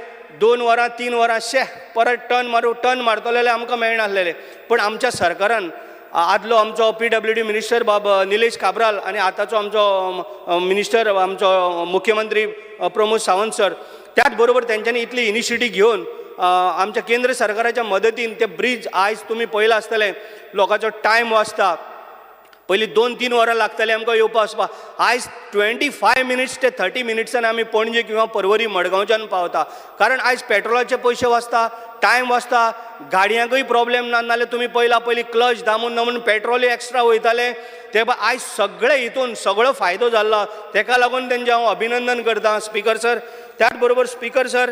2 वरां 3 वरां शे परत टर्न मारू, टर्न मारतले जाल्यार आमकां मेळनासलेले. पूण आमच्या सरकारान आदलो आमचो PWD minister बाब निलेश काब्राल आनी आतांचो आमचो मिनिस्टर आमचो मुख्यमंत्री प्रमोद सावंत सर, त्याच बरोबर तेंच्यांनी इतली इनिशिएटीव घेवन आमच्या केंद्र सरकाराच्या मदतीन ते ब्रीज आयज तुमी पळयलां आसतलें, लोकांचो टायम वाचता. पयलीं 2-3 वरां लागतालीं आमकां येवपा वचपाक, आयज 25 मिनिट्स ते 30 मिनिट्सान आमी पणजे किंवा परवरी मडगांवच्यान पावता. कारण आयज पेट्रोलाचे पयशे वाचता, टायम वाचता, गाडयांकूय प्रॉब्लेम ना. नाल्यार तुमी पयला पयलीं क्लच दामून दामून पेट्रोलूय एक्स्ट्रा वयतालें. ते आयज सगळे हितून सगळो फायदो जाल्लो, तेका लागून तेंचें हांव अभिनंदन करता स्पीकर सर. त्याच बरोबर स्पीकर सर,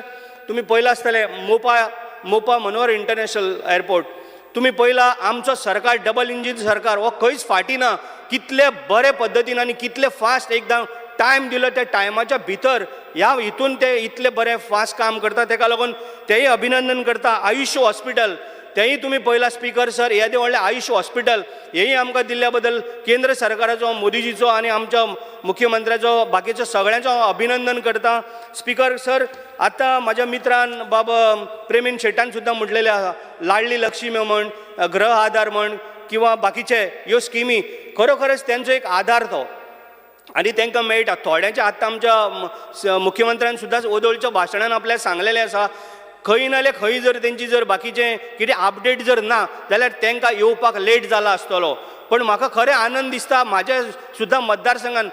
तुमी पळयलां आसतलें मोपा मनोहर इंटरनॅशनल एअरपोर्ट तुमी पळयला, आमचो सरकार डबल इंजीन सरकार हो खंयच फाटीं ना. कितले बरे पद्दतीन आनी कितले फास्ट एकदां टायम दिलो त्या टायमाच्या भितर ह्या हितून ते इतले बरे फास्ट काम करता, तेका लागून तेय अभिनंदन करता. आयुष्य हॉस्पिटल तेंय तुमी पळयलां स्पीकर सर, येदें व्हडलें आयुष्य हॉस्पिटल हेंय आमकां दिल्ल्या बद्दल केंद्र सरकाराचो, मोदीजीचो आनी आमच्या मुख्यमंत्र्याचो, बाकीच्या सगळ्यांचो हांव अभिनंदन करता. स्पीकर सर, आतां म्हाज्या मित्रान बाब प्रेमीन शेटान सुद्दां म्हटलेलें आसा, लाडली लक्ष्मी म्हण, गृह आधार म्हण किंवा बाकीचे ह्यो स्किमी, खरोखरच तेंचो एक आधार तो आनी तांकां मेळटा. थोड्यांच्या आतां आमच्या मुख्यमंत्र्यान सुद्दां ओदोळच्या भाशणान आपल्याक सांगलेलें आसा, खंय नाल्यार खंय जर तेंची जर बाकीचें कितें अपडेट जर ना जाल्यार तांकां येवपाक लेट जाला आसतलो. पण म्हाका खरें आनंद दिसता, म्हाज्या सुद्दां मतदारसंघान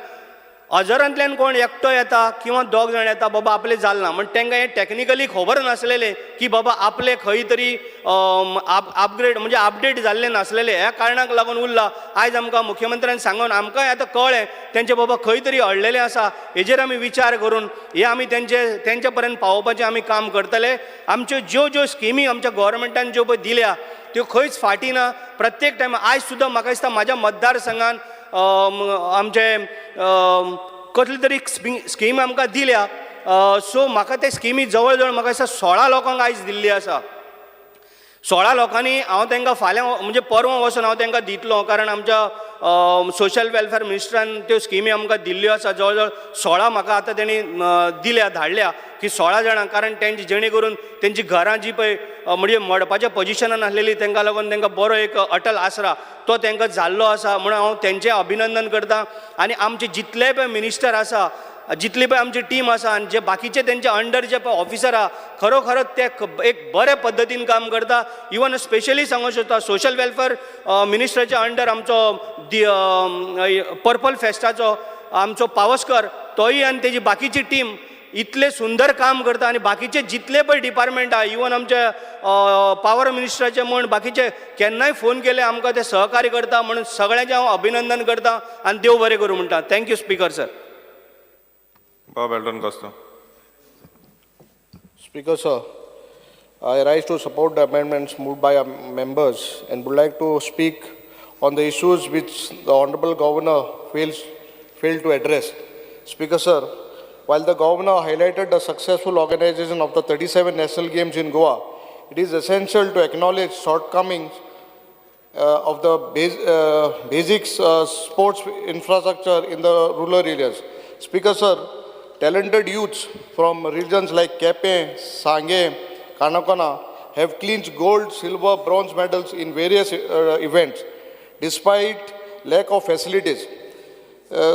हजारांतल्यान कोण एकटो येता किंवा 2 जाण येता, बाबा आपलें जालें ना म्हण तांकां हें टॅक्निकली खबर नासलेलें की बाबा आपलें खंय तरी अपग्रेड म्हणजे अपडेट जाल्लें नासलेलें, ह्या कारणाक लागून उरलां. आयज आमकां मुख्यमंत्र्यान सांगून आमकांय आतां कळ्ळें तेंचें बाबा खंय तरी अडलेलें आसा, हेजेर आमी विचार करून हें आमी तेंचे पर्यंत पावोवपाचें आमी काम करतले. आमच्यो ज्यो ज्यो स्किमी आमच्या गोवोरमेंटान ज्यो पळय दिल्या त्यो खंयच फाटीं ना. प्रत्येक टायम आयज सुद्दां म्हाका दिसता म्हाज्या मतदारसंघान आमचे कसली तरी स्कीम आमकां दिल्या, सो म्हाका ते स्किमी जवळ जवळ म्हाका दिसता 16 लोकांक आयज दिल्ली आसा. 16 लोकांनी हांव तांकां फाल्यां म्हणजे परवां वचून हांव तांकां दितलो, कारण आमच्या सोशल वेलफेअर मिनिस्टरान त्यो स्किमी आमकां दिल्ल्यो आसा. जवळ जवळ 16 म्हाका आतां तेणी दिल्या, धाडल्या की 16 जाणां, कारण तेंची जेणे करून तेंची घरां जी पळय म्हणजे मोडपाच्या पोजिशनान आसलेली तांकां लागून तांकां बरो एक अटल आसरा तो तांकां जाल्लो आसा, म्हणून हांव तेंचें अभिनंदन करता. आनी आमचे जितले पळय मिनिस्टर आसा, जितली पळय आमची टीम आसा आनी जे बाकीचे तेंचे अंडर जे पळय ऑफिसर आहा, खरोखरच ते एक बरे पद्दतीन काम करता. इवन स्पेशली सांगूंक सोदता सोशल वेलफेअर मिनिस्टराच्या अंडर आमचो पर्पल फेस्टाचो आमचो पावसकर तोय आनी तेजी बाकीची टीम इतलें सुंदर काम करता. आनी बाकीचे जितले पळय डिपार्टमेंट आहा, इवन आमचे पावर मिनिस्टराचे म्हण बाकीचे केन्नाय फोन केले आमकां ते सहकार्य करता, म्हणून सगळ्यांचें हांव अभिनंदन करता आनी देव बरें करूं म्हणटा. Thank you speaker sir. Bob Elton Costa. Speaker sir, I rise to support the amendments moved by our members and would like to speak on the issues which the Honorable Governor failed to address. Speaker sir, while the Governor highlighted the successful organization of the 37 National Games in Goa, it is essential to acknowledge shortcomings of the basic sports infrastructure in the rural areas. Speaker sir, talented youths from regions like Kepe, Sange, Kanakona have clinched gold, silver, bronze medals in various events, despite lack of facilities.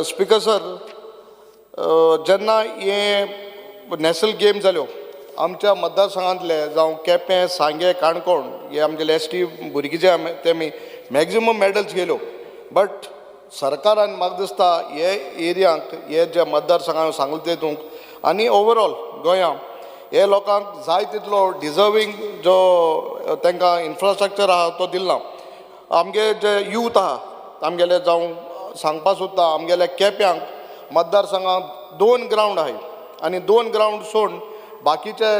Speaker sir, जेन्ना हे national game जाल्यो आमच्या मतदारसंघांतले जावं केपें, सांगें, काणकोण हे आमगेले S T भुरगीं जे आमी तेमी मॅक्झिमम मॅडल्स गेल्यो, बट सरकारान म्हाका दिसता हे एरियांक हे जे मतदारसंघान सांगलें तेतूंक आनी ओवरऑल गोंया हे लोकांक जाय तितलो डिजर्वींग जो तांकां इन्फ्रास्ट्रक्चर आहा तो दिला ना. आमगे जे यूथ आहा आमगेले जावं सांगपा सोदता आमगेल्या केप्यांक मतदारसंघांत 2 ग्रावंड आहाय आनी 2 ग्रावंड सोडून बाकीचे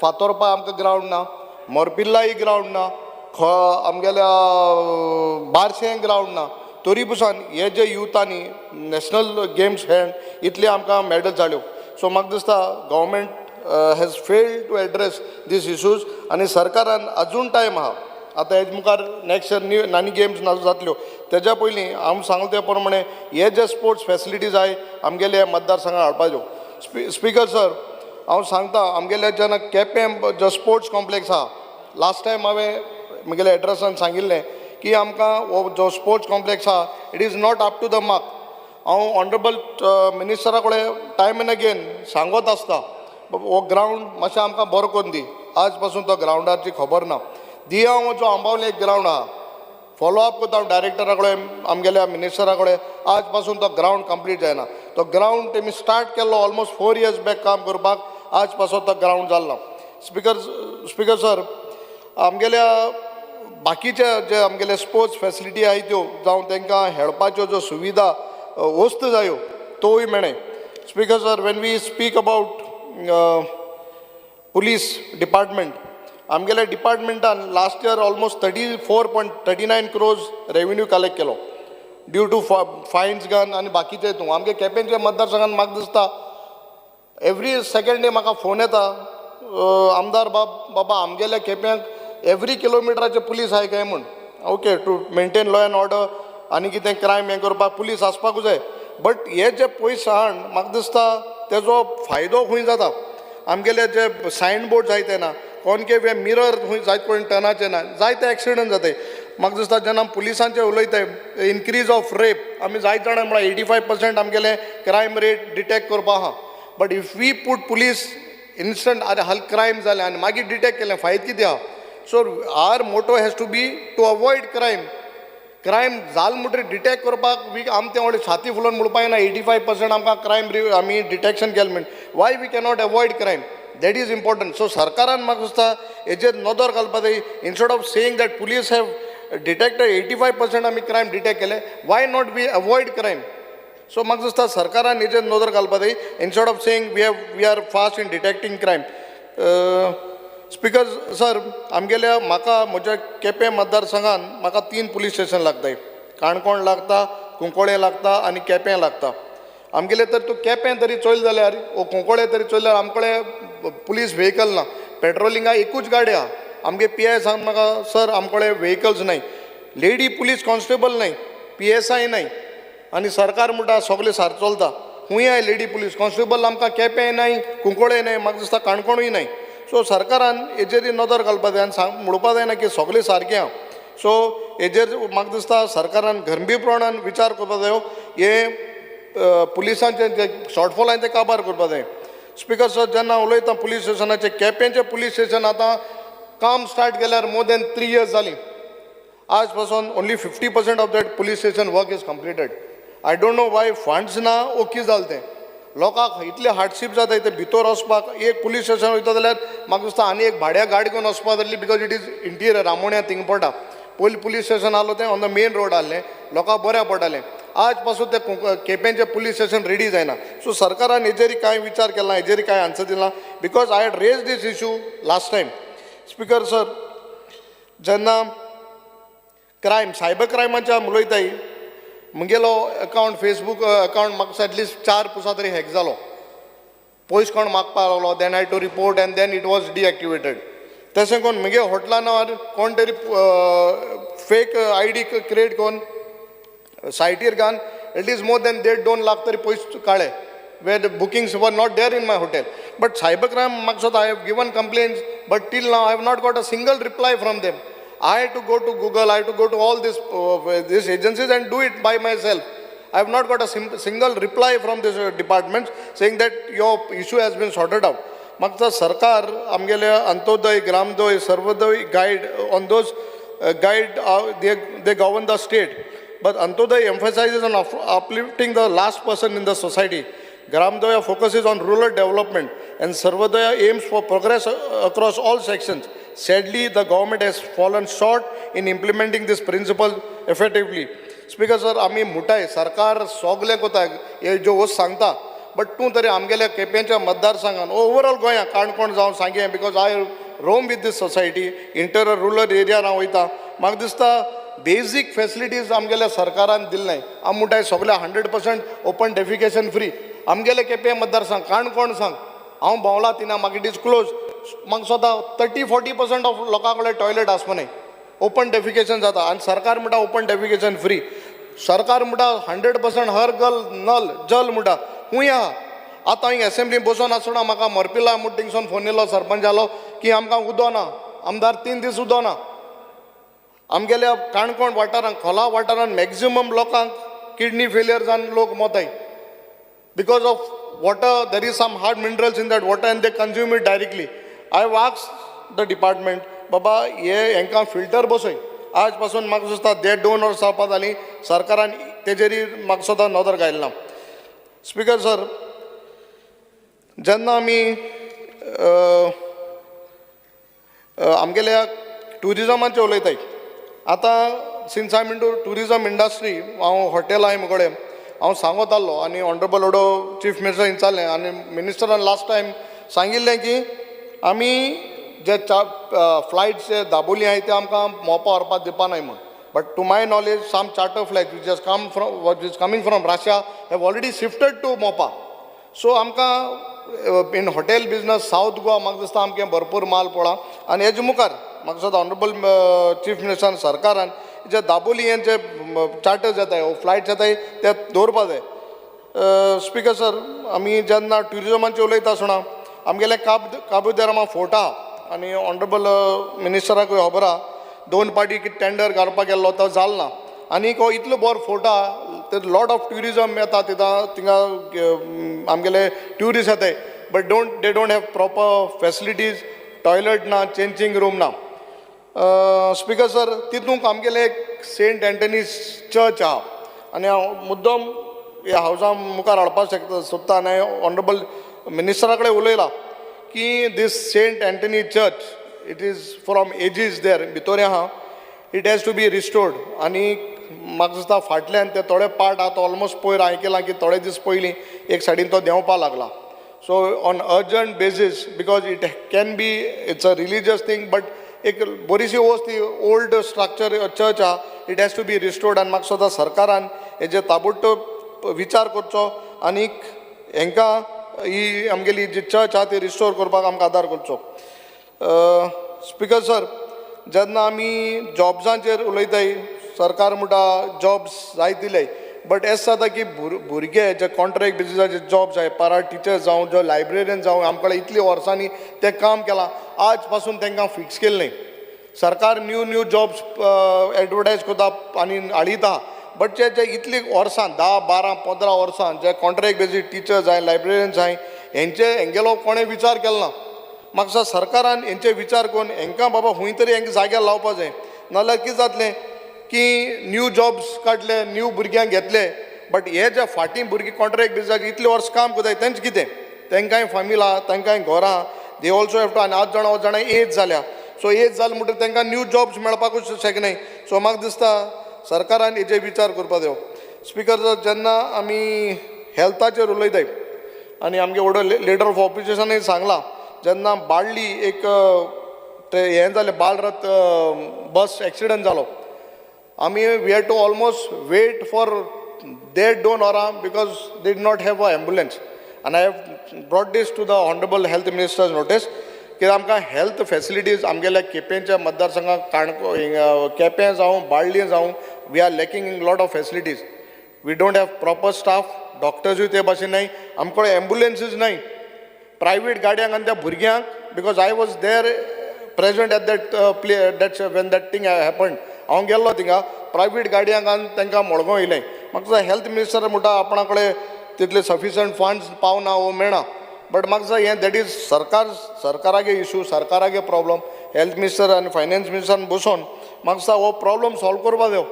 फातोरपा आमकां ग्रावंड ना, मोरपिल्लाय ग्रावंड ना, आमगेल्या बारशें ग्रावंड ना. तरी पसून हे जे युथांनी नॅशनल गेम्स खेळून इतले आमकां मॅडल्स हाडल्यो. सो म्हाका दिसता government has failed to address these issues आनी सरकारान अजून टायम आहा. आतां हेज मुखार नॅक्स्ट इयर न्यू आनी गेम्स ना जातल्यो, तेज्या पयलीं हांव सांगला त्या प्रमाणे हे जे स्पोर्ट्स फॅसिलिटीज आहाय आमगेले मतदारसंघात हाडपाच्यो. स्पिकर सर, हांव सांगता आमगेल्या जेन्ना केपें जो स्पोर्ट्स कॉम्प्लेक्स आहा, लास्ट टायम हांवें म्हगेल्या एड्रेसान सांगिल्लें की आमकां हो जो स्पोर्ट्स कॉम्प्लेक्स आहा, it is not up to the mark. हांव ऑनरेबल मिनिस्टरा कडेन टायम एंड अगेन सांगत आसता, हो ग्रावंड मातशें आमकां बरो करून दी. आज पासून तो ग्रावंडाची खबर ना. दियांव जो आंबावले एक ग्रावंड आहा, फॉलो अप करता हांव डायरेक्टरा कडेन, आमगेल्या मिनिस्टरा कडेन, आज पासून तो ग्रावंड कंप्लीट जायना. तो ग्रावंड तेमी स्टार्ट केल्लो ऑलमोस्ट 4 इयर्स बॅक काम करपाक, आज पासून तो ग्रावंड जालो ना. स्पिकर सर, आमगेल्या बाकीचे जे आमगेले स्पोर्ट्स फॅसिलिटी आहाय त्यो, जावं तांकां खेळपाच्यो ज्यो सुविधा वस्तू जायो तोय मेळ्ळे. Speaker sir, when we speak about police department, आमगेल्या डिपार्टमेंटान last year almost 34.39 crores revenue collect केलो ड्यू टू फायन्स गन आनी बाकीचे हितून. आमगे केपेंच्या मतदारसंघात म्हाका दिसता एवरी सेकेंड डे म्हाका फोन येता, आमदार बाब, बाबा आमगेल्या केप्यांक एवरी किलोमिटराचे पुलीस आहाय काय म्हूण. Okay, to maintain law and order आनी कितें क्रायम हें करपाक पुलीस आसपाकूच जाय, बट हे जे पयशे हाडून म्हाका दिसता तेजो फायदो खंय जाता. आमगेले जे सायन बोर्ड जायते ना, कॉनकेव हे मिरर खंय जायत कोण टर्नाचे ना, जायते एक्सिडंट जाताय. म्हाका दिसता जेन्ना पुलिसांचे उलयताय इनक्रीज ऑफ रेप, आमी जायते जाणां म्हळ्यार 85% आमगेले क्रायम रेट डिटेक्ट करपा आहा. But if we put police instant, आरे हल क्रायम जालें आनी मागीर डिटेक्ट केलें, फायद कितें आहा? So our motto has to be to avoid crime. Crime जाल म्हणटरीर डिटेक्ट करपाक वी आम तें व्हडलें छाती फुलोवन म्हणपा येना 85% आमकां क्रायम आमी डिटेक्शन केलें म्हण. Y we cannot avoid crime, that is important. So सरकारान म्हाका दिसता हेजेर नदर घालपा जाय. Instead of saying that police have detected 85% आमी क्रायम डिटेक्ट केले, why not we avoid crime? So म्हाका दिसता सरकारान हेजेर नदर घालपा जाय instead of saying we are fast in detecting crime. Speaker sir, आमगेल्या म्हाका म्हज्या केपें मतदारसंघान म्हाका 3 पुलीस स्टेशन लागताय. काणकोण लागता, कुंकळ्ळे लागता आनी केपें लागता. आमगेले तर तूं केपें तरी चोयलें जाल्यार वो कुंकळ्ळे तरी चोयलें जाल्यार आमकडे पुलीस व्हेकल ना. पेट्रोलिंगा एकूच गाडी आहा. आमगे पी I सांग म्हाका, सर आमकडे व्हेकल्स नाय, लेडी पुलीस कॉन्स्टेबल नाय, पी एस I नाय, आनी सरकार म्हणटा सगळें सारकें चलता. खूंय आहाय लेडी पुलीस कॉन्स्टेबल? आमकां केपें नाय, कुंकळ्ळे नाय, म्हाका दिसता काणकोणूय नाय. सो सरकारान हेजेर नदर घालपा जाय आनी सांग म्हणपा जायना की सगळें सारकें आहा. सो हेजेर म्हाका दिसता सरकारान गंभीरपणान विचार करपा जायो. हे पुलिसांचे जे शॉर्टफॉल आहा ते काबार करपा जाय. स्पिकर सर, जेन्ना उलयता पुलीस स्टेशनाचे, केपेंचें पुलीस स्टेशन आतां काम स्टार्ट केल्यार मोर दॅन 3 इयर्स जालीं. आज पासून only 50% of that police station work is completed. I don't know why funds ना वो कितें जालें तें. लोकांक इतले हार्डशीप जाता ते भितर वचपाक. एक पुलीस स्टेशन वयता जाल्यार म्हाका दिसता आनी एक भाड्या गाडी घेवन वचपा जातली, because it is interior, आमोण्या थिंग पडटा. पयलीं पुलीस स्टेशन आहलो तें ऑन the main road आहलें, लोकांक बऱ्या पडटालें. आज पासून ते केपेंचें पुलीस स्टेशन रेडी जायना. सो सरकारान हेजेर कांय विचार केला, हेजेर कांय आन्सर दिला? Because I had raise this issue last time. Speaker sir, जेन्ना क्रायम, सायबर क्रायमाच्या आमी उलयताय, म्हगेलो अकावंट, फेसबूक अकावंट म्हाका एटलिस्ट 4 पुसा तरी हॅक जालो. पयस कोण मागपाक लागलो, then I to report and then it was deactivated. तशें करून म्हगे हॉटेला नांवार कोण तरी फेक आयडी क्रिएट करून सायटीर घालून एटलिस्ट मोर दॅन देड दोन लाख तरी पयस काडले, where the bookings were not there in my hotel. But cyber crime म्हाका I have given complaints, but till now I have not got a single reply from them. I had to go to Google, I had to go to all these agencies and do it by myself. I have not got a single reply from this department saying that your issue has been sorted out. म्हाका सरकार आमगेले अंत्योदय, ग्रामोदय, Sarvodaya guide on those guide, they govern the state. But Antyodaya emphasizes on uplifting the last person in the society. Gramodaya focuses on rural development and Sarvodaya aims for progress across all sections. Sadly, the government has fallen short in implementing this principle effectively. Speaker sir, आमी मुटाय सरकार सगळें कोता, हे ज्यो वस्त सांगता. But तूं तरी आमगेल्या केपेंच्या मतदारसंघान ओवरऑल गोंया काणकोण जावं सांगें, because I roam with this society, inter rural एरियान हांव वयता, म्हाका दिसता बेजीक फेसिलिटीज आमगेल्या सरकारान दिल्ले नाय. आमी म्हणटाय सगळे 100% ओपन डेफिकेशन फ्री. आमगेले केपें मतदारसंघ, काणकोण सांग, हांव भोंवला तिना, म्हाका it is close, म्हाका स्वता 30-40% ऑफ लोकां कडेन टॉयलेट आसपा, ओपन डेफिकेशन जाता. आनी सरकार म्हणटा ओपन डेफिकेशन फ्री, सरकार म्हणटा 100% हर घर नल जल म्हणटा, खूंय आहा. आतां हांव एसेंब्ली बसून आसतना म्हाका मोरपिला म्हूण थिंगसून फोन येयलो सरपंचालो की आमकां उदो ना, आमदार 3 दीस उदो ना. आमगेल्या काणकोण वाठारांत, खोला वाठारांत मॅक्झिमम लोकांक किडनी फेलियर जावन लोक मोताय because of water. There is some hard minerals in that water and they consume it directly. I have asked the department, बाबा हे हेंकां फिल्टर बसय. आज पासून म्हाका दिसता 1.5-2 वर्सां जावपा जालीं, सरकारान तेजेरय म्हाका सुद्दां नदर घायली ना. स्पिकर सर, जेन्ना आमी आमगेल्या ट्युरिजमाचेर उलयताय, आतां since I am into tourism industry, हांव हॉटेल आहाय मुगडे, हांव सांगत आहलो आनी ऑनरेबल ओडो चीफ मिनिस्टर विचारलें आनी मिनिस्टरान लास्ट टायम सांगिल्लें की आमी जे फ्लायट्स जे दाबोली आहाय ते आमकां मोपा व्हरपाक दिवपा नाय म्हूण. But to my knowledge some charter flight which has come from, which is coming from Russia have already shifted to Mopa. So आमकां in hotel business South Goa म्हाका दिसता आमचें भरपूर माल पडला. आनी हेजे मुखार म्हाका दिसता ऑनरेबल चीफ मिनिस्टरान, सरकारान जे दाबोली हे जे चार्टर्स येताय, फ्लायट्स येताय ते दवरपा जाय. स्पिकर सर, आमी जेन्ना ट्युरिजमाचेर उलयता आसतना आमगेले काबू दे रामा फोर्ट आहा आनी ऑनरेबल मिनिस्टराकूय खबर आहा, 2 पाटी टेंडर घालपाक गेल्लो तो जाल ना. आनी हो इतलो बरो फोर्ट आहा, ते लॉट ऑफ ट्युरिजम येता थिंगा, आमगेले ट्युरिस्ट येताय, but don't they don't have proper facilities, toilet ना, चेंजींग रूम ना. स्पिकर सर, तितूंक आमगेले एक सेंट एंटनीज चर्च आहा आनी हांव मुद्दम ह्या हावजा मुखार हाडपाक शकता सोदता आनी ऑनरेबल मिनिस्टरा कडेन उलयलां की this Saint Anthony church, it is from ages there भितर आहा, it has to be restored. आनी म्हाका दिसता फाटल्यान ते थोडे पार्ट आहा तो ऑलमोस्ट पयर हांवें केला की थोडे दीस पयलीं एक सायडीन तो देंवपा लागला. So on urgent basis, because it can be, it's a religious thing, but एक बरीशी वस्त ती ओल्ड स्ट्रक्चर चर्च आहा, it has to be restored. आनी म्हाका सुद्दां सरकारान हेजेर ताबडतोब विचार करचो आनीक हेंकां ही आमगेली जी चर्च आहा ती रिस्टोर करपाक आमकां आदार करचो. स्पिकर सर, जेन्ना आमी जॉब्सांचेर उलयताय, सरकार म्हणटा जॉब्स जाय दिले, बट एस जाता की भुरगे जे कॉन्ट्रॅक्ट बेजिसाचे जॉब जाय, para टिचर्स जावं, जो लायब्रेरियन जावं, आमकां इतली वर्सांनी तें काम केलां, आज पासून तांकां फिक्स केलें न्ही. सरकार न्यू न्यू जॉब्स एडवर्टायज करता आनी हाडिता, बट जे जे इतली वर्सां 10, 12, 15 वर्सां जे कॉन्ट्रॅक्ट बेजीस टिचर्स जाय, लायब्रेरियन जाय, हेंचे हेंगेलो कोणें विचार केलो ना. म्हाका दिसता सरकारान हेंचे विचार करून हेंकां बाबा खूंय तरी हेंकां जाग्यार लावपा जाय. नाल्यार कितें जातलें की न्यू जॉब्स काडले, न्यू भुरग्यांक घेतले, बट हे जे फाटीं भुरगीं कॉन्ट्रॅक्ट बेजिसाचेर इतले वर्स काम करताय तेंचें कितें? तेंकांय फामील आहा, तेंकांय घरां आहा, they also have to. आनी आज जाणां जाणां एज जाल्या, सो एज जाली म्हणटकीर तेंकां न्यू जॉब्स मेळपाकूच शकनाय. सो म्हाका दिसता सरकारान हेजेर विचार करपा जायो. स्पिकर सर, जेन्ना आमी हेल्थाचेर उलयताय आनी आमगे व्हडलो लिडर ऑफ ऑपोजिशनूय सांगलां, जेन्ना बाळ्ळी एक ते हें जालें, बालरथ बस एक्सिडंट जालो, आमी we had to almost wait for 1.5-2 वरां because they did not have a ambulance. आनी I have brought this to the honourable health minister's notice की आमकां हेल्थ फेसिलिटीज आमगेल्या केपेंच्या मतदारसंघाक, काणको केपें जावं बाळ्ळी जावं, we are lacking in lot of facilities. We don't have proper staff, डॉक्टर्सूय ते भाशेन नाय, आमकां एम्बुलन्सीज नाय, प्रायवेट गाडयांक आनी त्या भुरग्यांक, because I was there present at that play that when that thing happen, हांव गेल्लो थिंगा, प्रायवेट गाडयांक आनी तांकां मडगांव येयलें. म्हाका दिसता हेल्थ मिनिस्टर म्हणटा आपणा कडेन तितले सफिशंट फंड्स पावना वो मेळना, बट म्हाका दिसता हें that is सरकार, सरकारागे इशू, सरकारागे प्रॉब्लम. हेल्थ मिनिस्टर आनी फायनान्स मिनिस्टरान बसोन म्हाका दिसता हो प्रॉब्लम सॉल्व करपा जायो.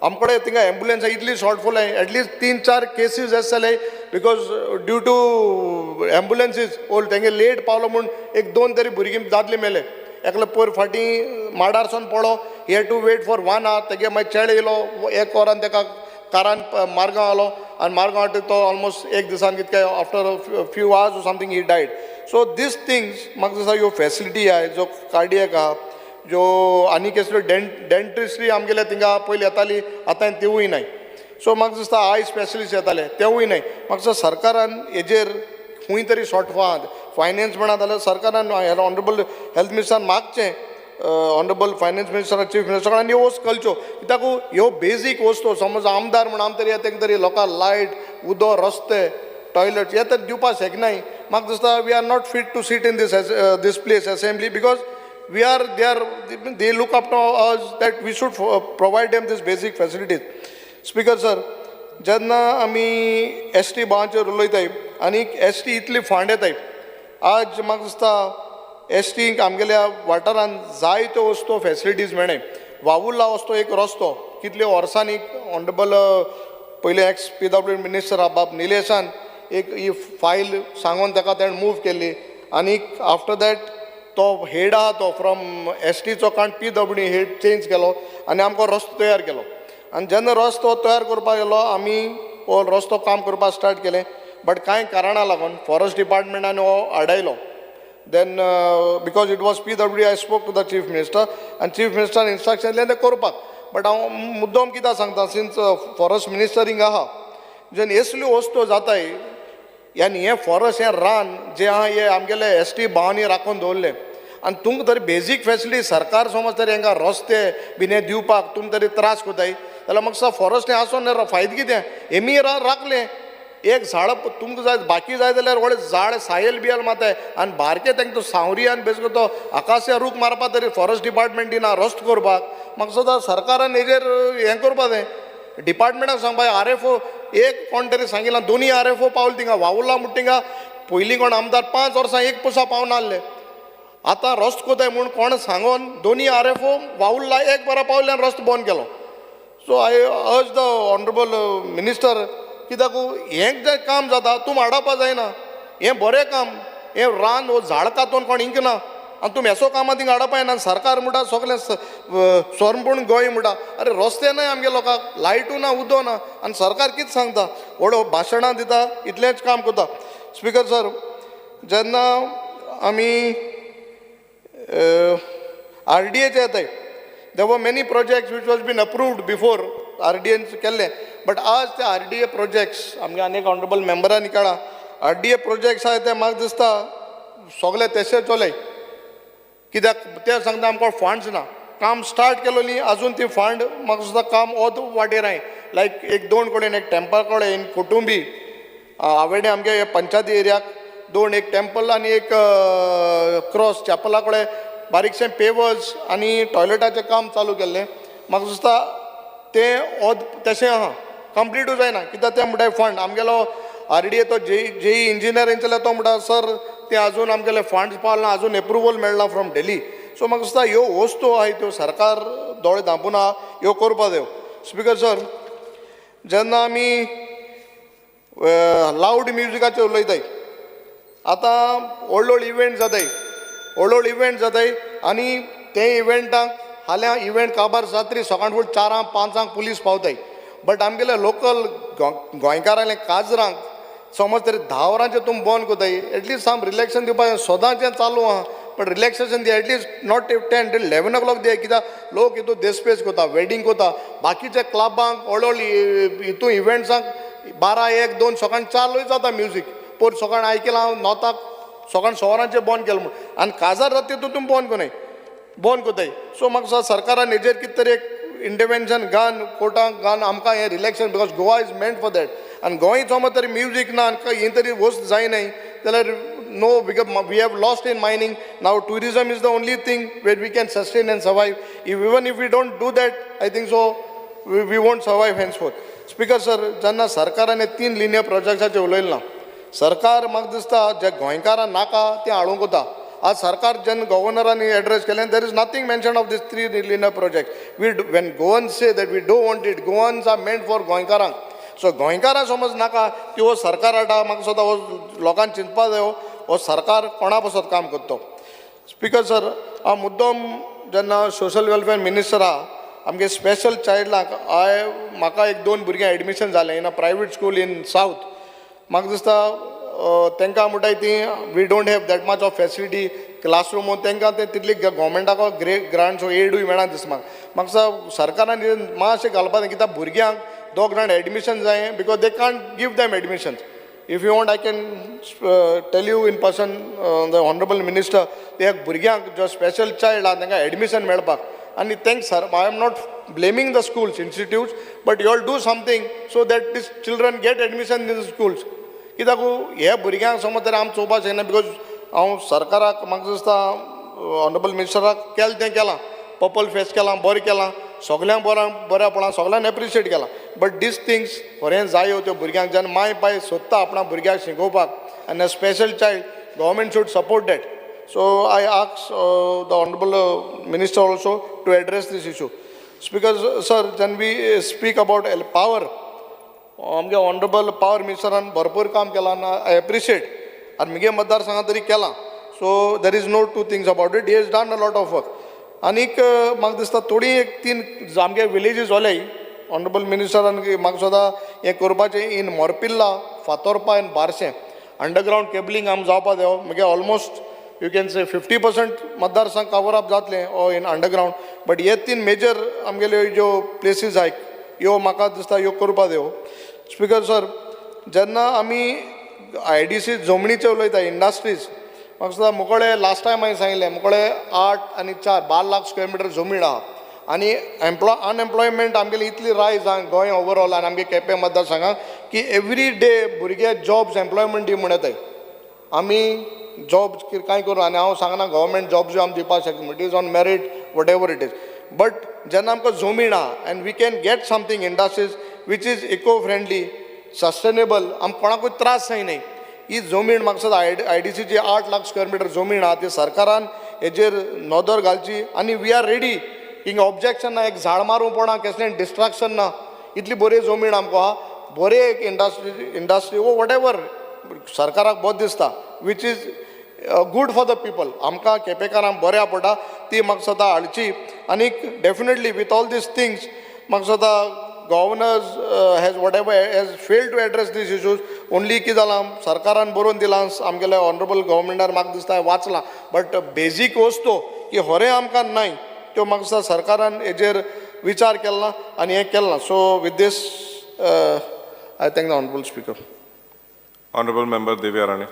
आमचे कडेन थिंगा एम्बुलन्स इतली शॉर्टफॉल आहे, एटलिस्ट 3-4 केसीस आसले जाल्यार because due to ambulances or तेंगे लेट पावलो म्हूण 1-2 तरी भुरगीं दादले मेले. एकलो पयर फाटीं माडारसून पडलो, he had to wait for 1 hour, तेगे मागीर चेडो येयलो, 1 वरान तेका कारान मारगांव आलो. आनी मारगांव तो ऑलमोस्ट एक दिसान कितके after few hours something he died. So these things म्हाका दिसता ह्यो फॅसिलिटी आहाय जो कार्डियक आहा ज्यो आनी कसल्यो डेंटिस्ट्री आमगेले थिंगा पयलीं येताली आतां तिवूय नाय. सो म्हाका दिसता I specialist येताले तेवूय नाय. म्हाका दिसता सरकारान हेजेर खूंय तरी शॉर्टफॉल आहा. फायनान्स म्हणा जाल्यार सरकारान ऑनरेबल हेल्थ मिनिस्टरान मागचें, honourable finance minister chief minister आनी ह्यो वस्तू कलच्यो कित्याक ह्यो बेजीक वस्तू समज आमदार म्हूण आम तरी तांकां तरी लोकांक लायट उदक रस्ते टॉयलेट हे तर दिवपाक शकनाय. म्हाका दिसता we are not fit to sit in this place assembly because we are they are they look up to us that we should provide them this basic facilities. Speaker sir, जेन्ना आमी S T भावांचेर उलयताय आनी S T इतली fund येताय, आज म्हाका दिसता S टीक आमगेल्या वाठारांत जायत्यो वस्तू फॅसिलिटीज मेळ्ळे. वावुरला वस्तू एक रस्तो कितल्या वर्सांनी ऑनरेबल पयले एक्स PW minister बाब निलेशान एक ही फायल सांगून ताका तेणें मूव केल्ली आनी आफ्टर that तो हेड आहा तो फ्रॉम एस टीचो काण PW head change केलो आनी आमकां रस्तो तयार केलो. आनी जेन्ना रस्तो तयार करपाक गेलो आमी हो रस्तो काम करपाक स्टार्ट केलें, बट कांय कारणां लागून फॉरेस्ट डिपार्टमेंटान हो आडायलो. Then because it was PW I spoke to the chief minister आनी चीफ मिनिस्टरान इन्स्ट्रक्शन दिलें तें करपाक. बट हांव मुद्दम कित्याक सांगता, सिन्स फॉरेस्ट मिनिस्टर हिंगा आहा, जेन्ना असल्यो वस्तू जाताय आनी हें फॉरेस्ट हें रान जें आहा हें आमगेले एस टी भावांनी राखून दवरलें आनी तुमकां तरी बेजीक फॅसिलिटी सरकार समज तरी हांकां रस्ते बीन हें दिवपाक तुमी तरी त्रास कोताय जाल्यार म्हाका दिसता फॉरेस्ट हें आसून फायदो कितें? हेमी रान राखलें एक झाड तुमकां जाय बाकी जाय जाल्यार व्हडलें झाड सायल बियल माताय आनी बारके तांकां तो सांवरी आनी बेसको तो आकाशा रूख मारपा तरी फॉरेस्ट डिपार्टमेंट दिना रस्तो करपाक. म्हाका दिसता सरकारान हेजेर हें करपा जाय, डिपार्टमेंटाक सांगपा RFO एक कोण तरी सांगिलां दोनी RFO पावले थिंगा वावुरला म्हणटा थिंगा पयलीं कोण आमदार 5 वर्सां एक पयसा पावना आहले, आतां रस्तो कोताय म्हूण कोण सांगोन दोनी RFO वावुरला एक बरो पावले आनी रस्तो बंद केलो. So I urge the honourable minister कित्याक हें जें काम जाता तूं आडावपा जायना, हें बरें काम, हें रान हो झाड कातून कोण इंकना आनी तुमी हेसो कामां थिंगा हाडपा जायना. सरकार म्हणटा सगळें स्वर्ण गोंय म्हणटा, अरे रस्ते नाय आमगे लोकांक, लायटू ना उदक ना आनी सरकार कितें सांगता, व्हड भाशणां दिता इतलेंच काम करता. स्पीकर सर, जेन्ना आमी RDAचे येताय, there were many projects which was been approved before RDA केल्ले, बट आज ते RDA projects आमगे आनी एक ऑनरेबल मेंबरांनी काडा RDA projects आहाय ते म्हाका दिसता सगळे तशें चलय कित्याक ते सांगता आमकां फंड्स ना. काम स्टार्ट केलो न्ही आजून ती फंड म्हाका दिसता काम ओद वाटेर आहाय. लायक एक दोन कडेन एक टेंपल कडेन कुटुंबी आवेडे आमगे पंचायती एरियाक दोन एक टेंपल आनी एक क्रॉस चॅपला कडेन बारीकशें पेवर्स आनी टॉयलेटाचें काम चालू केल्लें. म्हाका दिसता तें ओद तशें आहा कंप्लिटूय जायना कित्याक तें म्हणटाय फंड आमगेलो RDA तो जेई इंजिनियर जाल्यार तो म्हणटा सर तें आजून आमगेले फंड्स पावला आजून एप्रुवल मेळना फ्रॉम दिल्ली. सो म्हाका दिसता ह्यो वस्तू आहाय त्यो सरकार दोळे धांपून आहा ह्यो करपा जायो. स्पीकर सर, जेन्ना आमी लावड म्युजिकाचेर उलयताय, आतां व्हड व्हड इव्हेंट जाताय, व्हड व्हड इव्हेंट जाताय आनी ते इव्हेंटाक फाल्यां इव्हेंट काबार जातरी सकाळ फुडें 4 5 पुलीस पावताय, बट आमगेले लोकल गोंयकारांले काजरांक समज तरी 10 वरांचेर तुमी बंद करताय, एटलिस्ट सम रिलॅक्सेशन दिवपाक सदांचें चालू आहा, पण रिलॅक्सेशन दिया at least not 10 till 11 o'clock दिया कित्याक लोक हितून देसपेस करता, वेडींग करता, बाकीचे क्लबांक व्हड व्हड हितून इव्हेंट्सांक 12 1 2 सकाळ चालूय जाता म्युजीक. पोर सकाळ आयकलां हांव नोताक सकाळ 6 वरांचेर बंद केलें म्हूण आनी काजार जाता तितून तुमी बंद करनाय, बंद करताय. सो म्हाका दिसता सरकारान हेजेर कितें तरी एक इंटरवेन्शन घान कोर्टाक घान आमकां हें relaxation because Goa is meant for that. आनी गोंय समज तरी म्युजीक ना आनी हें तरी वस्त जायनाय जाल्यार no, because we have lost in mining. Now tourism is the only thing where we can sustain and survive. If even if we don't do that, I think so we won't survive henceforth. Speaker sir, जेन्ना सरकारान 3 linear प्रोजेक्टाचेर उलयलें ना, सरकार म्हाका दिसता जे गोंयकारां नाका तें हाडूंक वता. आज सरकार जेन्ना गव्हर्नरांनी एड्रेस केलें, there is nothing mention of this 3 linear project. We when Goans say that we don't want it, Goans are meant for गोंयकारांक. सो गोंयकारां समज नाका ती हो सरकार हाडटा, म्हाका दिसता हो लोकांक चिंतपा जायो हो सरकार कोणा पासत काम करता. स्पीकर सर, हांव मुद्दम जेन्ना सोशल वेलफेअर मिनिस्टर आहा, आमगे स्पेशल चायल्डाक हांवें म्हाका एक दोन भुरग्यांक एडमिशन जालें in a private school in south. म्हाका दिसता तांकां म्हणटाय ती we don't have that much of facility classroom. तांकां ते तितली गव्हर्मेंटाक ग्रे ग्रांट्स एडूय मेळना दिसता म्हाका. म्हाका दिसता सरकारान मातशें घालपा जाय, कित्याक भुरग्यांक दोग जाण एडमिशन जाय because they can't give them admission. If you want, I can tell you in person, the honourable minister, ते भुरग्यांक जो स्पेशल चायल्ड आहा तांकां एडमिशन मेळपाक आनी thank sir. I am not blaming the schools, institutes, but you all do something so that this children get admission in the schools. कित्याक हे भुरग्यांक समज तरी आमी चोवपाक शकना because हांव सरकाराक म्हाका दिसता ऑनरेबल मिनिस्टराक केलें तें केलां, पर्पल फेस्ट केलां, बरें केलां, सगल्यांक बरें बरें पळोवं, सगल्यांक एप्रिशिएट केलां, बट these things खरें जायो त्यो भुरग्यांक जेन्ना माय पाय सोदता आपणा भुरग्यांक शिकोवपाक आनी special child, government should support that. So I ask the honourable minister also to address this issue. Speaker sir, जेन्ना we speak about power, आमगे ऑनरेबल पावर मिनिस्टरान भरपूर काम केलां आनी I appreciate आनी म्हगे मतदारसंघात तरी केलां. So there is no two things about it, he has done a lot of work. आनीक म्हाका दिसता थोडी एक तीन आमगे विलेजीस जाल्याय ऑनरेबल मिनिस्टरान म्हाका सुद्दां हें करपाचें इन मोरपिल्ला, फातोर्पा आनी बारशें अंडरग्रावंड केबलिंग आम जावपा जायो. मागीर almost you can say 50% मतदारसंघ कवर अप जातलें ओ इन अंडरग्रावंड, बट हे तीन मेजर आमगेल्यो ज्यो प्लेसीस आहाय ह्यो म्हाका दिसता ह्यो करपा जायो. स्पिकर सर, जेन्ना आमी आयडीसी जमनीचे उलयता, इंडस्ट्रीज, म्हाका दिसता मुकोळे लास्ट टायम हांवें सांगिल्लें, मुकोळे 8 आनी 4 12 लाख स्क्वेअर मिटर जमीन आहा आनी अनएम्प्लॉयमेंट आमगेली इतली रायज आहा गोंय ओवरऑल आनी आमगे केपें मतदारसंघात की एवरी डे भुरगे जॉब्स एम्प्लॉयमेंट दी म्हण येताय. आमी जॉब्स कांय करूं आनी हांव सांगना गव्हर्मेंट जॉब्स आमी दिवपाक शकना, it is on merit, whatever it is, but जेन्ना आमकां जमीन आहा and we can get something industries which is eco friendly, sustainable, आमकां कोणाकूय त्रास जायनाय. ही जमीन म्हाका दिसता आयडीसीची 8 लाख स्क्वेअर मिटर जमीन आहा, ती सरकारान हेजेर नदर घालची आनी we are ready. हिंगा ऑब्जेक्शन ना, एक झाड मारूंक पडना, कसलें डिस्ट्रक्शन ना, इतली बरी जमीन आमकां आहा, बरी एक इंडस्ट्री वो what ever सरकाराक बरें दिसता which is good for the people, आमकां केपेकारांक बऱ्या पडटा ती म्हाका दिसता हाडची. आनीक definitely with all these things म्हाका दिसता governors has whatever has fail to address these issues. Only कितें जालां, सरकारान बरोवन दिलां आमगेल्या ऑनरेबल गव्हर्मेंटान, म्हाका दिसता वाचलां, बट बेजीक वस्तू की खरें आमकां नाय त्यो म्हाका दिसता सरकारान हेजेर विचार केला ना आनी हें केलें ना. So with this I thank the honourable speaker. Honorable Member Divya Rane.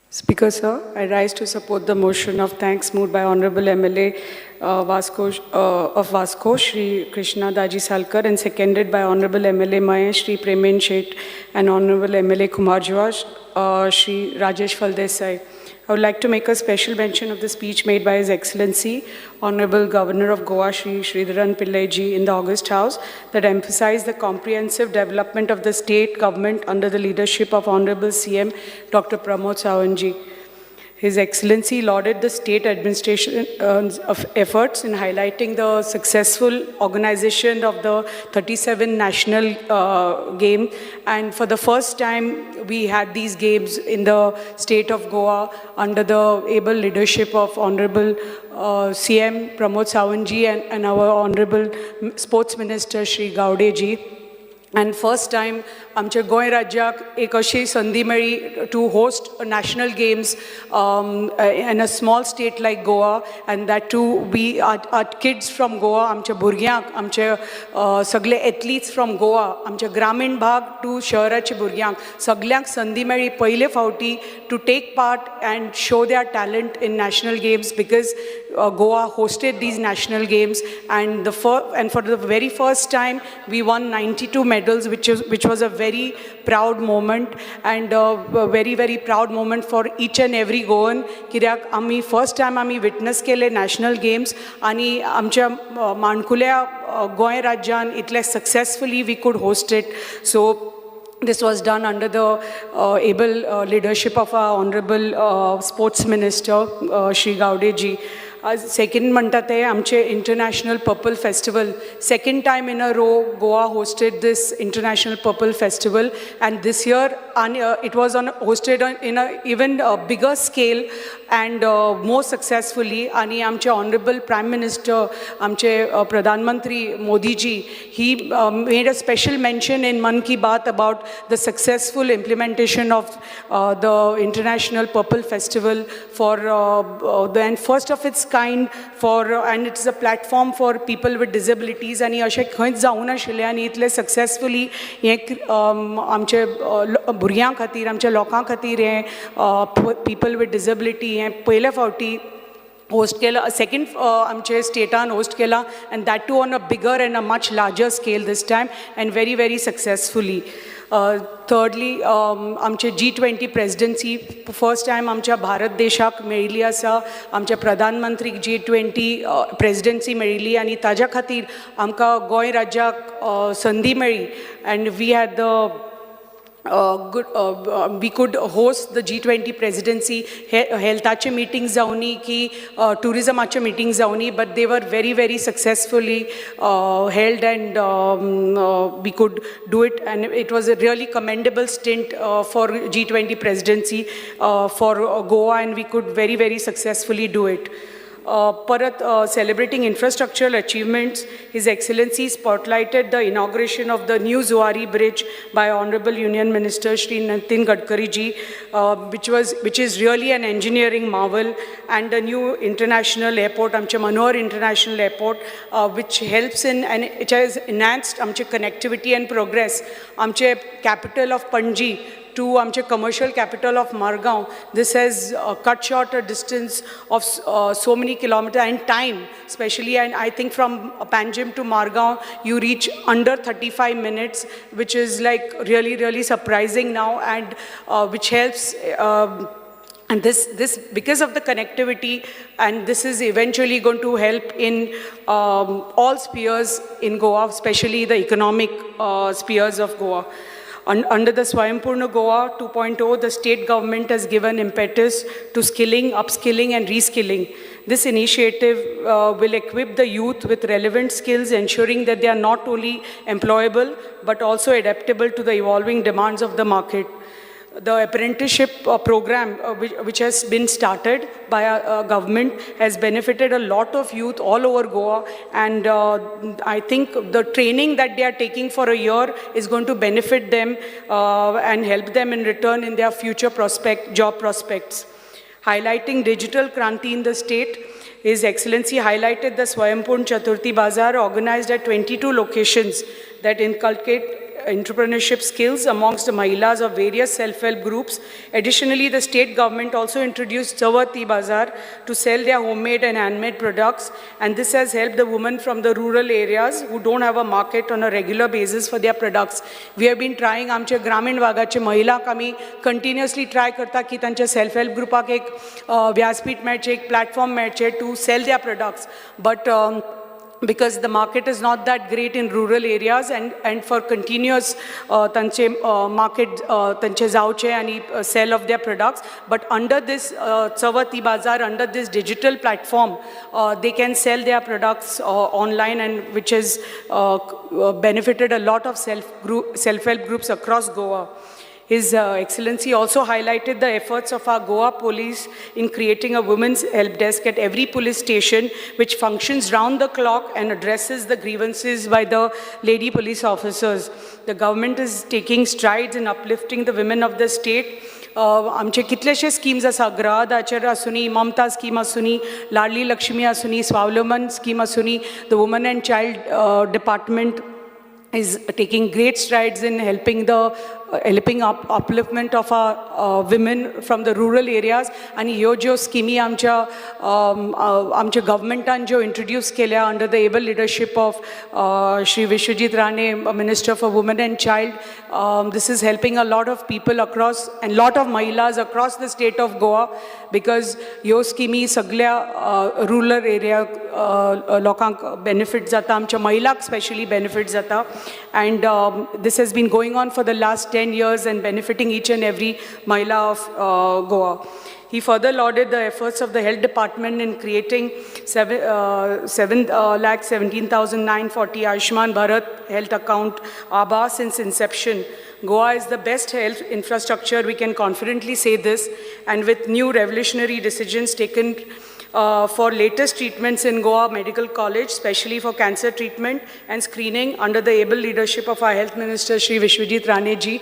Speaker, sir, I rise to support the motion of thanks moved by Honorable MLA Vasco, of Vasco, Shri Krishna Daji Salkar, and seconded by Honorable MLA Mahesh Shri Premen Shet and Honorable MLA Kumar Jawas, Shri Rajesh Faldesai. I would like to make a special mention of the speech made by His Excellency, Honorable Governor of Goa, Shri Sridharan Pillai ji, in the August House that emphasized the comprehensive development of the state government under the leadership of Honorable CM Dr. Pramod Sawant ji. His Excellency lauded the state administration of efforts in highlighting the successful organization of the 37 national game. And for the first time, we had these games in the state of Goa under the able leadership of Honorable CM Pramod Sawant ji and our Honorable Sports Minister Shri Gaude ji. And first time आमच्या गोंय राज्याक एक अशी संदी मेळ्ळी to host national games in a small state like Goa, and that too we our kids from Goa, आमच्या भुरग्यांक, आमचे सगळे एथलीट्स फ्रॉम गोवा, आमच्या ग्रामीण भाग टू शहराच्या भुरग्यांक सगल्यांक संदी मेळ्ळी पयले फावटी to take part and show their talent in national games, because Goa hosted these national games and for the very first time we won 92 medals, which was a very proud moment and a very very proud moment for each and every Goan, कित्याक आमी first time आमी witness केले national games आनी आमच्या माणकुल्या गोंय राज्यान इतले successfully we could host it. So this was done under the able leadership of our Honorable Sports Minister, Shri Gaude ji. Second म्हणटा ते आमचे International Purple Festival. Second time in a row Goa hosted this International Purple Festival, and this year आनी it was on hosted in a even bigger scale and more successfully. आनी आमचे honourable prime minister, आमचे प्रधानमंत्री मोदीजी, he made a special mention in Mann Ki Baat about the successful implementation of the International Purple Festival for the and first of its kind for and it's a platform for people with disabilities. आनी अशें खंयच जावूं नाशिल्लें आनी इतलें successfully हें आमचे भुरग्यां खातीर, आमच्या लोकां खातीर हें पीपल विथ डिसेबिलिटी हें पयले फावटी होस्ट केला, सेकंड आमचे स्टेटान होस्ट केला, and that too on a bigger and a much larger scale this time and very very successfully. Thirdly, आमचे G20 presidency first time आमच्या भारत देशाक मेळिल्ली आसा. आमच्या प्रधानमंत्रीक जी ट्वेंटी प्रेसिडेंसी मेळिल्ली आनी ताज्या खातीर आमकां गोंय राज्याक संदी मेळ्ळी and we had the good we could host the G20 presidency. हे हेल्थाचे मिटींग जावनी की टुरिजमाचे meeting जावनी, but they were very very successfully held and we could do it, and it was a really commendable stint for G20 presidency for Goa, and we could very very successfully do it. परत celebrating infrastructural achievements, His Excellency spotlighted the inauguration of the new Zuari Bridge by Honorable Union Minister Shri Nitin Gadkari ji, which is really an engineering marvel, and the new international airport, आमचे Manohar International Airport, which helps in and it has enhanced आमचे connectivity and progress. आमचे capital of Panaji to आमचे commercial capital of Margao, this has cut short a distance of so many kilometers and time, especially, and I think from Panjim to Margao, you reach under 35 minutes, which is like really, really surprising now, and which helps and this, because of the connectivity, and this is eventually going to help in all spheres in Goa, especially the economic spheres of Goa. Under the Swayampurna Goa 2.0, the state government has given impetus to skilling, upskilling, and reskilling. This initiative will equip the youth with relevant skills, ensuring that they are not only employable, but also adaptable to the evolving demands of the market. The apprenticeship program, which has been started by our government, has benefited a lot of youth all over Goa, and I think the training that they are taking for a year is going to benefit them and help them in return in their future job prospects. Highlighting digital Kranti in the state, His Excellency highlighted the Swayampurna Chaturthi Bazaar organized at 22 locations that inculcate entrepreneurship skills amongst the Mahilas of various self-help groups. Additionally, the state government also introduced Chavath Bazaar to sell their homemade and handmade products, and this has helped the women from the rural areas who don't have a market on a regular basis for their products. We have been trying, आमचे ग्रामीण भागाचे महिलांक आमी continuously try करता की तांच्या self help ग्रुपाक एक व्यासपीठ मेळचें, एक प्लॅटफॉर्म मेळचें to sell their products, but because the market is not that great in rural areas and for continuous तांचे market तांचे जावचे आनी sell of their products, but under this Chavath e-Bazaar, under this digital platform, they can sell their products online, and which has benefited a lot of self-help groups across Goa. His Excellency also highlighted the efforts of our Goa police in creating a women's help desk at every police station, which functions round the clock and addresses the grievances by the lady police officers. The government is taking strides in uplifting the women of the state. आमचे कितलेशे schemes आसा, गृहदाचेर आसुनी, ममता scheme आसुनी, लाडली लक्ष्मी आसुनी, स्वावलंबन scheme आसुनी, the woman and child department is taking great strides in helping upliftment of our women from the rural areas. आणि ह्यो ज्यो स्किमी आमच्या आमच्या गव्हर्मेंटान ज्यो इंट्रोड्यूस केल्या under the able leadership of Shri Vishwajit Rane, Minister for Women and Child, this is helping a lot of people across and lot of mahilas across the state of Goa, because ह्यो स्किमी सगळ्या rural area लोकांक benefit जाता, आमच्या महिलांक specially benefit जाता, and this has been going on for the last 10 years and benefiting each and every Mahila of Goa. He further lauded the efforts of the health department in creating 7,17,940 Ayushman Bharat health account ABHA since inception. Goa is the best health infrastructure, we can confidently say this, and with new revolutionary decisions taken for latest treatments in Goa Medical College, especially for cancer treatment and screening under the able leadership of our Health Minister, Shri Vishwajit Rane ji.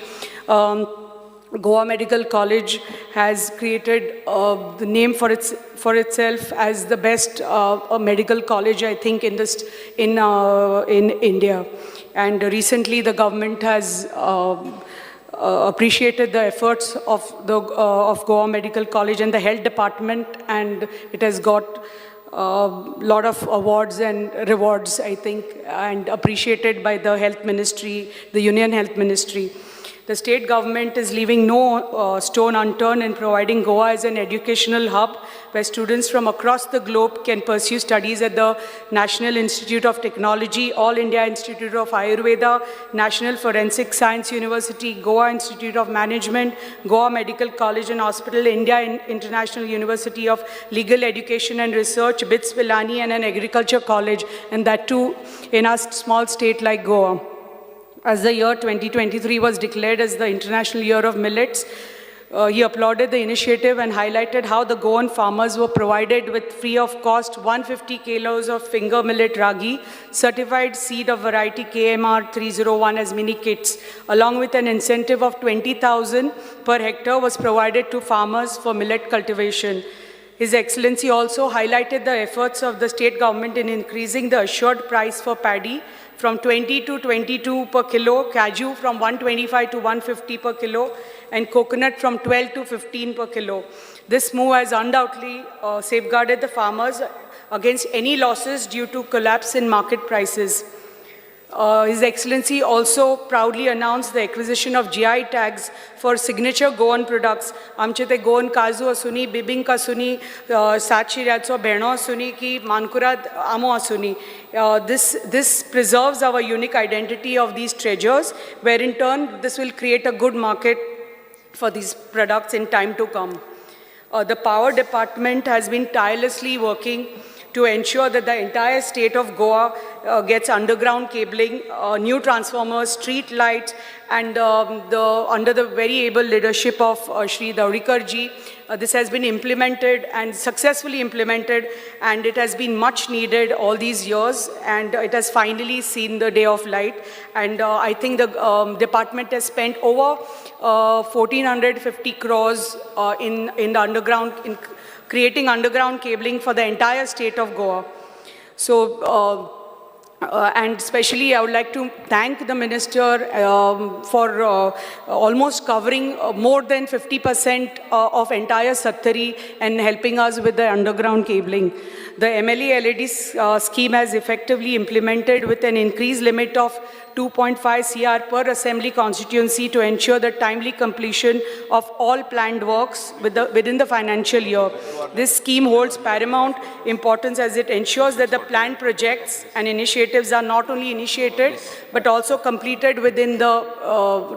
Goa Medical College has created the name for itself as the best medical college, I think, in India. And recently, the government has appreciated the efforts of the of Goa Medical College and the health department, and it has got a lot of awards and rewards, I think, and appreciated by the health ministry, the Union Health Ministry. The state government is leaving no stone unturned in providing Goa as an educational hub where students from across the globe can pursue studies at the National Institute of Technology, All India Institute of Ayurveda, National Forensic Science University, Goa Institute of Management, Goa Medical College and Hospital, India International University of Legal Education and Research, BITS Pilani, and an agriculture college, and that too in a small state like Goa. As the year 2023 was declared as the International Year of Millets, he applauded the initiative and highlighted how the Goan farmers were provided with free of cost 150 kilos of finger millet ragi, certified seed of variety KMR 301 as mini kits, along with an incentive of 20,000 per hectare was provided to farmers for millet cultivation. His Excellency also highlighted the efforts of the state government in increasing the assured price for paddy from 20 to 22 per kilo, cashew from 125 to 150 per kilo, and coconut from 12 to 15 per kilo. This move has undoubtedly safeguarded the farmers against any losses due to collapse in market prices. His Excellency also proudly announced the acquisition of GI tags for signature Goan products. आमचे ते Goan काजू आसूनी, बिबिंक आसूनी, सातशिऱ्याचो भेणो आसूनी की मानकुराद आमो आसूनी. This preserves our unique identity of these treasures, where in turn this will create a good market for these products in time to come. The power department has been tirelessly working to ensure that the entire state of Goa gets underground cabling, new transformers, street lights, and under the very able leadership of Shri Dhavalikar ji, this has been implemented and successfully implemented, and it has been much needed all these years, and it has finally seen the day of light. And I think the department has spent over 1,450 crores in the underground, in creating underground cabling for the entire state of Goa. So, and especially I would like to thank the minister for almost covering more than 50% of entire Sattari and helping us with the underground cabling. The MLA LED scheme has effectively implemented with an increased limit of 2.5 CR per assembly constituency to ensure the timely completion of all planned works within the financial year. This scheme holds paramount importance as it ensures that the planned projects and initiatives are not only initiated but also completed within the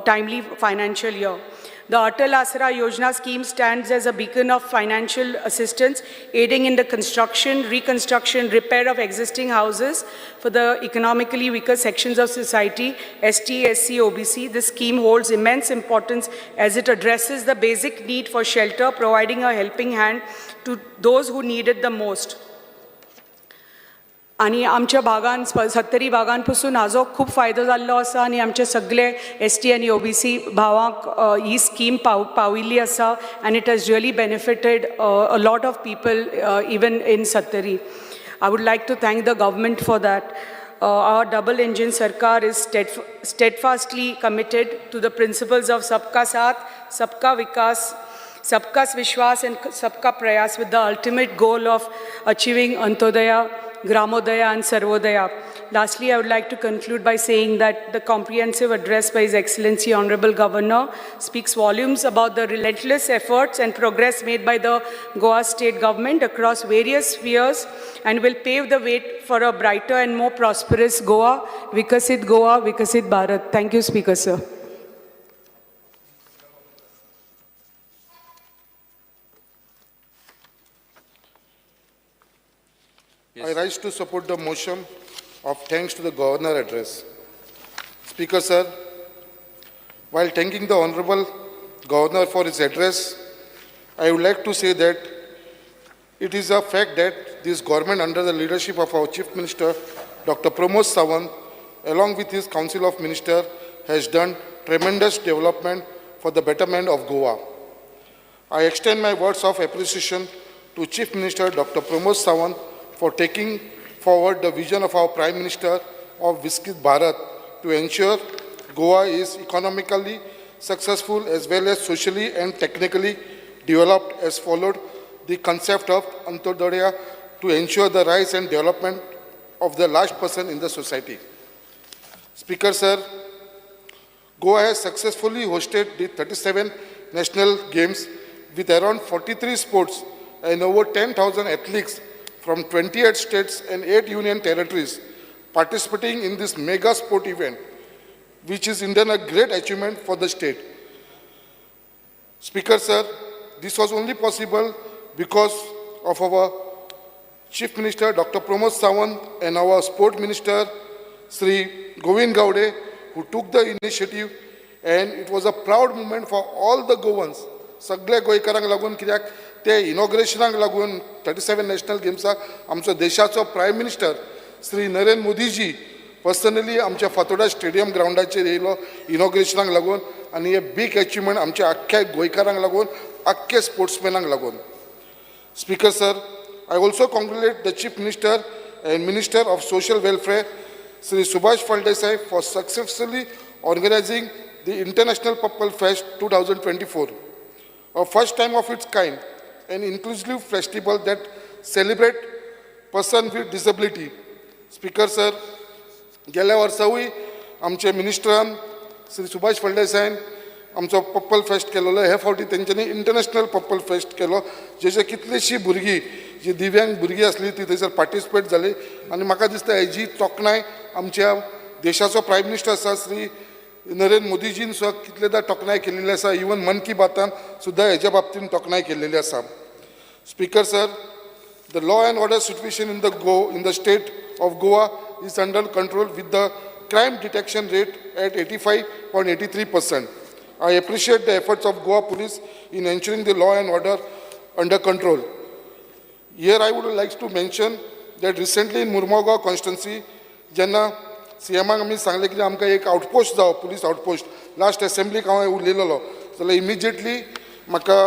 timely financial year. The Atal Asra Yojana scheme stands as a beacon of financial assistance, aiding in the construction, reconstruction, repair of existing houses for the economically weaker sections of society, ST, SC, OBC. This scheme holds immense importance as it addresses the basic need for shelter, providing a helping hand to those who need it the most. आनी आमच्या भागान सत्तरी भागान पसून हाजो खूब फायदो जाल्लो आसा आनी आमचे सगळे एस टी आनी ओबीसी भावांक ही स्कीम पाविल्ली आसा आनी it has really benefited a lot of people even in Sattari. I would like to thank the government for that. Our double engine Sarkar is steadfastly committed to the principles of Sabka Saath, Sabka Vikas, Sabka Vishwas and Sabka Prayas with the ultimate goal of achieving Antodaya, Gramodaya and Sarvodaya. Lastly, I would like to conclude by saying that the comprehensive address by His Excellency Honorable Governor speaks volumes about the relentless efforts and progress made by the Goa state government across various spheres and will pave the way for a brighter and more prosperous Goa, Vikasit Goa, Vikasit Bharat. Thank you, Speaker, sir. I rise to support the motion of thanks to the governor address. Speaker, sir, while thanking the Honorable Governor for his address, I would like to say that it is a fact that this government, under the leadership of our Chief Minister, Dr. Pramod Sawant, along with his Council of Ministers, has done tremendous development for the betterment of Goa. I extend my words of appreciation to Chief Minister Dr. Pramod Sawant for taking forward the vision of our Prime Minister of Viksit Bharat to ensure Goa is economically successful as well as socially and technically developed, as followed the concept of Antyodaya to ensure the rise and development of the last person in the society. Speaker, sir, Goa has successfully hosted the 37 national games with around 43 sports and over 10,000 athletes from 28 states and 8 union territories participating in this mega sport event, which is indeed a great achievement for the state. Speaker, sir, this was only possible because of our Chief Minister Dr. Pramod Sawant and our Sport Minister Sri Govind Gaude, who took the initiative, and it was a proud moment for all the Goans. सगळ्या गोंयकारांक लागून, कित्याक ते इनॉग्रेशनाक लागून 37 national गेम्साक आमचो देशाचो prime minister Shri Narendra मोदीजी personally आमच्या फातोर्डा स्टेडियम ग्रावंडाचेर येयलो इनॉग्रेशनाक लागून. आनी हे बीग अचिवमेंट आमच्या आख्ख्या गोंयकारांक लागून, आख्खे स्पोर्ट्समॅनांक लागून. Speaker, sir, I also congratulate the Chief Minister and Minister of Social Welfare, Sri Subhash Phaldesai, for successfully organizing the International Purple Fest 2024, a first time of its kind, an inclusive festival that celebrate person with disability. Speaker, sir, गेल्या वर्सावूय आमचे मिनिस्टरान श्री सुभाष फळदेसायन आमचो purple fest केलेलो. हे फावटी तेंच्यांनी international purple fest केलो, जेचे कितलीशीं भुरगीं जी दिव्यांग भुरगीं आसली ती थंयसर पार्टिसिपेट जाली. आनी म्हाका दिसता हेजी तोखणाय आमच्या देशाचो प्रायम मिनिस्टर आसा श्री नरेंद्र मोदीजीन सुद्दां कितलेदां तोखणाय केलेली आसा. इवन मन की बातान सुद्दां हेज्या बाबतीन तोखणाय केलेली आसा. Speaker, sir, the law and order situation in the state of Goa is under control with the crime detection rate at 85.83%. I appreciate the efforts of Goa Police in ensuring the law and order under control. Here I would like to mention that recently in Mormugao constituency, जेन्ना सीएमाक आमी सांगलें की आमकां एक outpost जावो, police outpost, last असेंब्लीक हांव उलयलेलो, जाल्यार immediately म्हाका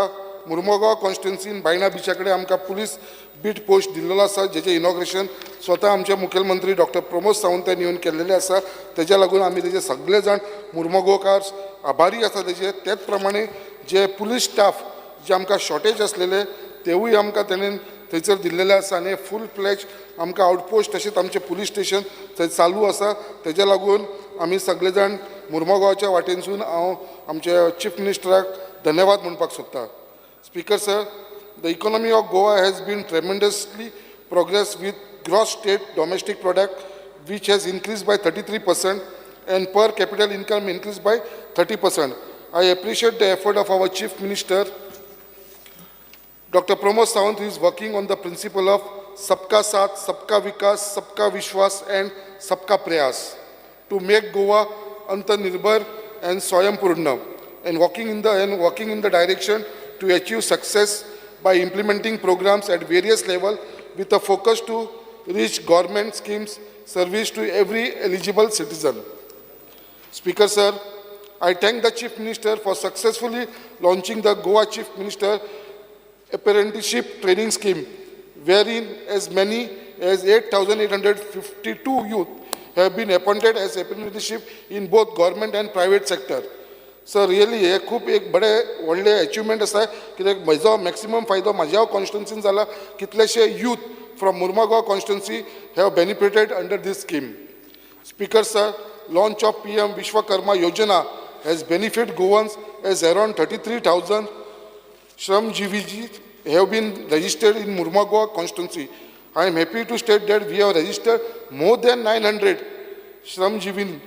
मुर्मुगांव कॉन्स्टिट्युन्सीन बायणा बिचा कडेन आमकां पुलीस बीट पोस्ट दिल्लेलो आसा, जेचें इनॉग्रेशन स्वता आमचे मुखेलमंत्री डॉक्टर प्रमोद सावंत येवन केल्लेलें आसा. तेज्या लागून आमी तेजे सगळे जाण मुर्मुगांवकार आभारी आसा तेजे. तेच प्रमाणे जे पुलीस स्टाफ जे आमकां शॉर्टेज आसलेले तेवूय आमकां तेणेन थंयसर दिल्लेले आसा. आनी फूल फ्लॅज आमकां आउटपोस्ट तशेंच आमचें पुलीस स्टेशन थंय चालू आसा. तेज्या लागून आमी सगळे जाण मुर्मुगांवच्या वाटेनसून हांव आमच्या चीफ मिनिस्टराक धन्यवाद म्हणपाक सोदता. Speaker, sir, the economy of Goa has been tremendously progress with gross state domestic product which has increased by 33% and per capita income increased by 30%. I appreciate the effort of our Chief Minister, Dr. Pramod Sawant, who is working on the principle of Sabka Saath, Sabka Vikas, Sabka Vishwas and Sabka Prayas to make Goa Atmanirbhar and Swayampurna and working in the direction to achieve success by implementing programs at various levels with a focus to reach government schemes service to every eligible citizen. Speaker, sir, I thank the Chief Minister for successfully launching the Goa Chief Minister Apprenticeship Training Scheme, wherein as many as 8,852 youth have been appointed as apprenticeship in both government and private sector. Sir, really हे खूब एक बरें व्हडलें achievement आसा, कित्याक म्हजो maximum फायदो म्हाज्या कॉन्स्टिट्युन्सीन जाला. कितलेशे youth from Mormugao constituency have benefited under this scheme. Speaker, sir, launch of PM Vishwakarma Yojana has benefit Goans as around 33,000 Shramjeevis have been registered in Mormugao constituency. I am happy to state that we have registered more than 900 Shramjeevis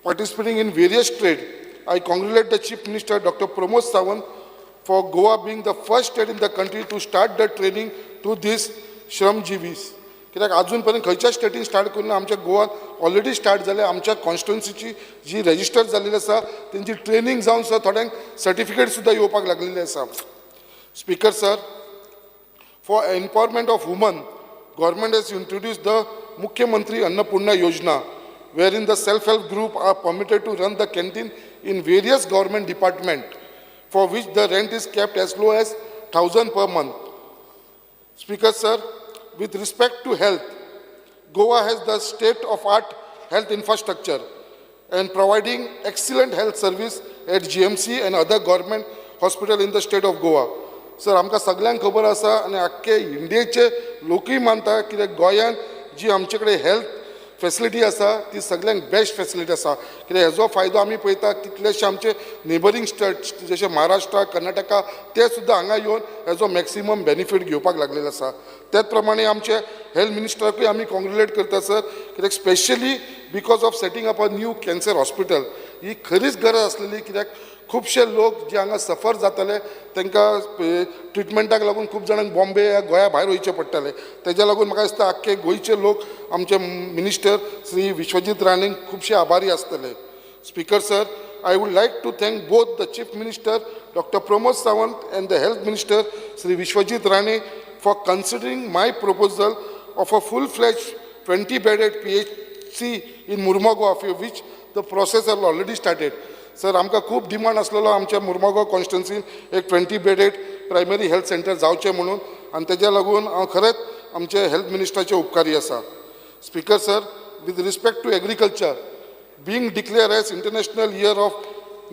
participating in various trade. I congratulate the Chief Minister Dr. Pramod Sawant for Goa being the first state in the country to start the training to these Shramjeevis. कित्याक आजून पर्यंत खंयच्याच स्टेटीन start करूंक ना, आमच्या गोवान already start जालें. आमच्या कॉन्स्टिट्युन्सीची जी रेजिस्टर जाल्लेली आसा तेंची ट्रेनींग जावन सुद्दां थोड्यांक सर्टिफिकेट सुद्दां येवपाक लागलेली आसा. Speaker sir, for empowerment of women, government has introduced the Mukhyamantri Annapurna Yojana, wherein the self-help group are permitted to run the canteen in various government department, for which the rent is kept as low as 1,000 per month. Speaker sir, with respect to health, Goa has the state-of-art health infrastructure and providing excellent health service at GMC and other government hospital in the state of Goa. Sir, आमकां सगल्यांक खबर आसा आनी आख्खे इंडियेचे लोकूय मानता कित्याक गोंयांत जी आमचे कडेन हेल्थ फेसिलिटी आसा ती सगल्यांक बेस्ट फेसिलिटी आसा. कित्याक हेजो फायदो आमी पळयता कितलेशे आमचे नेबरींग स्टेट्स जशे महाराष्ट्रा, कर्नाटका ते सुद्दां हांगा येवन हेजो मॅक्सिमम बेनिफीट घेवपाक लागलेले आसा. त्याच प्रमाणे आमचे हेल्थ मिनिस्टराकूय आमी कॉंग्रेट्युलेट करता सर, कित्याक specially because of setting up a new cancer hospital ही खरीच गरज आसलेली. कित्याक खुबशे लोक जे हांगा सफर जाताले तांकां ट्रिटमेंटाक लागून खूब जाणांक बॉम्बे या गोंया भायर वयचें पडटालें. तेज्या लागून म्हाका दिसता आख्खे गोंयचे लोक आमचे मिनिस्टर श्री विश्वजीत राणेंक खुबशे आभारी आसतले. Speaker sir, I would like to thank both the Chief Minister Doctor Pramod Sawant and the Health Minister Shri Vishwajit Rane for considering my proposal of a full fledged 20 bedded PHC in Mormugao, which the process has already started. Sir, आमकां खूब demand आसलेलो आमच्या मुर्मुगांव कॉन्स्टिट्युन्सीन एक 20 bedded primary health centre जावचें म्हणून आनी तेज्या लागून हांव खरेंच आमचे हेल्थ मिनिस्टराचे उपकारी आसा. Speaker sir, with respect to agriculture, being declared as International Year of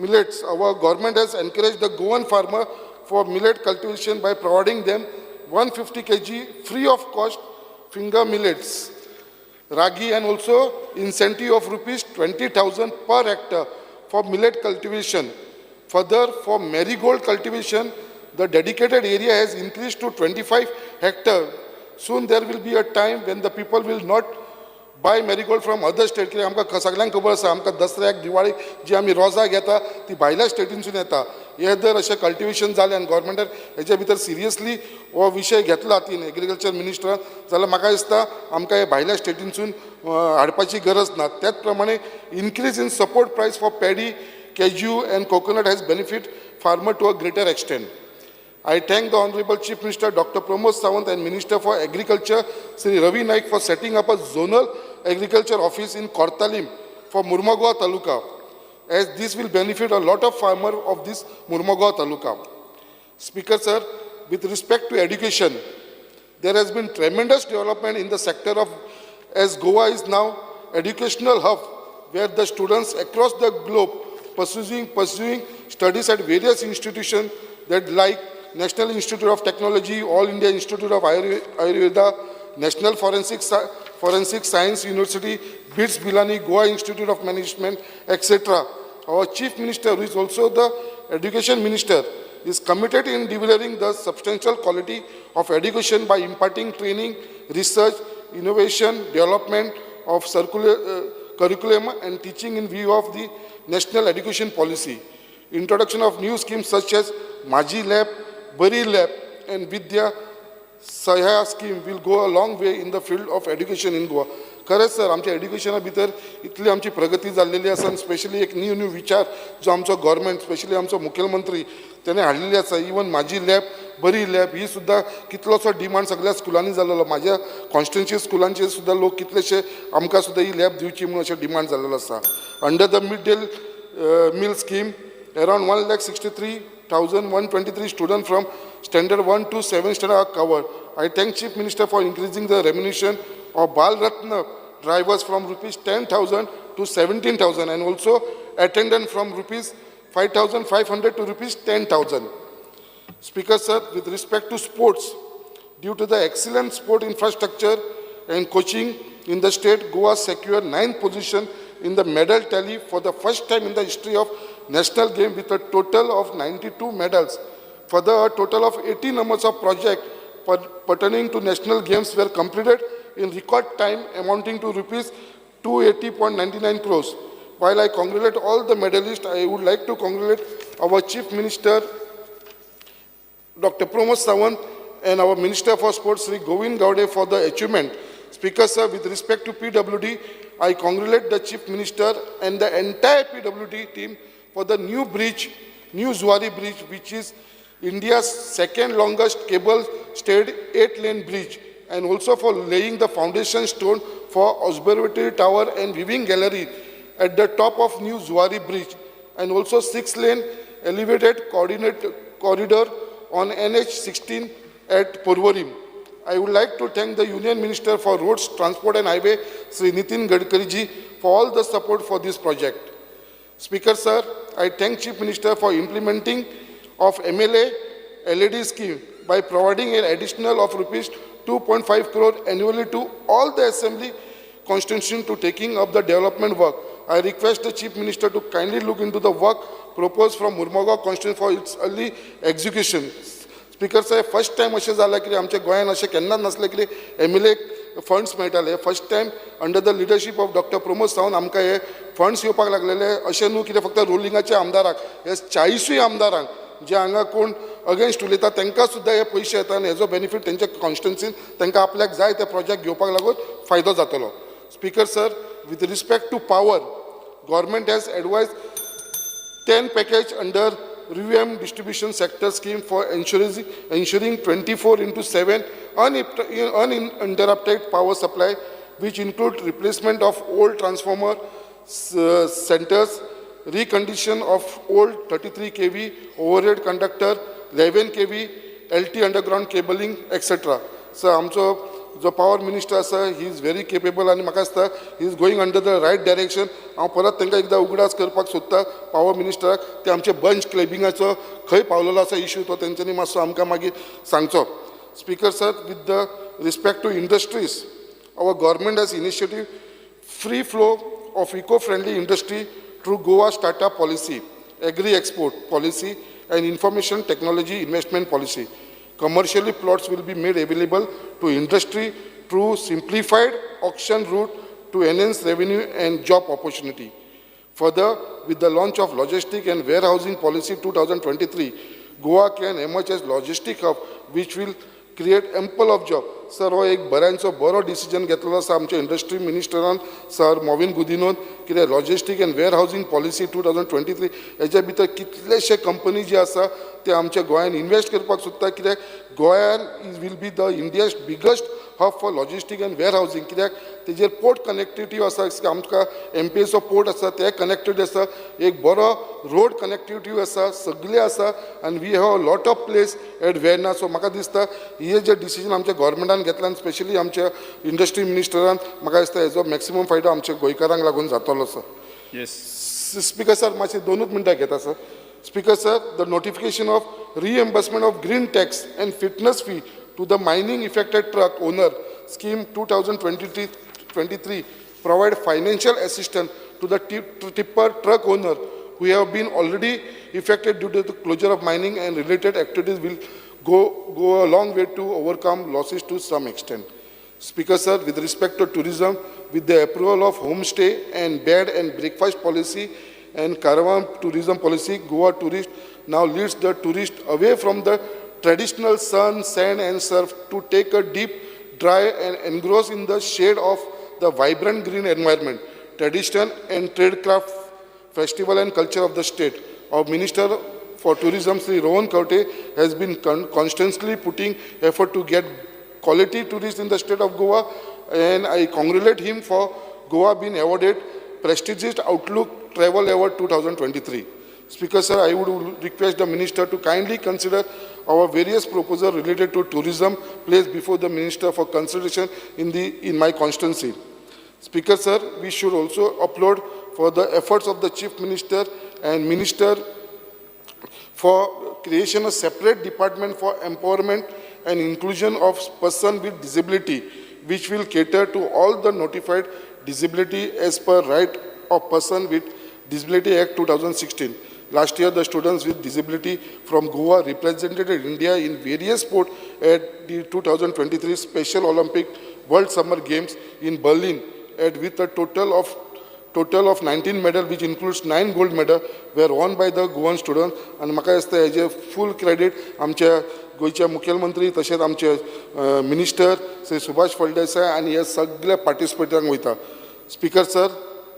Millets, our government has encouraged the Goan farmer for millet cultivation by providing them 150 kg free of cost finger millets, ragi, and also incentive of rupees 20,000 per hectare for millet cultivation. Further, for marigold cultivation, the dedicated area has increased to 25 hectare. Soon there will be a time when the people will not buy marigold from other state. कित्याक आमकां सगल्यांक खबर आसा, आमकां दसऱ्याक दिवाळीक जी आमी रोजां घेता ती भायल्या स्टेटीनसून येता. हे जर अशें कल्टिवेशन जालें आनी गोवोरमेंटान हेच्या भितर सिरियसली हो विशय घेतला तीन एग्रीकल्चर मिनिस्टरान जाल्यार म्हाका दिसता आमकां हे भायल्या स्टेटीनसून हाडपाची गरज ना. त्याच प्रमाणे increase in support price for paddy, cashew and coconut has benefit farmer to a greater extent. I thank the Honorable Chief Minister Dr. Pramod Sawant and Minister for Agriculture Sri Ravi Naik for setting up a zonal agriculture office in Cortalim for Mormugao Taluka, as this will benefit a lot of farmers of this Mormugao Taluka. Speaker sir, with respect to education, there has been tremendous development in the sector of, as Goa is now educational hub where the students across the globe pursuing studies at various institutions that like National Institute of Technology, All India Institute of Ayurveda, National Forensic Science University, BITS Pilani, Goa Institute of Management, etc. Our Chief Minister, who is also the Education Minister, is committed in delivering the substantial quality of education by imparting training, research, innovation, development of curriculum and teaching in view of the national education policy. Introduction of new schemes such as Maji Lab, Bari Lab and Vidya Sahaya scheme will go a long way in the field of education in Goa. खरेंच sir, आमच्या एड्युकेशना भितर इतली आमची प्रगती जाल्लेली आसा आनी specially एक न्यू न्यू विचार जो आमचो गोवोरमेंट, स्पेशली आमचो मुखेलमंत्री तेणें हाडलेली आसा. इवन म्हाजी लॅब बरी लॅब ही सुद्दां कितलोसो डिमांड सगळ्या स्कुलांनी जाल्लो. म्हाज्या कॉन्स्टिट्युन्सी स्कुलांचे सुद्दां लोक कितलेशे आमकां सुद्दां ही लॅब दिवची म्हणून अशें डिमांड जाल्लेलो आसा. Under the mid day meal scheme, around 1,63,123 students from standard 1 to 7 standard are covered. I thank Chief Minister for increasing the remuneration of Bal Ratna drivers from rupees 10,000 to 17,000 and also attendant from rupees 5,500 to rupees 10,000. Speaker sir, with respect to sports, due to the excellent sport infrastructure and coaching in the state, Goa secured 9th position in the medal tally for the first time in the history of national game with a total of 92 medals. Further, a total of 80 numbers of projects pertaining to national games were completed in record time amounting to rupees 280.99 crores. While I congratulate all the medalists, I would like to congratulate our Chief Minister, Dr. Pramod Sawant, and our Minister for Sports, Sri Govind Gaude, for the achievement. Speaker sir, with respect to PWD, I congratulate the Chief Minister and the entire PWD team for the new bridge, new Zuari Bridge, which is India's second longest cable stayed 8-lane bridge, and also for laying the foundation stone for Observatory Tower and Viewing Gallery at the top of new Zuari Bridge, and also 6-lane elevated coordinate corridor on NH16 at Porvorim. I would like to thank the Union Minister for Roads, Transport and Highway, Sri Nitin Gadkari ji, for all the support for this project. Speaker sir, I thank Chief Minister for implementing of MLA LED scheme by providing an additional of rupees 2.5 crore annually to all the assembly constituency to taking up the development work. I request the Chief Minister to kindly look into the work proposed from Murmagaon constituency for its early execution. Speaker Saheb, first time अशें जालां की आमच्या गोंयान अशें केन्नाच नासलें की M L एक फंड्स मेळटाले. First time under the leadership of doctor Pramod Sawant आमकां हे फंड्स येवपाक लागलेले. अशें न्हू कितें फक्त रुलिंगाच्या आमदाराक, हे 40 आमदारांक जे हांगा कोण अगेन्स्ट उलयता तांकां सुद्दां हे पयशे येता आनी हेजो बेनिफीट तेंच्या कॉन्स्टिट्युन्सीन तांकां आपल्याक जाय ते प्रोजेक्ट घेवपाक लागून फायदो जातलो. Speaker sir, with respect to power, government has advise 10 package under revamped distribution sector scheme for ensuring 24/7 uninterrupted power supply, which include replacement of old transformer centers, recondition of old 33 kV overhead conductor, 11 kV LT underground cabling, etc. So, आमचो जो power minister आसा, he is very capable आनी म्हाका दिसता he is going under the right direction. हांव परत तांकां एकदां उगडास करपाक सोदता पावर मिनिस्टराक, ते आमचे बंच क्लेबिंगाचो खंय पावलेलो आसा इशू, तो तेंच्यांनी मातसो आमकां मागीर सांगचो. Speaker sir, with the respect to industries, our government has initiative free flow of eco friendly industry through Goa startup policy, agri export policy and information technology investment policy. Commercially plots will be made available to industry through simplified auction route to enhance revenue and job opportunity. Further, with the launch of Logistic and Warehousing Policy 2023, Goa can emerge as logistic hub, which will create ample of job. Sir, हो एक बऱ्यांचो बरो decision घेतलेलो आसा आमच्या industry मिनिस्टरान sir Mauvin गुदिनोन, कितें logistic and warehousing policy 2023 हेच्या भितर कितलेशे कंपनी जे आसा ते आमच्या गोंयान इन्वेस्ट करपाक सोदता, कित्याक गोंयान is will be the India's biggest hub for logistic and warehousing, कित्याक तेजेर पोर्ट कनेक्टिविटी आसा, आमकां एमपीएचो पोर्ट आसा ते कनेक्टेड आसा, एक बरो रोड कनेक्टिविटी आसा, सगळें आसा आनी we have a lot of place at Verna. So म्हाका दिसता हे जे डिसिजन आमच्या गव्हर्मेंटान घेतला आनी स्पेशली आमच्या इंडस्ट्री मिनिस्टरान, म्हाका दिसता हेजो मॅक्सिमम फायदो आमच्या गोंयकारांक लागून जातलो सर. Speaker sir, मातशें 2 मिनटां घेता sir. Speaker sir, the notification of reimbursement of green tax and fitness fee to the mining affected truck owner scheme 2023 provide financial assistance to the tipper truck owner who have been already affected due to the closure of mining and related activities will go a long way to overcome losses to some extent. Speaker sir, with respect to tourism, with the approval of homestay and bed and breakfast policy and caravan tourism policy, Goa tourist now leads the tourist away from the traditional sun, sand and surf to take a deep, dry and engross in the shade of the vibrant green environment, tradition and tradecraft, festival and culture of the state. Our Minister for Tourism, Sri Rohan Khaunte, has been constantly putting effort to get quality tourists in the state of Goa, and I congratulate him for Goa being awarded prestigious Outlook Travel Award 2023. Speaker sir, I would request the minister to kindly consider our various proposals related to tourism placed before the minister for consideration in my constituency. Speaker sir, we should also applaud for the efforts of the Chief Minister and Minister for creation of separate department for empowerment and inclusion of person with disability, which will cater to all the notified disability as per right of person with Disability Act 2016. Last year, the students with disability from Goa represented India in various sports at the 2023 Special Olympic World Summer Games in Berlin, with a total of Total of 19 medal, which includes 9 gold medal, were won by the Goan student. आनी म्हाका दिसता हेजे फूल credit आमच्या गोंयचे मुखेलमंत्री तशेंच आमचे minister Shri Subhash Phaldesai आनी हे सगळे पार्टिसिपेटरांक वयता. Speaker sir,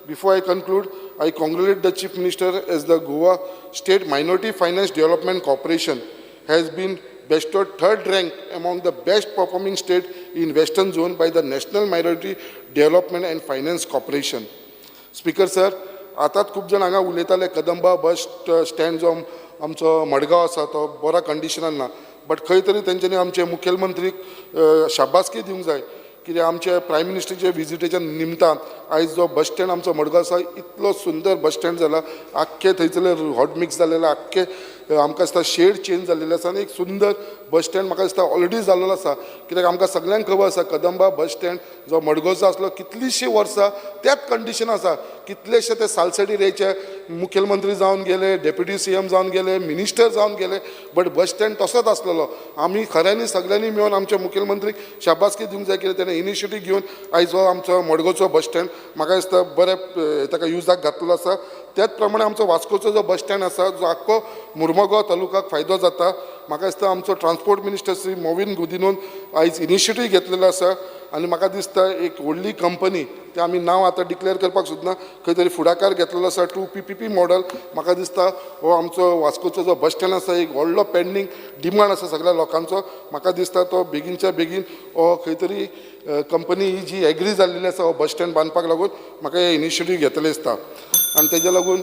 before I conclude, I congratulate the Chief Minister as the Goa State Minority Finance Development Corporation has been bestowed third rank among the best performing state in Western Zone by the National Minority Development and Finance Corporation. Speaker sir, आतांच खूब जाण हांगा उलयताले, Kadamba bus stand जो आमचो मडगांव आसा तो बऱ्या कंडिशनान ना, बट खंय तरी तेंच्यांनी आमचे मुखेलमंत्रीक शाबासकी दिवंक जाय, कित्याक आमचे प्रायम मिनिस्टरच्या विजिटेच्या निमतान आयज जो बस स्टँड आमचो मडगांव आसा इतलो सुंदर बस स्टँड जाला. आख्खे थंयसरले हॉट मिक्स जालेले, आख्खे आमकां दिसता शेड चेंज जाल्लेले आसा आनी एक सुंदर बस स्टँड म्हाका दिसता ऑलरेडी जाल्लो आसा. कित्याक आमकां सगल्यांक खबर आसा, कदंबा बस स्टँड जो मडगांवचो आसलो कितलींशीं वर्सां त्याच कंडिशन आसा. कितलेशे ते सालसेटी रेचे मुखेलमंत्री जावन गेले, डेप्युटी सीएम जावन गेले, मिनिस्टर जावन गेले, बट बस स्टँड तसोच आसलेलो. आमी खऱ्यांनी सगल्यांनी मेळून आमच्या मुखेलमंत्रीक शाबासकी दिवंक जाय, कित्याक तेणें इनिशिएटीव घेवन आयज हो आमचो मडगांवचो बस स्टँड म्हाका दिसता बरें ताका युजाक घातलेलो आसा. त्याच प्रमाणे आमचो वास्कोचो जो बस स्टँड आसा जो आख्खो मुर्मगांव तालुकाक फायदो जाता. म्हाका दिसता आमचो ट्रान्सपोर्ट मिनिस्टर श्री मोविन गुदिनोन आयज इनिशिएटीव घेतलेलो आसा आनी म्हाका दिसता एक व्हडली कंपनी, ते आमी नांव आतां डिक्लेअर करपाक सोदना, खंय तरी फुडाकार घेतलेलो आसा टू पीपीपी मॉडल. म्हाका दिसता हो आमचो वास्कोचो जो बस स्टँड आसा एक व्हडलो पेंडींग डिमांड आसा सगळ्या लोकांचो. म्हाका दिसता तो बेगीनच्या बेगीन हो खंय तरी कंपनी ही जी एग्री जाल्लेली आसा हो बस स्टँड बांदपाक लागून म्हाका हे इनिशिएटीव घेतले दिसता आनी तेज्या लागून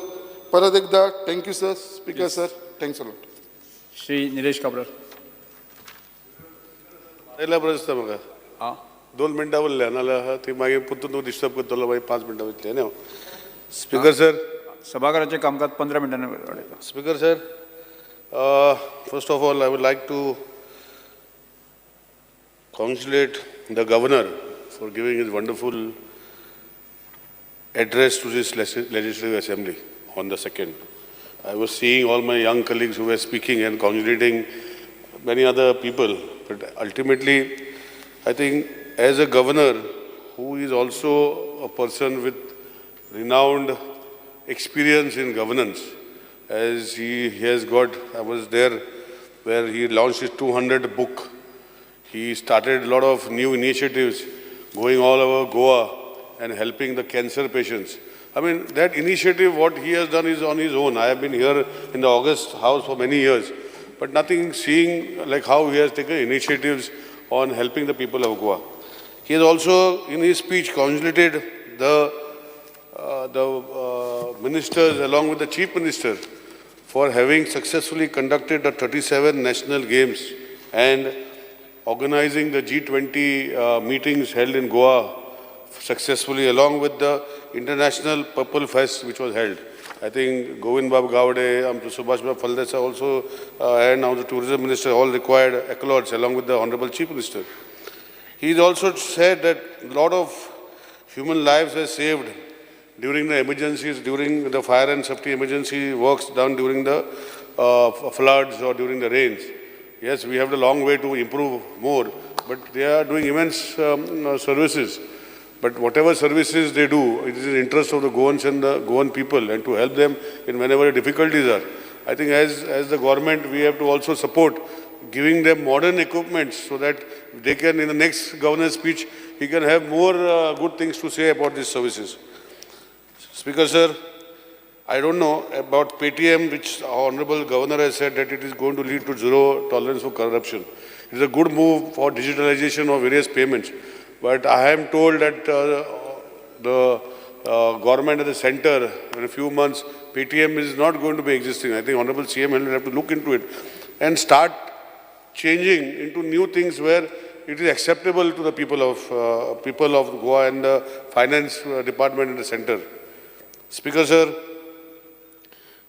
परत एकदा thank you sir. Speaker sir, thanks a lot. Shri Nilesh Cabral. येयल्या बरें दिसता म्हाका. 2 मिनटां उरल्या, नाजाल्यार ती मागीर परतून तूं डिस्टर्ब करतलो. मागीर 5 मिनटां वयतली न्ही. स्पीकर सर, सभाघराचें कामकाज 15 मिनटांनी वाडयता. Speaker sir, first of all I would like to congratulate the governor for giving his wonderful address to this legislative assembly on the 2nd. I was seeing all my young colleagues who were speaking and congratulating many other people, but ultimately, I think as a governor who is also a person with renowned experience in governance, as he has got, I was there where he launched his 200 book. He started a lot of new initiatives going all over Goa and helping the cancer patients. I mean, that initiative, what he has done is on his own. I have been here in the August House for many years, but nothing seeing like how he has taken initiatives on helping the people of Goa. He has also, in his speech, congratulated the ministers along with the Chief Minister for having successfully conducted the 37 national games and organizing the G20 meetings held in Goa successfully, along with the International Purple Fest which was held. I think Govind Bab Gawde, Subhash Bab Phaldesai also, and now the Tourism Minister all required accolades along with the Honorable Chief Minister. He also said that a lot of human lives were saved during the emergencies, during the fire and safety emergency works done during the floods or during the rains. Yes, we have a long way to improve more, but they are doing immense services. But whatever services they do, it is in the interest of the Goans and the Goan people and to help them in whenever difficulties are. I think as the government, we have to also support giving them modern equipment so that they can, in the next governor's speech, he can have more good things to say about these services. Speaker sir, I don't know about Paytm, which our Honorable Governor has said that it is going to lead to zero tolerance for corruption. It is a good move for digitalization of various payments. But I am told that the government at the center, in a few months, Paytm is not going to be existing. I think Honorable CM will have to look into it and start changing into new things where it is acceptable to the people of Goa and the finance department in the center. Speaker sir,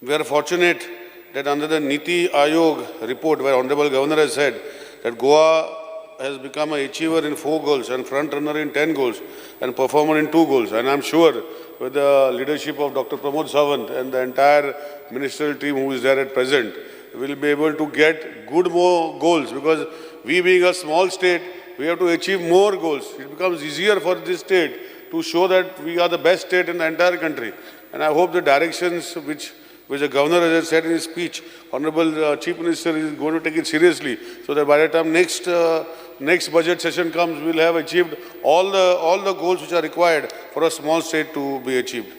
we are fortunate that under the Niti Aayog report, where Honorable Governor has said that Goa has become an achiever in 4 goals and front runner in 10 goals and performer in 2 goals. And I'm sure with the leadership of Dr. Pramod Sawant and the entire ministerial team who is there at present, we'll be able to get good more goals, because we being a small state, we have to achieve more goals. It becomes easier for this state to show that we are the best state in the entire country. And I hope the directions which the governor has said in his speech, Honorable Chief Minister is going to take it seriously, so that by the time next budget session comes, we'll have achieved all the goals which are required for a small state to be achieved.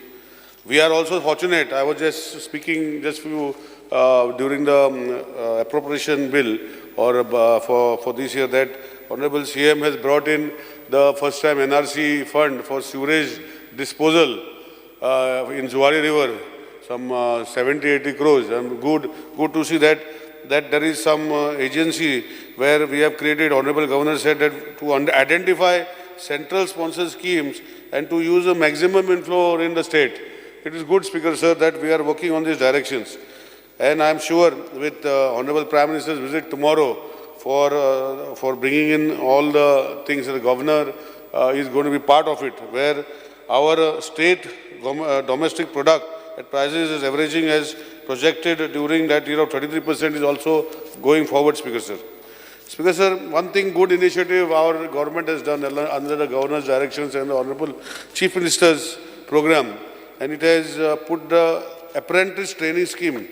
We are also fortunate. I was just speaking just few during the appropriation bill or for this year that Honorable CM has brought in the first time NRC fund for sewerage disposal in Zuari River, some 70-80 crores. And good to see that there is some agency where we have created. Honorable Governor said that to identify central sponsor schemes and to use a maximum inflow in the state. It is good, Speaker sir, that we are working on these directions. And I am sure with Honorable Prime Minister's visit tomorrow for bringing in all the things, the Governor is going to be part of it, where our state domestic product at prices is averaging as projected during that year of 33% is also going forward, Speaker sir. Speaker sir, one thing good initiative our government has done under the Governor's directions and the Honorable Chief Minister's program, and it has put the apprentice training scheme.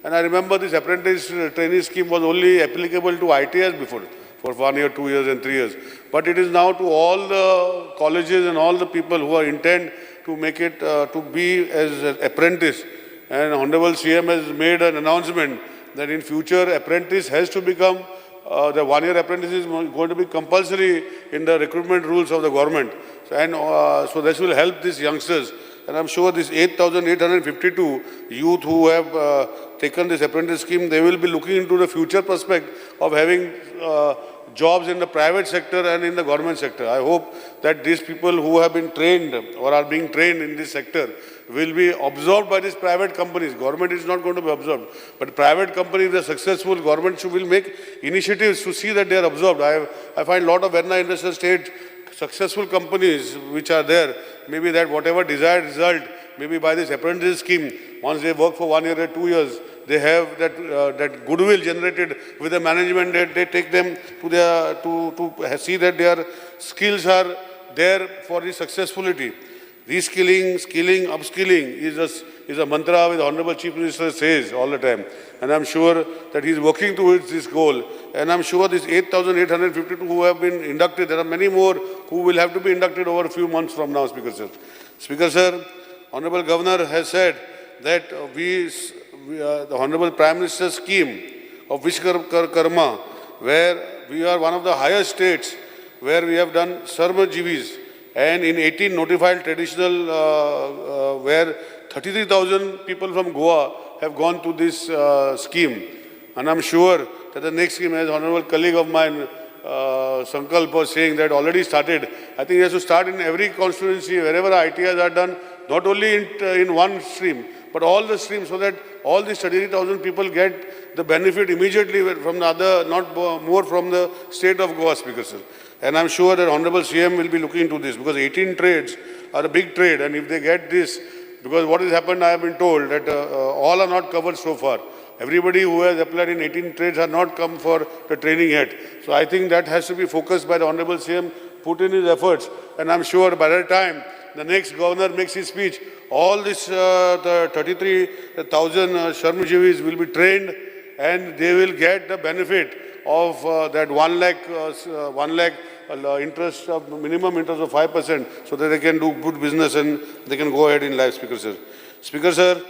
And I remember this apprentice training scheme was only applicable to ITIs before, for 1 year, 2 years and 3 years. But it is now to all the colleges and all the people who are intent to make it to be as an apprentice. And Honorable CM has made an announcement that in future apprentice has to become, the 1 year apprentice is going to be compulsory in the recruitment rules of the government. So, so this will help these youngsters. And I'm sure this 8,852 youth who have taken this apprentice scheme, they will be looking into the future prospect of having jobs in the private sector and in the government sector. I hope that these people who have been trained or are being trained in this sector will be absorbed by these private companies. Government is not going to be absorbed, but private companies, if they are successful, government will make initiatives to see that they are absorbed. I find a lot of Verna Industrial State successful companies which are there, maybe that whatever desired result, maybe by this apprentice scheme, once they work for 1 year or 2 years, they have that, that goodwill generated with the management, that they take them to their, to see that their skills are there for the successfulity. Reskilling, skilling, upskilling is a mantra which the Honorable Chief Minister says all the time. And I'm sure that he's working towards this goal. And I'm sure these 8,852 who have been inducted, there are many more who will have to be inducted over a few months from now, Speaker sir. Speaker sir, Honorable Governor has said that the Honorable Prime Minister's scheme of Vishwakarma, where we are one of the highest states where we have done Shramjeevis, and in 18 notified traditional where 33,000 people from Goa have gone to this scheme. And I'm sure that the next scheme, as honorable colleague of mine, Sankalp, was saying that already started. I think it has to start in every constituency, wherever ITIs are done, not only in one stream, but all the streams, so that all these 33,000 people get the benefit immediately from the other, not more from the state of Goa, Speaker sir. And I'm sure that Honorable CM will be looking into this, because 18 trades are a big trade, and if they get this, because what has happened, I have been told that all are not covered so far. Everybody who has applied in 18 trades are not come for the training yet. So I think that has to be focused by the Honorable CM, put in his efforts, and I'm sure by the time the next governor makes his speech, all this the 33,000 Shramjeevis will be trained, and they will get the benefit of that 1 lakh, interest of minimum interest of 5%, so that they can do good business and they can go ahead in life, Speaker sir. Speaker sir,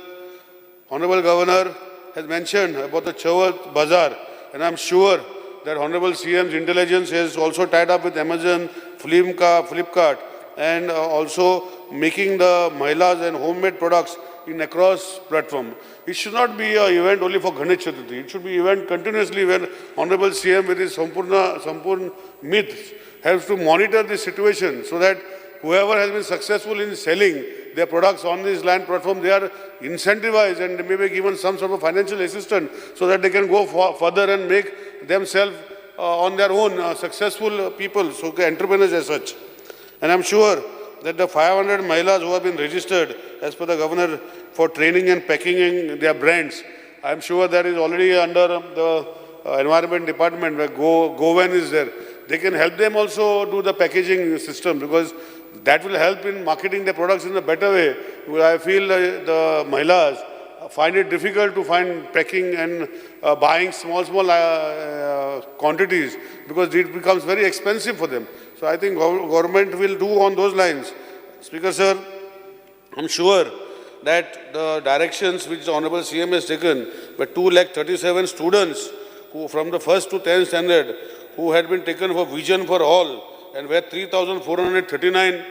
Honorable Governor has mentioned about the Chawat Bazaar, and I'm sure that Honorable CM's intelligence has also tied up with Amazon, Flipkart, and also making the Mahilas and homemade products in across platform. It should not be an event only for Ganesh Chaturthi. It should be event continuously where Honorable CM with his Sampurna myths has to monitor the situation, so that whoever has been successful in selling their products on this land platform, they are incentivized and may be given some sort of financial assistance so that they can go further and make themselves on their own successful people, so entrepreneurs as such. And I'm sure that the 500 Mahilas who have been registered as per the governor for training and packing their brands, I'm sure that is already under the Environment Department where Govan is there. They can help them also do the packaging system, because That will help in marketing the products in a better way. I feel the mahilas find it difficult to find packing and buying small quantities because it becomes very expensive for them. So I think government will do on those lines. Speaker sir, I'm sure that the directions which the Honorable CM has taken, where 2,37,000 students who from the 1st to 10th standard who had been taken for Vision for All, and where 3,439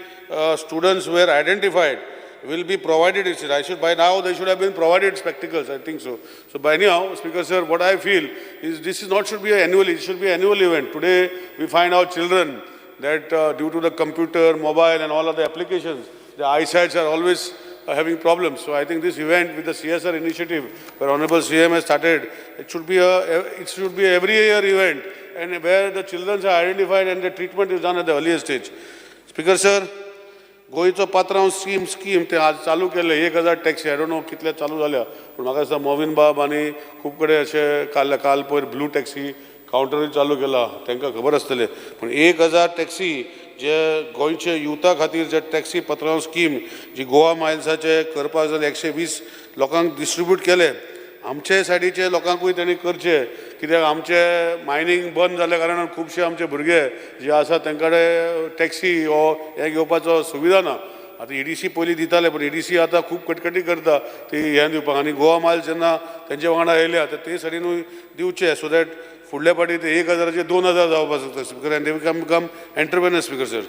students were identified, will be provided. I should, by now they should have been provided spectacles, I think so. So by anyhow, Speaker sir, what I feel is this is not should be an annual, it should be an annual event. Today we find our children that due to the computer, mobile and all other applications, the eyesights are always having problems. So I think this event with the CSR initiative, where Honorable CM has started, it should be every year event, and where the children are identified and the treatment is done at the earliest stage. Speaker sir, गोंयचो पात्रांव scheme ते आज चालू केले 1000 taxi, I don't know कितले चालू जाल्या, पूण म्हाका दिसता मोविन बाब आनी खूब कडेन अशें काल पयर ब्लू टॅक्सी कावंटरूय चालू केला, तांकां खबर आसतलें. पूण 1000 टॅक्सी जे गोंयचे युथा खातीर जे टॅक्सी पात्रांव स्कीम जी गोवा मायल्साचे करपाक जाल्यार 120 लोकांक डिस्ट्रिब्यूट केले. आमचे सायडीचे लोकांकूय तेणी करचे, कित्याक आमचे मायनींग बंद जाल्ल्या कारणान खुबशे आमचे भुरगे जे आसा तांकां कडेन टॅक्सी हो हें घेवपाचो सुविधा ना. आतां EDC पयलीं दिताले, पूण EDC आतां खूब कटकटी करता ती हें दिवपाक, आनी गोवा मायल्स जेन्ना तेंचे वांगडा येयल्या तर ते सायडीनूय दिवचे, सो that फुडल्या फावटी ते 1000चे 2000 जावपाक शकता speaker, and they become entrepreneur. Speaker sir,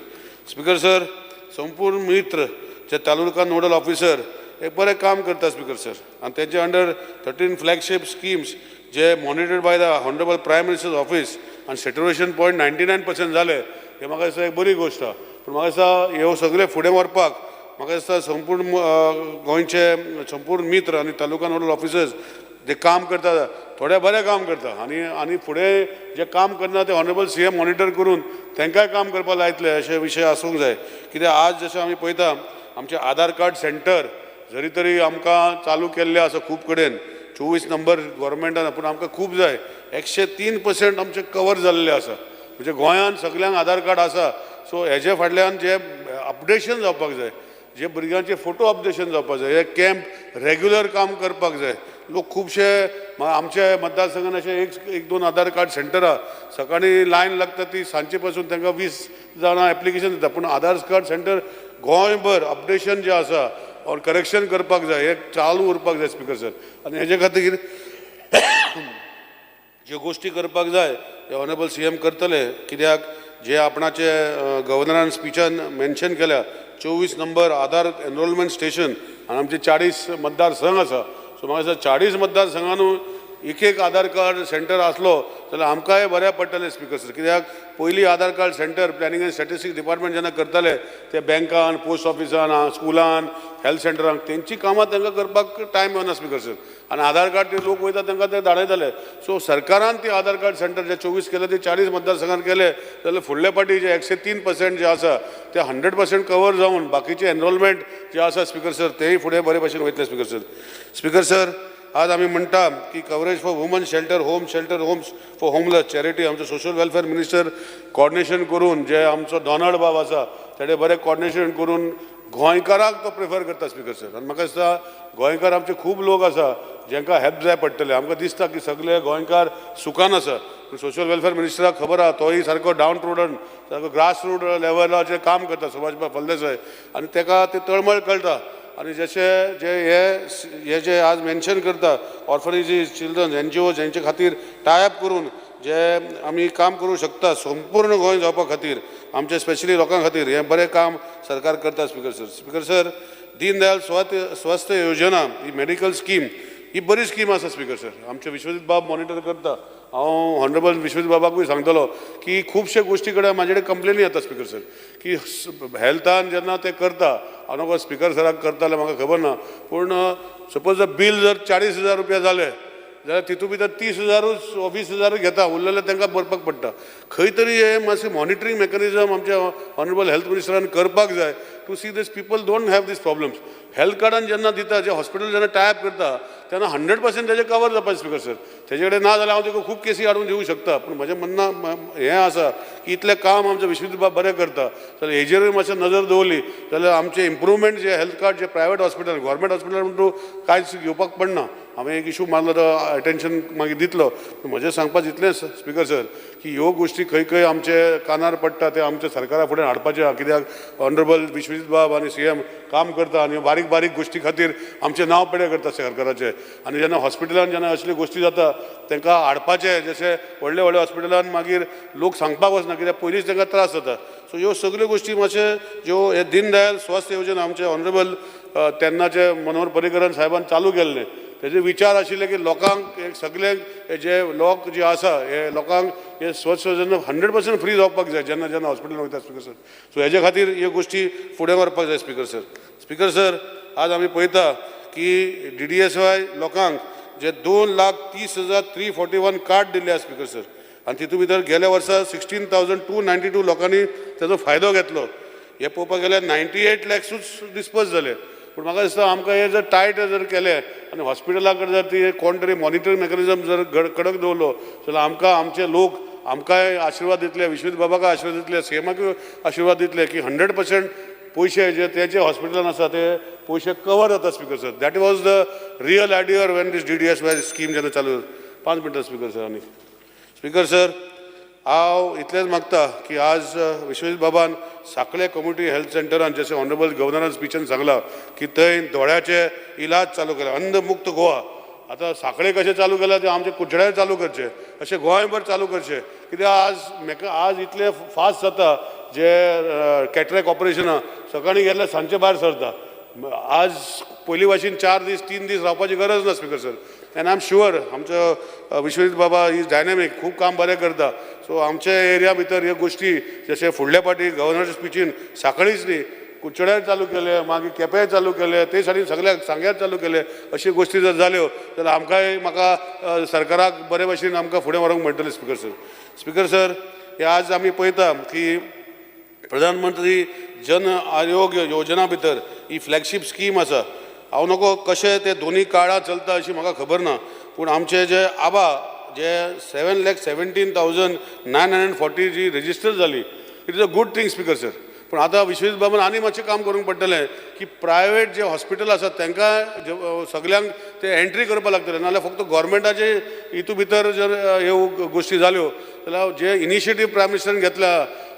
speaker sir, Sampoorna Mitra जे तालुका नोडल ऑफिसर एक बरें काम करता स्पीकर सर, आनी तेजे अंडर 13 फ्लॅगशीप स्किम्स जे monitored by the honourable prime minister's office आनी सॅट्युरेशन पॉयंट 99% जाले, हे म्हाका दिसता एक बरी गोश्ट आहा. पूण म्हाका दिसता ह्यो सगळें फुडें व्हरपाक म्हाका दिसता संपूर्ण गोंयचे संपूर्ण मित्र आनी तालुका नोडल ऑफिसर्स जे काम करता थोडे बरें काम करता, आनी आनी फुडें जे काम करना ते ऑनरेबल CM monitor करून तांकांय काम करपाक लायतले अशे विशय आसूंक जाय. कित्याक आज जशें आमी पळयता आमचें आधार कार्ड सेंटर जरी तरी आमकां चालू केल्लें आसा खूब कडेन 24 नंबर गोवोरमेंटान, पूण आमकां खूब जाय 103% आमचें कवर जाल्लें आसा, म्हणजे गोंयांत सगल्यांक आधार कार्ड आसा. सो हेजे फाटल्यान जे अपडेशन जावपाक जाय, जे भुरग्यांचे फोटो अपडेशन जावपाक जाय, हे कॅम्प रेगुलर काम करपाक जाय. लोक खुबशे आमच्या मतदारसंघान अशे एक दोन आधार कार्ड सेंटरां सकाळीं लायन लागता ती सांजचे पासून तांकां 20 जाणां एप्लिकेशन दिता, पूण आधार कार्ड सेंटर गोंयभर अपडेशन जें आसा और करेक्शन करपाक जाय, हें चालू उरपाक जाय स्पीकर सर. आनी हेजे खातीर ज्यो गोश्टी करपाक जाय ते ऑनरेबल CM करतले, कित्याक जे आपणाचे गव्हर्नरान स्पिचान मेन्शन केल्या 24 नंबर आधार एनरोलमेंट स्टेशन आनी आमचे 40 मतदारसंघ आसा. सो म्हाका दिसता 40 मतदारसंघानूय एक एक आधार कार्ड सेंटर आसलो जाल्यार आमकांय बऱ्याक पडटलें स्पीकर सर. कित्याक पयलीं Aadhaar card centre planning and statistics department जेन्ना करताले ते बँकान, पोस्ट ऑफिसान, स्कुलान, हेल्थ सेंटरान तेंची कामां तांकां करपाक टायम मेळना स्पीकर सर. आनी आधार कार्ड ते लोक वयता तांकां ते धाडयताले. सो सरकारान ती आधार कार्ड सेंटर जे 24 केले ते 40 मतदारसंघान केले जाल्यार फुडले फावटी जे 103% जे आसा ते 100% कवर जावन बाकीचे एनरोलमेंट जे आसा स्पीकर सर तेय फुडें बरे भशेन वयतले स्पीकर सर. स्पीकर सर, आज आमी म्हणटा की coverage for woman shelter home, shelter homes for homeless charity, आमचो सोशल वेलफेअर मिनिस्टर कॉर्डिनेशन करून जे आमचो डॉनाल्ड बाब आसा तेणे बरें कॉर्डिनेशन करून गोंयकाराक तो प्रिफर करता स्पीकर सर. आनी म्हाका दिसता गोंयकार आमचे खूब लोक आसा जेंकां हेल्प जाय पडटले. आमकां दिसता की सगळे गोंयकार सुखान आसा, पूण सोशल वेलफेअर मिनिस्टराक खबर आहा तोय सारको डावन ट्रोडन सारको ग्रास रूट लेवलाचेर काम करता सुभाष बाब फळदेसाय, आनी तेका ती तळमळ कळटा. आनी जशे जे हे जे आज मेन्शन करता ऑर्फनेजीस, चिल्ड्रन्स, NGO जेंचे खातीर टायप करून जे आमी काम करूं शकता संपूर्ण गोंय जावपा खातीर, आमचे स्पेशली लोकां खातीर हें बरें काम सरकार करता speaker sir. Speaker sir, Deendayal Swasthya Yojana ही मेडिकल स्कीम ही बरी स्कीम आसा स्पीकर सर. आमचे विश्वजीत बाब मॉनिटर करता, हांव ऑनरेबल विश्वजीत बाबाकूय सांगतलो की खुबशे गोश्टी कडेन म्हाजे कडेन कंप्लेनी येता स्पीकर सर की हेल्थान जेन्ना ते करता, हांव नको स्पीकर सराक करता जाल्यार म्हाका खबर ना, पूण सपोज जर बील जर 40,000 रुपया जाले जाल्यार तितू भितर 30,000 वा 20,000 घेता, उरलेले तांकां भरपाक पडटा. खंय तरी हें मातशें मॉनिटरींग मेकॅनिजम आमच्या ऑनरेबल हेल्थ मिनिस्टरान करपाक जाय to see this people don't have these problems. Health कार्डान जेन्ना दिता, जे हॉस्पिटल जेन्ना टायप करता तेन्ना 100% तेजें कवर जावपाक स्पीकर सर. तेजे कडेन ना जाल्यार हांव तुका खूब केसी हाडून दिवंक शकता, पूण म्हजें म्हणणं हें आसा की इतलें काम आमचें विश्वजीत बाब बरें करता जाल्यार हेजेरूय मातशें नजर दवरली जाल्यार आमचें इम्प्रूवमेंट जे हेल्थ कार्ड जे प्रायवेट हॉस्पिटल गव्हर्मेंट हॉस्पिटल म्हणून कांयच घेवपाक पडना. हांवें एक इशू मारलो तो अटेन्शन मागीर दितलो. म्हजें सांगपाक इतलेंच स्पीकर सर की ह्यो गोश्टी खंय खंय आमचे कानार पडटा ते आमच्या सरकारा फुडें हाडपाचें आहा, कित्याक ऑनरेबल विश्वजीत बाब आनी सीएम काम करता आनी बारीक बारीक गोश्टी खातीर आमचें नांव पेडे करता सरकाराचें. आनी जेन्ना हॉस्पिटलान जेन्ना असल्यो गोश्टी जाता तांकां हाडपाचें, जशें व्हडले व्हडले हॉस्पिटलान मागीर लोक सांगपाक वचना कित्याक पयलींच तांकां त्रास जाता. सो ह्यो सगल्यो गोश्टी मातशें ज्यो हे दीनदयाल स्वास्थ्य योजना आमचे ऑनरेबल तेन्नाचे मनोहर पर्रीकरान साहेबान चालू केल्ले, तेजे विचार आशिल्ले की लोकांक एक सगळे जे लोक जे आसा हे लोकांक हे स्वच्छ योजना 100% फ्री जावपाक जाय जेन्ना जेन्ना हॉस्पिटलान वयता स्पीकर सर. सो हेजे खातीर ह्यो गोश्टी फुडें व्हरपाक जाय स्पीकर सर. स्पीकर सर आज आमी पळयता की DDSY लोकांक जे 2,30,341 कार्ड दिल्ले आसा स्पीकर सर, आनी तितूंत भितर गेल्या वर्सा 16,292 लोकांनी तेजो फायदो घेतलो. हे पळोवपाक गेल्यार 98 लॅक्सूच डिस्पर्स जाले. पूण म्हाका दिसता आमकां हें जर टायट जर केलें आनी हॉस्पिटला कडेन जर ती कोण तरी मॉनिटरींग मेकॅनिजम जर कडक दवरलो जाल्यार आमकां आमचे लोक आमकांय आशिर्वाद दितले, विश्वजीत बाबाकय आशिर्वाद दितले, सीएमाकूय आशिर्वाद दितले की 100% पयशे जे तेजे हॉस्पिटलान आसा ते पयशे कवर जाता speaker sir. That was the real idea when this DDSY scheme जेन्ना चालू. 5 मिनटां स्पीकर सर. आनी स्पीकर सर हांव इतलेंच मागता की आज विश्वजीत बाबान सांखळे कम्युनिटी हेल्थ सेंटरान जशें ऑनरेबल गव्हर्नरान स्पिचीन सांगलां की थंय दोळ्याचे इलाज चालू केला, अंधमुक्त गोवा. आतां सांखळे कशें चालू केलां तें आमचे कुडचड्यार चालू करचें, अशें गोंयभर चालू करचें. कित्याक आज आज इतलें फास्ट जाता जे कॅटरेक्ट ऑपरेशनां सकाळीं गेल्यार सांजचे भायर सरता. आज पयलीं भाशेन 4 दीस 3 दीस रावपाची गरज ना speaker sir. And I am sure आमचो विश्वजीत बाबा is dynamic, खूब काम बरें करता. सो आमच्या एरिया भितर ह्यो गोश्टी जशें फुडल्या फावटी गव्हर्नराच्या स्पिचीन सांखळीच न्ही कुडचड्यार चालू केले, मागीर केप्याय चालू केले, ते सायडीन सगळ्याक सांग्यार चालू केले. अश्यो गोश्टी जर जाल्यो जाल्यार आमकांय म्हाका सरकाराक बरे भाशेन आमकां फुडें व्हरूंक मेळटलें स्पीकर सर. स्पीकर सर हे आज आमी पळयता की प्रधानमंत्री जन आरोग्य योजना भितर ही फ्लॅगशीप स्कीम आसा. हांव नको कशें ते दोनी कार्डां चलता अशी म्हाका खबर ना, पूण आमचे जे आबा जे 7,17,940 जी रजिस्टर जाली, it is a good thing speaker sir. पूण आतां विश्वजीत बाबान आनी मातशें काम करूंक पडटलें की प्रायवेट जे हॉस्पिटल आसा तांकां सगल्यांक ते एंट्री करपाक लागतलें, नाजाल्यार फक्त गव्हर्मेंटाचे हितू भितर जर ह्यो गोश्टी जाल्यो जाल्यार जे इनिशिएटीव प्रायम मिनिस्टरान घेतला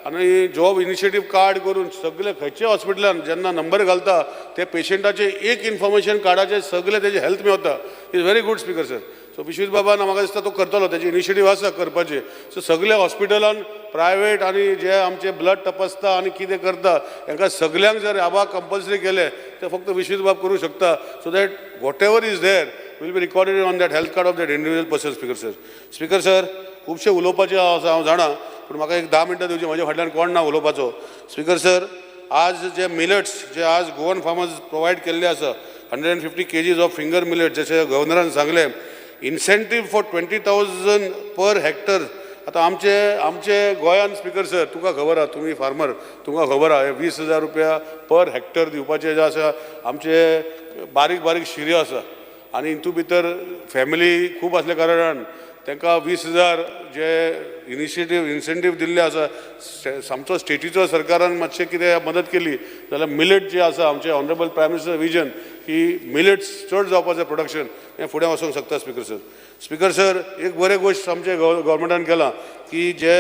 आनी जॉब इनिशिएटीव कार्ड करून सगळे खंयच्याय हॉस्पिटलान जेन्ना नंबर घालता ते पेशंटाचे एक इन्फॉर्मेशन कार्डाचे सगळे तेजे हेल्थ मेवता. Is very good speaker sir. So Vishwajit बाबान म्हाका दिसता तो करतलो, तेजी इनिशिएटीव आसा करपाची. सो सगळे हॉस्पिटलान प्रायवेट आनी जे आमचे ब्लड तपासता आनी कितें करता हांकां सगल्यांक जर आबा कंपल्सरी केलें ते फक्त विश्वजीत बाब करूं शकता. So that whatever is there will be recorded on that health card of that individual person speaker sir. Speaker sir खुबशें उलोवपाचें आसा हांव जाणा, पूण म्हाका एक 10 मिनटां दिवची, म्हज्या फाटल्यान कोण ना उलोवपाचो. स्पीकर सर आज जे मिलट्स जे आज गोवन फार्मर्स प्रोवायड केल्ले आसा 150 kgs of finger millet जशें गव्हर्नरान सांगलें, इन्सेंटीव फॉर 20,000 पर हॅक्टर. आतां आमचे आमचे गोंयान स्पीकर सर तुका खबर आहा, तुमी फार्मर तुमकां खबर आहा, 20,000 रुपया पर हॅक्टर दिवपाचें जें आसा आमचे बारीक बारीक शिऱ्यो आसा आनी हितू भितर फॅमिली खूब आसल्या कारणान तांकां 20,000 जे इनिशिएटीव इन्सेंटीव दिल्ले आसा. आमचो स्टेटीचो सरकारान मातशें कितें मदत केली जाल्यार मिलेट जे आसा आमचे ऑनरेबल प्रायम मिनिस्टर विजन की मिलेट्स चड जावपाचें प्रोडक्शन हें फुडें वचोंक शकता स्पीकर सर. स्पीकर सर एक बरें गोश्ट आमचे गव्हर्मेंटान केलां की जे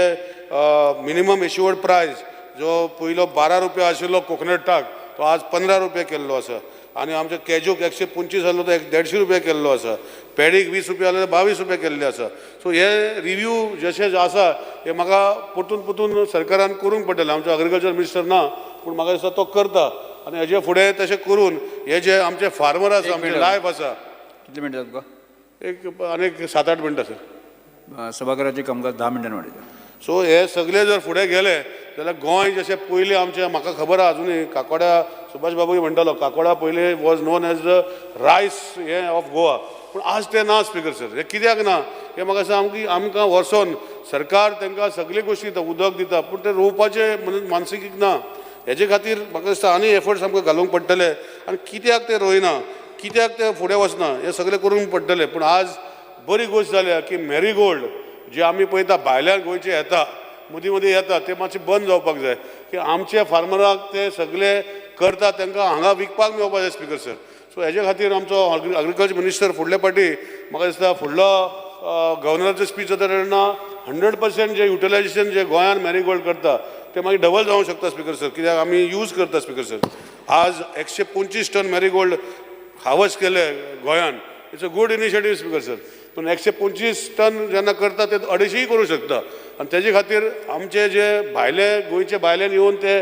मिनिमम एश्युअर्ड प्रायस जो पयलो 12 रुपया आशिल्लो कोकोनटाक तो आज 15 रुपया केल्लो आसा, आनी आमच्या कॅजूक 125 आसलो तो 150 रुपया केल्लो आसा, पॅडीक 20 रुपया आसलो 22 रुपया केल्ले आसा. सो हे रिव्यू जशें आसा हे म्हाका परतून परतून सरकारान करूंक पडटलें. आमचो एग्रीकल्चर मिनिस्टर ना, पूण म्हाका दिसता तो करता आनी हेजे फुडें तशें करून हे जे आमचे फार्मर आसा आमचे लायफ आसा. कितले मिनटां तुमकां? एक आनीक 7-8 मिनटां सर. सभाघराचें कामकाज 10 मिनटांनी वाडयता. सो हे सगळे जर फुडें गेले जाल्यार गोंय जशें पयलीं आमचें म्हाका खबर आहा अजुनूय काकोडा सुभाष बाबूय म्हणटालो काकोडा पयलीं was known as the rice हें ऑफ गोवा, पूण आज तें ना स्पीकर सर. हें कित्याक ना हें म्हाका दिसता आमकां आमकां वचोन सरकार तांकां सगळी गोश्टी दिता, उदक दिता, पूण तें रोवपाचें मानसिकीक ना. हेजे खातीर म्हाका दिसता आनी एफर्ट्स आमकां घालूंक पडटले. आनी कित्याक तें रोयना, कित्याक ते फुडें वचना हें सगळें करूंक पडटलें. पूण आज बरी गोश्ट जाल्या की मॅरीगोल्ड जे आमी पळयता भायल्यान गोंयचे येता, मदीं मदीं येता, ते मातशें बंद जावपाक जाय की आमचे फार्मराक ते सगळे करता तांकां हांगा विकपाक मेळपाक जाय स्पीकर सर. सो हेजे खातीर आमचो एग्रीकल्चर मिनिस्टर फुडले पाटी म्हाका दिसता फुडलो गव्हर्नराचो स्पीच जाता तेन्ना 100% जे युटिलायजेशन जे गोंयान मॅरीगोल्ड करता ते मागीर डबल जावंक शकता स्पीकर सर, कित्याक आमी यूज करता स्पीकर सर. आज 125 टन मॅरीगोल्ड हार्वस्ट केले गोंयान, it's a good initiative speaker sir. पूण 125 टन जेन्ना करता ते 250 करूं शकता आनी तेजे खातीर आमचे जे भायले गोंयचे भायल्यान येवन ते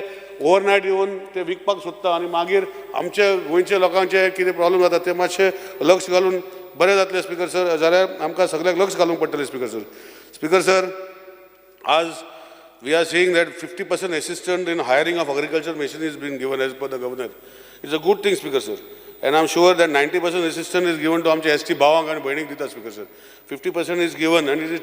ओवरनायट येवन ते विकपाक सोदता आनी मागीर आमचे गोंयचे लोकांचे कितें प्रॉब्लम जाता ते मातशें लक्ष घालून बरें जातलें स्पीकर सर, जाल्यार आमकां सगळ्यांक लक्ष घालूंक पडटलें स्पीकर सर. स्पीकर सर, आज we are seeing that 50% assistance in hiring of agriculture machine is being given as per the governor. It's a good thing, Speaker sir. And I'm sure that 90% assistance is given to आमचे S T भावांक आनी भयणीक दिता speaker sir. 50% is given and it is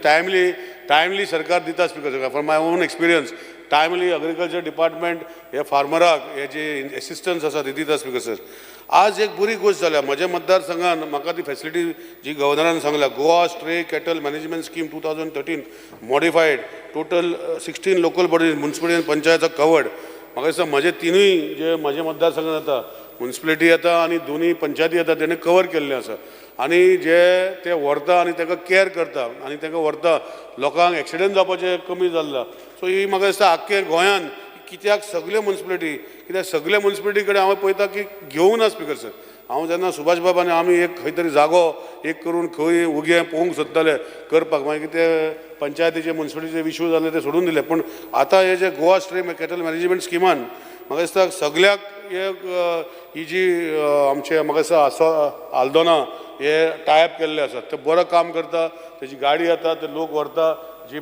timely सरकार दिता speaker sir. From my own experience, timely agriculture department हे फार्मराक हे जे assistance आसा ते दिता स्पीकर सर. आज एक बरी गोश्ट जाल्या म्हज्या मतदारसंघान, म्हाका ती फेसिलिटी जी गव्हर्नरान सांगल्या, Goa stray cattle management scheme 2013 modified, total 16 local bodies municipality आनी पंचायत कवर्ड. म्हाका दिसता म्हजे तिनूय जे म्हजे मतदारसंघात येता, मुन्सिपलिटी येता आनी दोनूय पंचायती येता, तेणें कवर केल्लें आसा आनी जे ते व्हरता आनी तांकां कॅर करता आनी तांकां व्हरता, लोकांक एक्सिडंट जावपाचें कमी जाल्लां. सो ही म्हाका दिसता आख्खे गोंयान कित्याक सगल्यो मुन्सिपलिटी, कित्याक सगल्या मुन्सिपलिटी कडेन हांव पळयता की घेवंक ना स्पीकर सर. हांव जेन्ना सुभाष बाब आनी आमी एक खंय तरी जागो एक करून खंय उगें पळोवंक सोदताले करपाक, मागीर ते पंचायतीचे मुन्सिपलिटीचे इशू जाले ते सोडून दिले. पूण आतां हे जे गोवा स्ट्रे कॅटल मॅनेजमेंट स्किमान म्हाका दिसता सगल्याक हे ही जी आमचे म्हाका दिसता आसो आल्दोना हे टायप केल्ले आसात, ते बरो काम करता, तेजी गाडी येता, ते लोक व्हरता, जी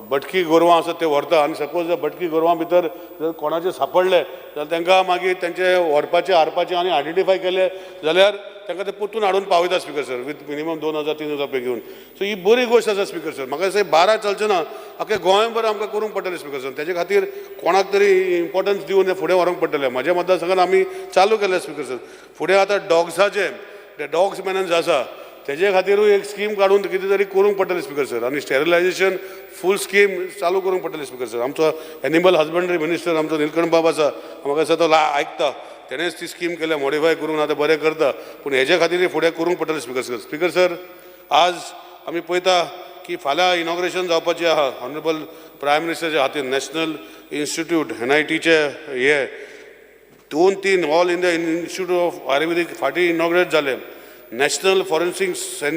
भटकी गोरवां आसात ते व्हरता आनी सपोज जर भटकी गोरवां भितर जर कोणाचे सांपडले जाल्यार तांकां मागीर तेंचे व्हरपाचे हाडपाचे आनी आयडेंटिफाय केले जाल्यार तांकां ते परतून हाडून पावयता स्पीकर सर, विथ मिनिमम 2000-3000 रुपया घेवन. सो ही बरी गोश्ट आसा स्पीकर सर. म्हाका दिसता 12 चलचें ना, आख्खे गोंयभर आमकां करूंक पडटलें स्पीकर सर. तेजे खातीर कोणाक तरी इम्पोर्टन्स दिवन हें फुडें व्हरूंक पडटलें. म्हज्या मतदारसंघान आमी चालू केलें स्पीकर सर. फुडें आतां डॉग्साचें, ते डॉग्स मॅनन्स आसा तेजे खातीरूय एक स्कीम काडून कितें तरी करूंक पडटलें स्पीकर सर आनी स्टेरिलायजेशन फूल स्कीम चालू करूंक पडटलें स्पीकर सर. आमचो एनिमल हजबंडरी मिनिस्टर आमचो निलकंठ बाब आसा, म्हाका दिसता तो आयकता, तेणेच ती स्कीम केल्या मॉडिफाय करून आतां बरें करता, पूण हेजे खातीर फुडें करूंक पडटलें स्पीकर सर. स्पीकर सर, आज आमी पळयता की फाल्यां इनॉग्रेशन जावपाचें आहा ऑनरेबल प्रायम मिनिस्टराच्या हातीन नॅशनल इन्स्टिट्यूट NITचे हे 2-3 all India institute of Ayurvedic फाटीं इनॉग्रेट जाले, नॅशनल फॉरेन्सिक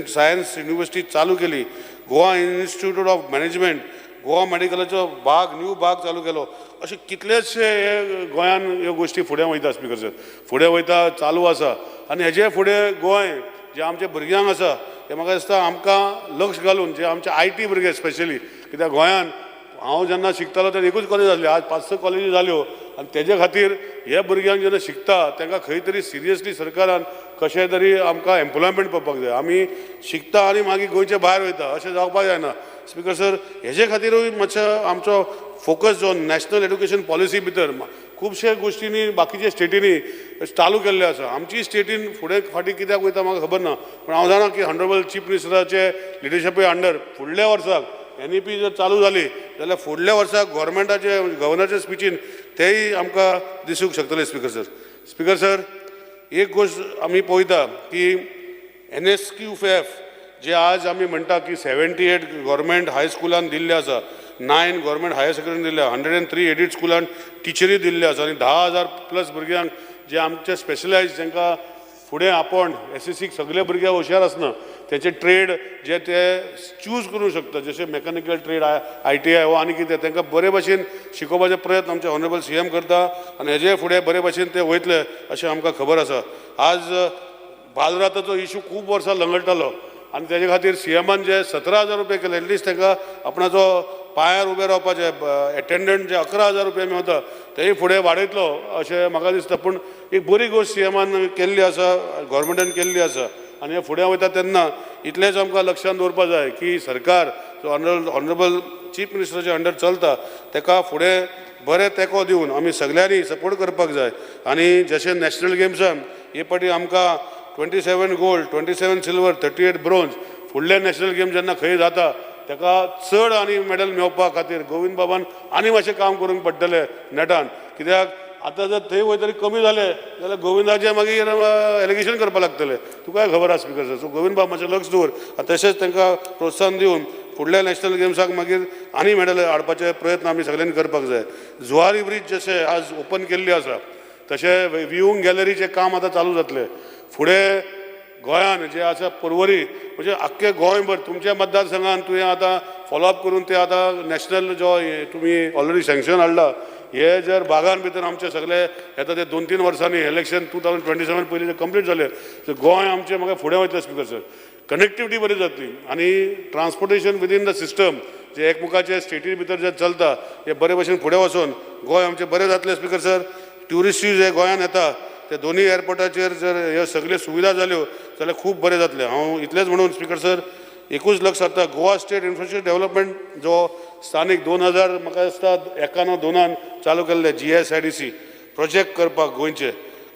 सायन्स युनिवर्सिटी चालू केली, Goa institute of management, Goa मेडिकलाचो भाग न्यू भाग चालू केलो. अशे कितलेशे हे गोंयान ह्यो गोश्टी फुडें वयता स्पीकर सर, फुडें वयता चालू आसा आनी हेजे फुडें गोंय जे आमच्या भुरग्यांक आसा ते म्हाका दिसता आमकां लक्ष घालून जे आमचे IT भुरगे स्पेशली, कित्याक गोंयान हांव जेन्ना शिकतालो तेन्ना एकूच कॉलेज आसली, आज 5-6 कॉलेजी जाल्यो आनी तेजे खातीर हे भुरग्यांक जेन्ना शिकता तांकां खंय तरी सिरियसली सरकारान कशें तरी आमकां एम्प्लॉयमेंट पळोवपाक जाय. आमी शिकता आनी मागीर गोंयचे भायर वयता अशें जावपाक जायना स्पीकर सर. हेजे खातीरूय मातसो आमचो फोकस जो नॅशनल एड्युकेशन पॉलिसी भितर खुबशे गोश्टींनी बाकीच्या स्टेटींनी चालू केल्ले आसा, आमची स्टेटीन फुडें फाटीं कित्याक वयता म्हाका खबर ना, पूण हांव जाणा की ऑनरेबल चीफ मिनिस्टराचे लिडरशिपे अंडर फुडल्या वर्साक NEP जर चालू जाली जाल्यार फुडल्या वर्साक गव्हर्मेंटाचे गव्हर्नराचे स्पिचीन तेय आमकां दिसूंक शकतले स्पीकर सर. स्पीकर सर, एक गोश्ट आमी पळयता की NSQF जे आज आमी म्हणटा की 78 गव्हर्मेंट हायस्कुलान दिल्ले आसा, 9 गव्हर्मेंट हायर सेकंडरी दिल्ले, 103 एडिड स्कुलान टिचरी दिल्ले आसा आनी 10,000 प्लस भुरग्यांक जे आमचे स्पेशलायज जांकां फुडें आपोवन SSC सगळे भुरगे हुशार आसना, तेचे ट्रेड जे ते चूज करूंक शकता, जशे मेकॅनिकल ट्रेड ITI हो आनी कितें, तांकां बरे भाशेन शिकोवपाचे प्रयत्न आमचे ऑनरेबल CM करता आनी हेजे फुडें बरे भाशेन ते वयतले अशें आमकां खबर आसा. आज बालराताचो इशू खूब वर्सां लंगडटालो आनी तेजे खातीर CMान जे 17,000 रुपया केले, एटलिस्ट तांकां आपणाचो पांयार उबें रावपाचें एटेंडंट जे 11,000 रुपया मेळटा तेय फुडें वाडयतलो अशें म्हाका दिसता. पूण एक बरी गोश्ट CMान केल्ली आसा, गव्हर्मेंटान केल्ली आसा आनी हे फुडें वयता तेन्ना इतलेंच आमकां लक्षांत दवरपाक जाय की सरकार जो ऑनरेबल चीफ मिनिस्टराच्या अंडर चलता ताका फुडें बरें तेंको दिवन आमी सगल्यांनी सपोर्ट करपाक जाय आनी जशें नॅशनल गेम्सान हे पाटी आमकां 27 gold, 27 silver, 38 bronze. फुडले नॅशनल गेम जेन्ना खंय जाता ताका चड आनी मॅडल मेळपा खातीर गोविंद बाबान आनी मातशें काम करूंक पडटलें नेटान. कित्याक आतां जर थंय वयतरी कमी जालें जाल्यार गोविंदाचें मागीर एलिगेशन करपाक लागतलें. तुकाय खबर आसा स्पिकर सर. सो गोविंद बाब मातशें लक्ष दवर आनी तशेंच तांकां प्रोत्साहन दिवन फुडल्या नॅशनल गेम्साक मागीर आनी मॅडल हाडपाचे प्रयत्न आमी सगळ्यांनी करपाक जाय. जुवारी ब्रीज जशें आज ओपन केल्ली आसा तशें विवंग गॅलरीचें काम आतां चालू जातलें. फुडें गोंयान जे आसा पर्वरी म्हणजे आख्खे गोंयभर तुमच्या मतदारसंघान तुवें आतां फॉलोअप करून ते आतां नॅशनल जो तुमी ऑलरेडी सँक्शन हाडला हे जर बागान भितर आमचे सगळे येता ते 2-3 वर्सांनी इलेक्शन 2027 पयलीं कंप्लीट जालें तर गोंय आमचें म्हाका फुडें वयतलें स्पिकर सर. कनेक्टिविटी बरी जातली आनी ट्रान्सपोर्टेशन विदीन the system जे एकमुखाचे स्टेटी भितर जे चलता हे बरे भशेन फुडें वचून गोंय आमचें बरें जातलें स्पिकर सर. ट्युरिस्टूय जे गोंयान येता ते दोनूय एअरपोर्टाचेर जर ह्यो सगल्यो सुविधा जाल्यो जाल्यार खूब बरें जातलें. हांव इतलेंच म्हणून स्पिकर सर एकूच लक्ष सादता, गोवा स्टेट इन्फ्रास्ट्रक्चर डेव्हलपमेंट जो स्थानीक 2000 म्हाका दिसता 1 ना 2 चालू केल्ले GSIDC project करपाक गोंयचे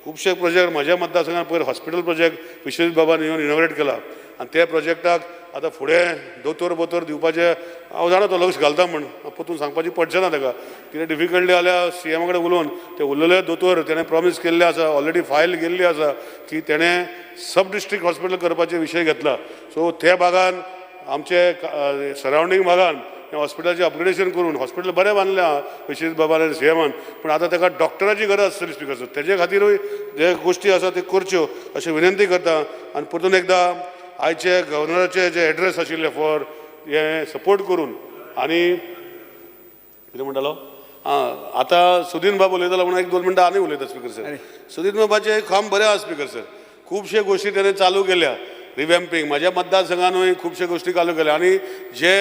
खुबशे प्रोजेक्ट म्हज्या मतदारसंघात पयर हॉस्पिटल प्रोजेक्ट विश्वजीत बाबान येवन इनॉग्रेट केला आनी त्या प्रोजेक्टाक आतां फुडें दोतोर बोतोर दिवपाचें हांव जाणा तो लक्ष घालता म्हण परतून सांगपाची पडचें ना ताका. कितें डिफिकल्टी जाल्यार सीएमा कडेन उलोवन ते उरलेले दोतोर तेणें प्रॉमीस केल्लें आसा, ऑलरेडी फायल गेल्ली आसा की तेणें सब डिस्ट्रिक्ट हॉस्पिटल करपाचे विशय घेतला. सो त्या भागान आमचे सरावंडींग भागान हॉस्पिटलाचें अपग्रेडेशन करून हॉस्पिटल बरें बांदलें आहा विश्वजीत बाबान आनी सीएमान, पूण आतां ताका डॉक्टराची गरज आसतली स्पिकर सर. तेजे खातीरूय जे गोश्टी आसा त्यो करच्यो अशें विनंती करता. आनी परतून एकदां आयचे गव्हर्नराचे जे एड्रेस आशिल्ले फॉर हे सपोर्ट करून आनी कितें म्हणटालो आं आतां सुदीन बाब उलयतालो म्हणून 1-2 मिनटां आनी उलयता स्पिकर सर. सुदीन बाबाचें काम बरें आसा स्पिकर सर. खुबशे गोश्टी तेणें चालू केल्या रिवॅम्पींग म्हज्या मतदारसंघानूय खुबशे गोश्टी चालू केल्या आनी जे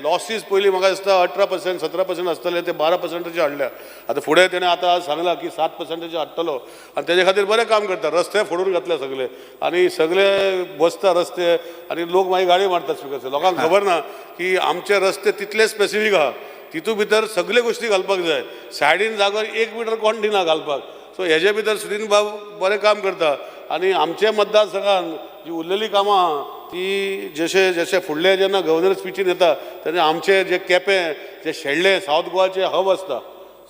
लॉसीस पयलीं म्हाका दिसता 18% 17% आसतले ते 12%चे हाडल्या. आतां फुडें तेणें आतां सांगलां की 7%चे हाडटलो आनी तेजे खातीर बरें काम करता. रस्ते फोडून घातले सगळे आनी सगळे बसता रस्ते आनी लोक मागीर गाडी मारतात स्पिकर सर. लोकांक खबर ना की आमचे रस्ते तितले स्पेसिफीक आहा, तितू भितर सगळे गोश्टी घालपाक जाय. सायडीन जागोर 1 मिटर कोण दिना घालपाक. सो हेजे भितर सुदीन बाब बरें काम करता आनी आमचे मतदारसंघान जी उरलेली कामां आहा ती जशे जशे फुडले जेन्ना गव्हर्नर स्पिचीन येता तेन्ना आमचे जे केपें जे शेडले सावथ गोवाचे हब आसता,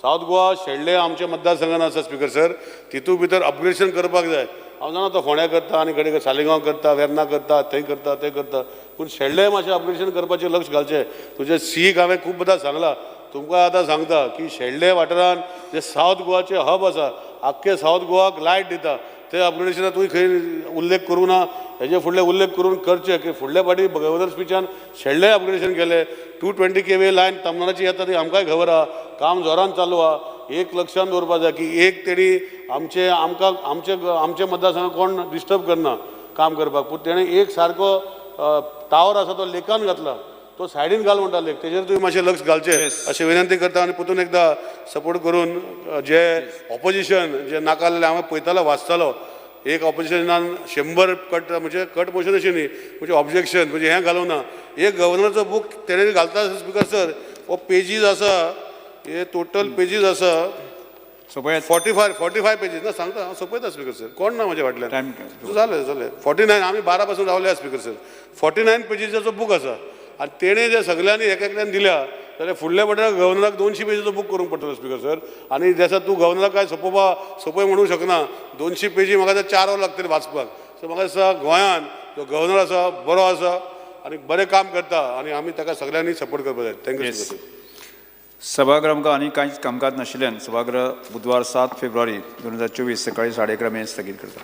सावथ गोवा शेडले आमच्या मतदारसंघान आसा स्पिकर सर. तितू भितर अपग्रेडेशन करपाक जाय. हांव जाणा तो फोंड्या करता आनी कडेन सालिगांव करता, वेर्ना करता, थंय करता, थंय करता, पूण शेडले मातशें अपग्रेडेशन करपाचें लक्ष घालचें. तुजे सीक हांवें खूबदां सांगलां, तुमकां आतां सांगता की शेडले वाठारान जे सावथ गोवाचे हब आसा आख्खे सावथ गोवाक लायट दिता ते अपग्रेडेशनाक तुवें खंय उल्लेख करूं ना. हेजे फुडले उल्लेख करून करचे की फुडल्या फावटी गव्हर्नर स्पिचान शेडले अपग्रेडेशन केलें. 220 kV line तमनाची येता ती आमकांय खबर आहा, काम जोरान चालू आहा. एक लक्षान दवरपा जाय की एक तेणी आमचे आमकां आमचे आमचे मतदारसंघाक कोण डिस्टर्ब करना काम करपाक, पूण तेणें एक सारको टावर आसा तो लेकान घातला, तो सायडीन घाल म्हणटा लेक, तेजेर तुवें मातशें लक्ष घालचें अशें विनंती करता. आनी परतून एकदां सपोर्ट करून जे ऑपोजिशन जे नाका जाल्लें हांव पळयतालो वाचतालो, एक ऑपोजिशनान 100 कट म्हणजे कट मोशन अशें न्ही म्हणजे ऑब्जेक्शन म्हणजे हें घालूं ना. एक गव्हर्नरचो बूक तेणें घालता स्पिकर सर, हो पेजीस आसा, हे टोटल पेजीस आसा 45 पेजीस ना सांगता हांव सोंपयता स्पिकर सर. कोण ना म्हज्या फाटल्यान जालें जालें 49 आमी 12 पासून रावले स्पिकर सर. 49 पेजीसाचो बूक आसा आनी तेणें जे सगल्यांनी एक एकल्यान दिल्या जाल्यार फुडल्या फावटी गव्हर्नराक 200 पेजीचो बूक करूंक पडटलो स्पिकर सर. आनी जसा तूं गव्हर्नराक काय सोंपय म्हणूंक शकना, 200 पेजी म्हाका 4 वरां लागतलीं वाचपाक. सो म्हाका दिसता गोंयान जो गव्हर्नर आसा बरो आसा आनी बरें काम करता आनी आमी ताका सगल्यांनी सपोर्ट करपाक जाय. Thank you sir. सभागृह आमकां आनी कांयच कामकाज नाशिल्ल्यान सभागृह बुधवार 7 फेब्रुवारी 2024 सकाळी 11:30 मेरेन स्थगीत करता.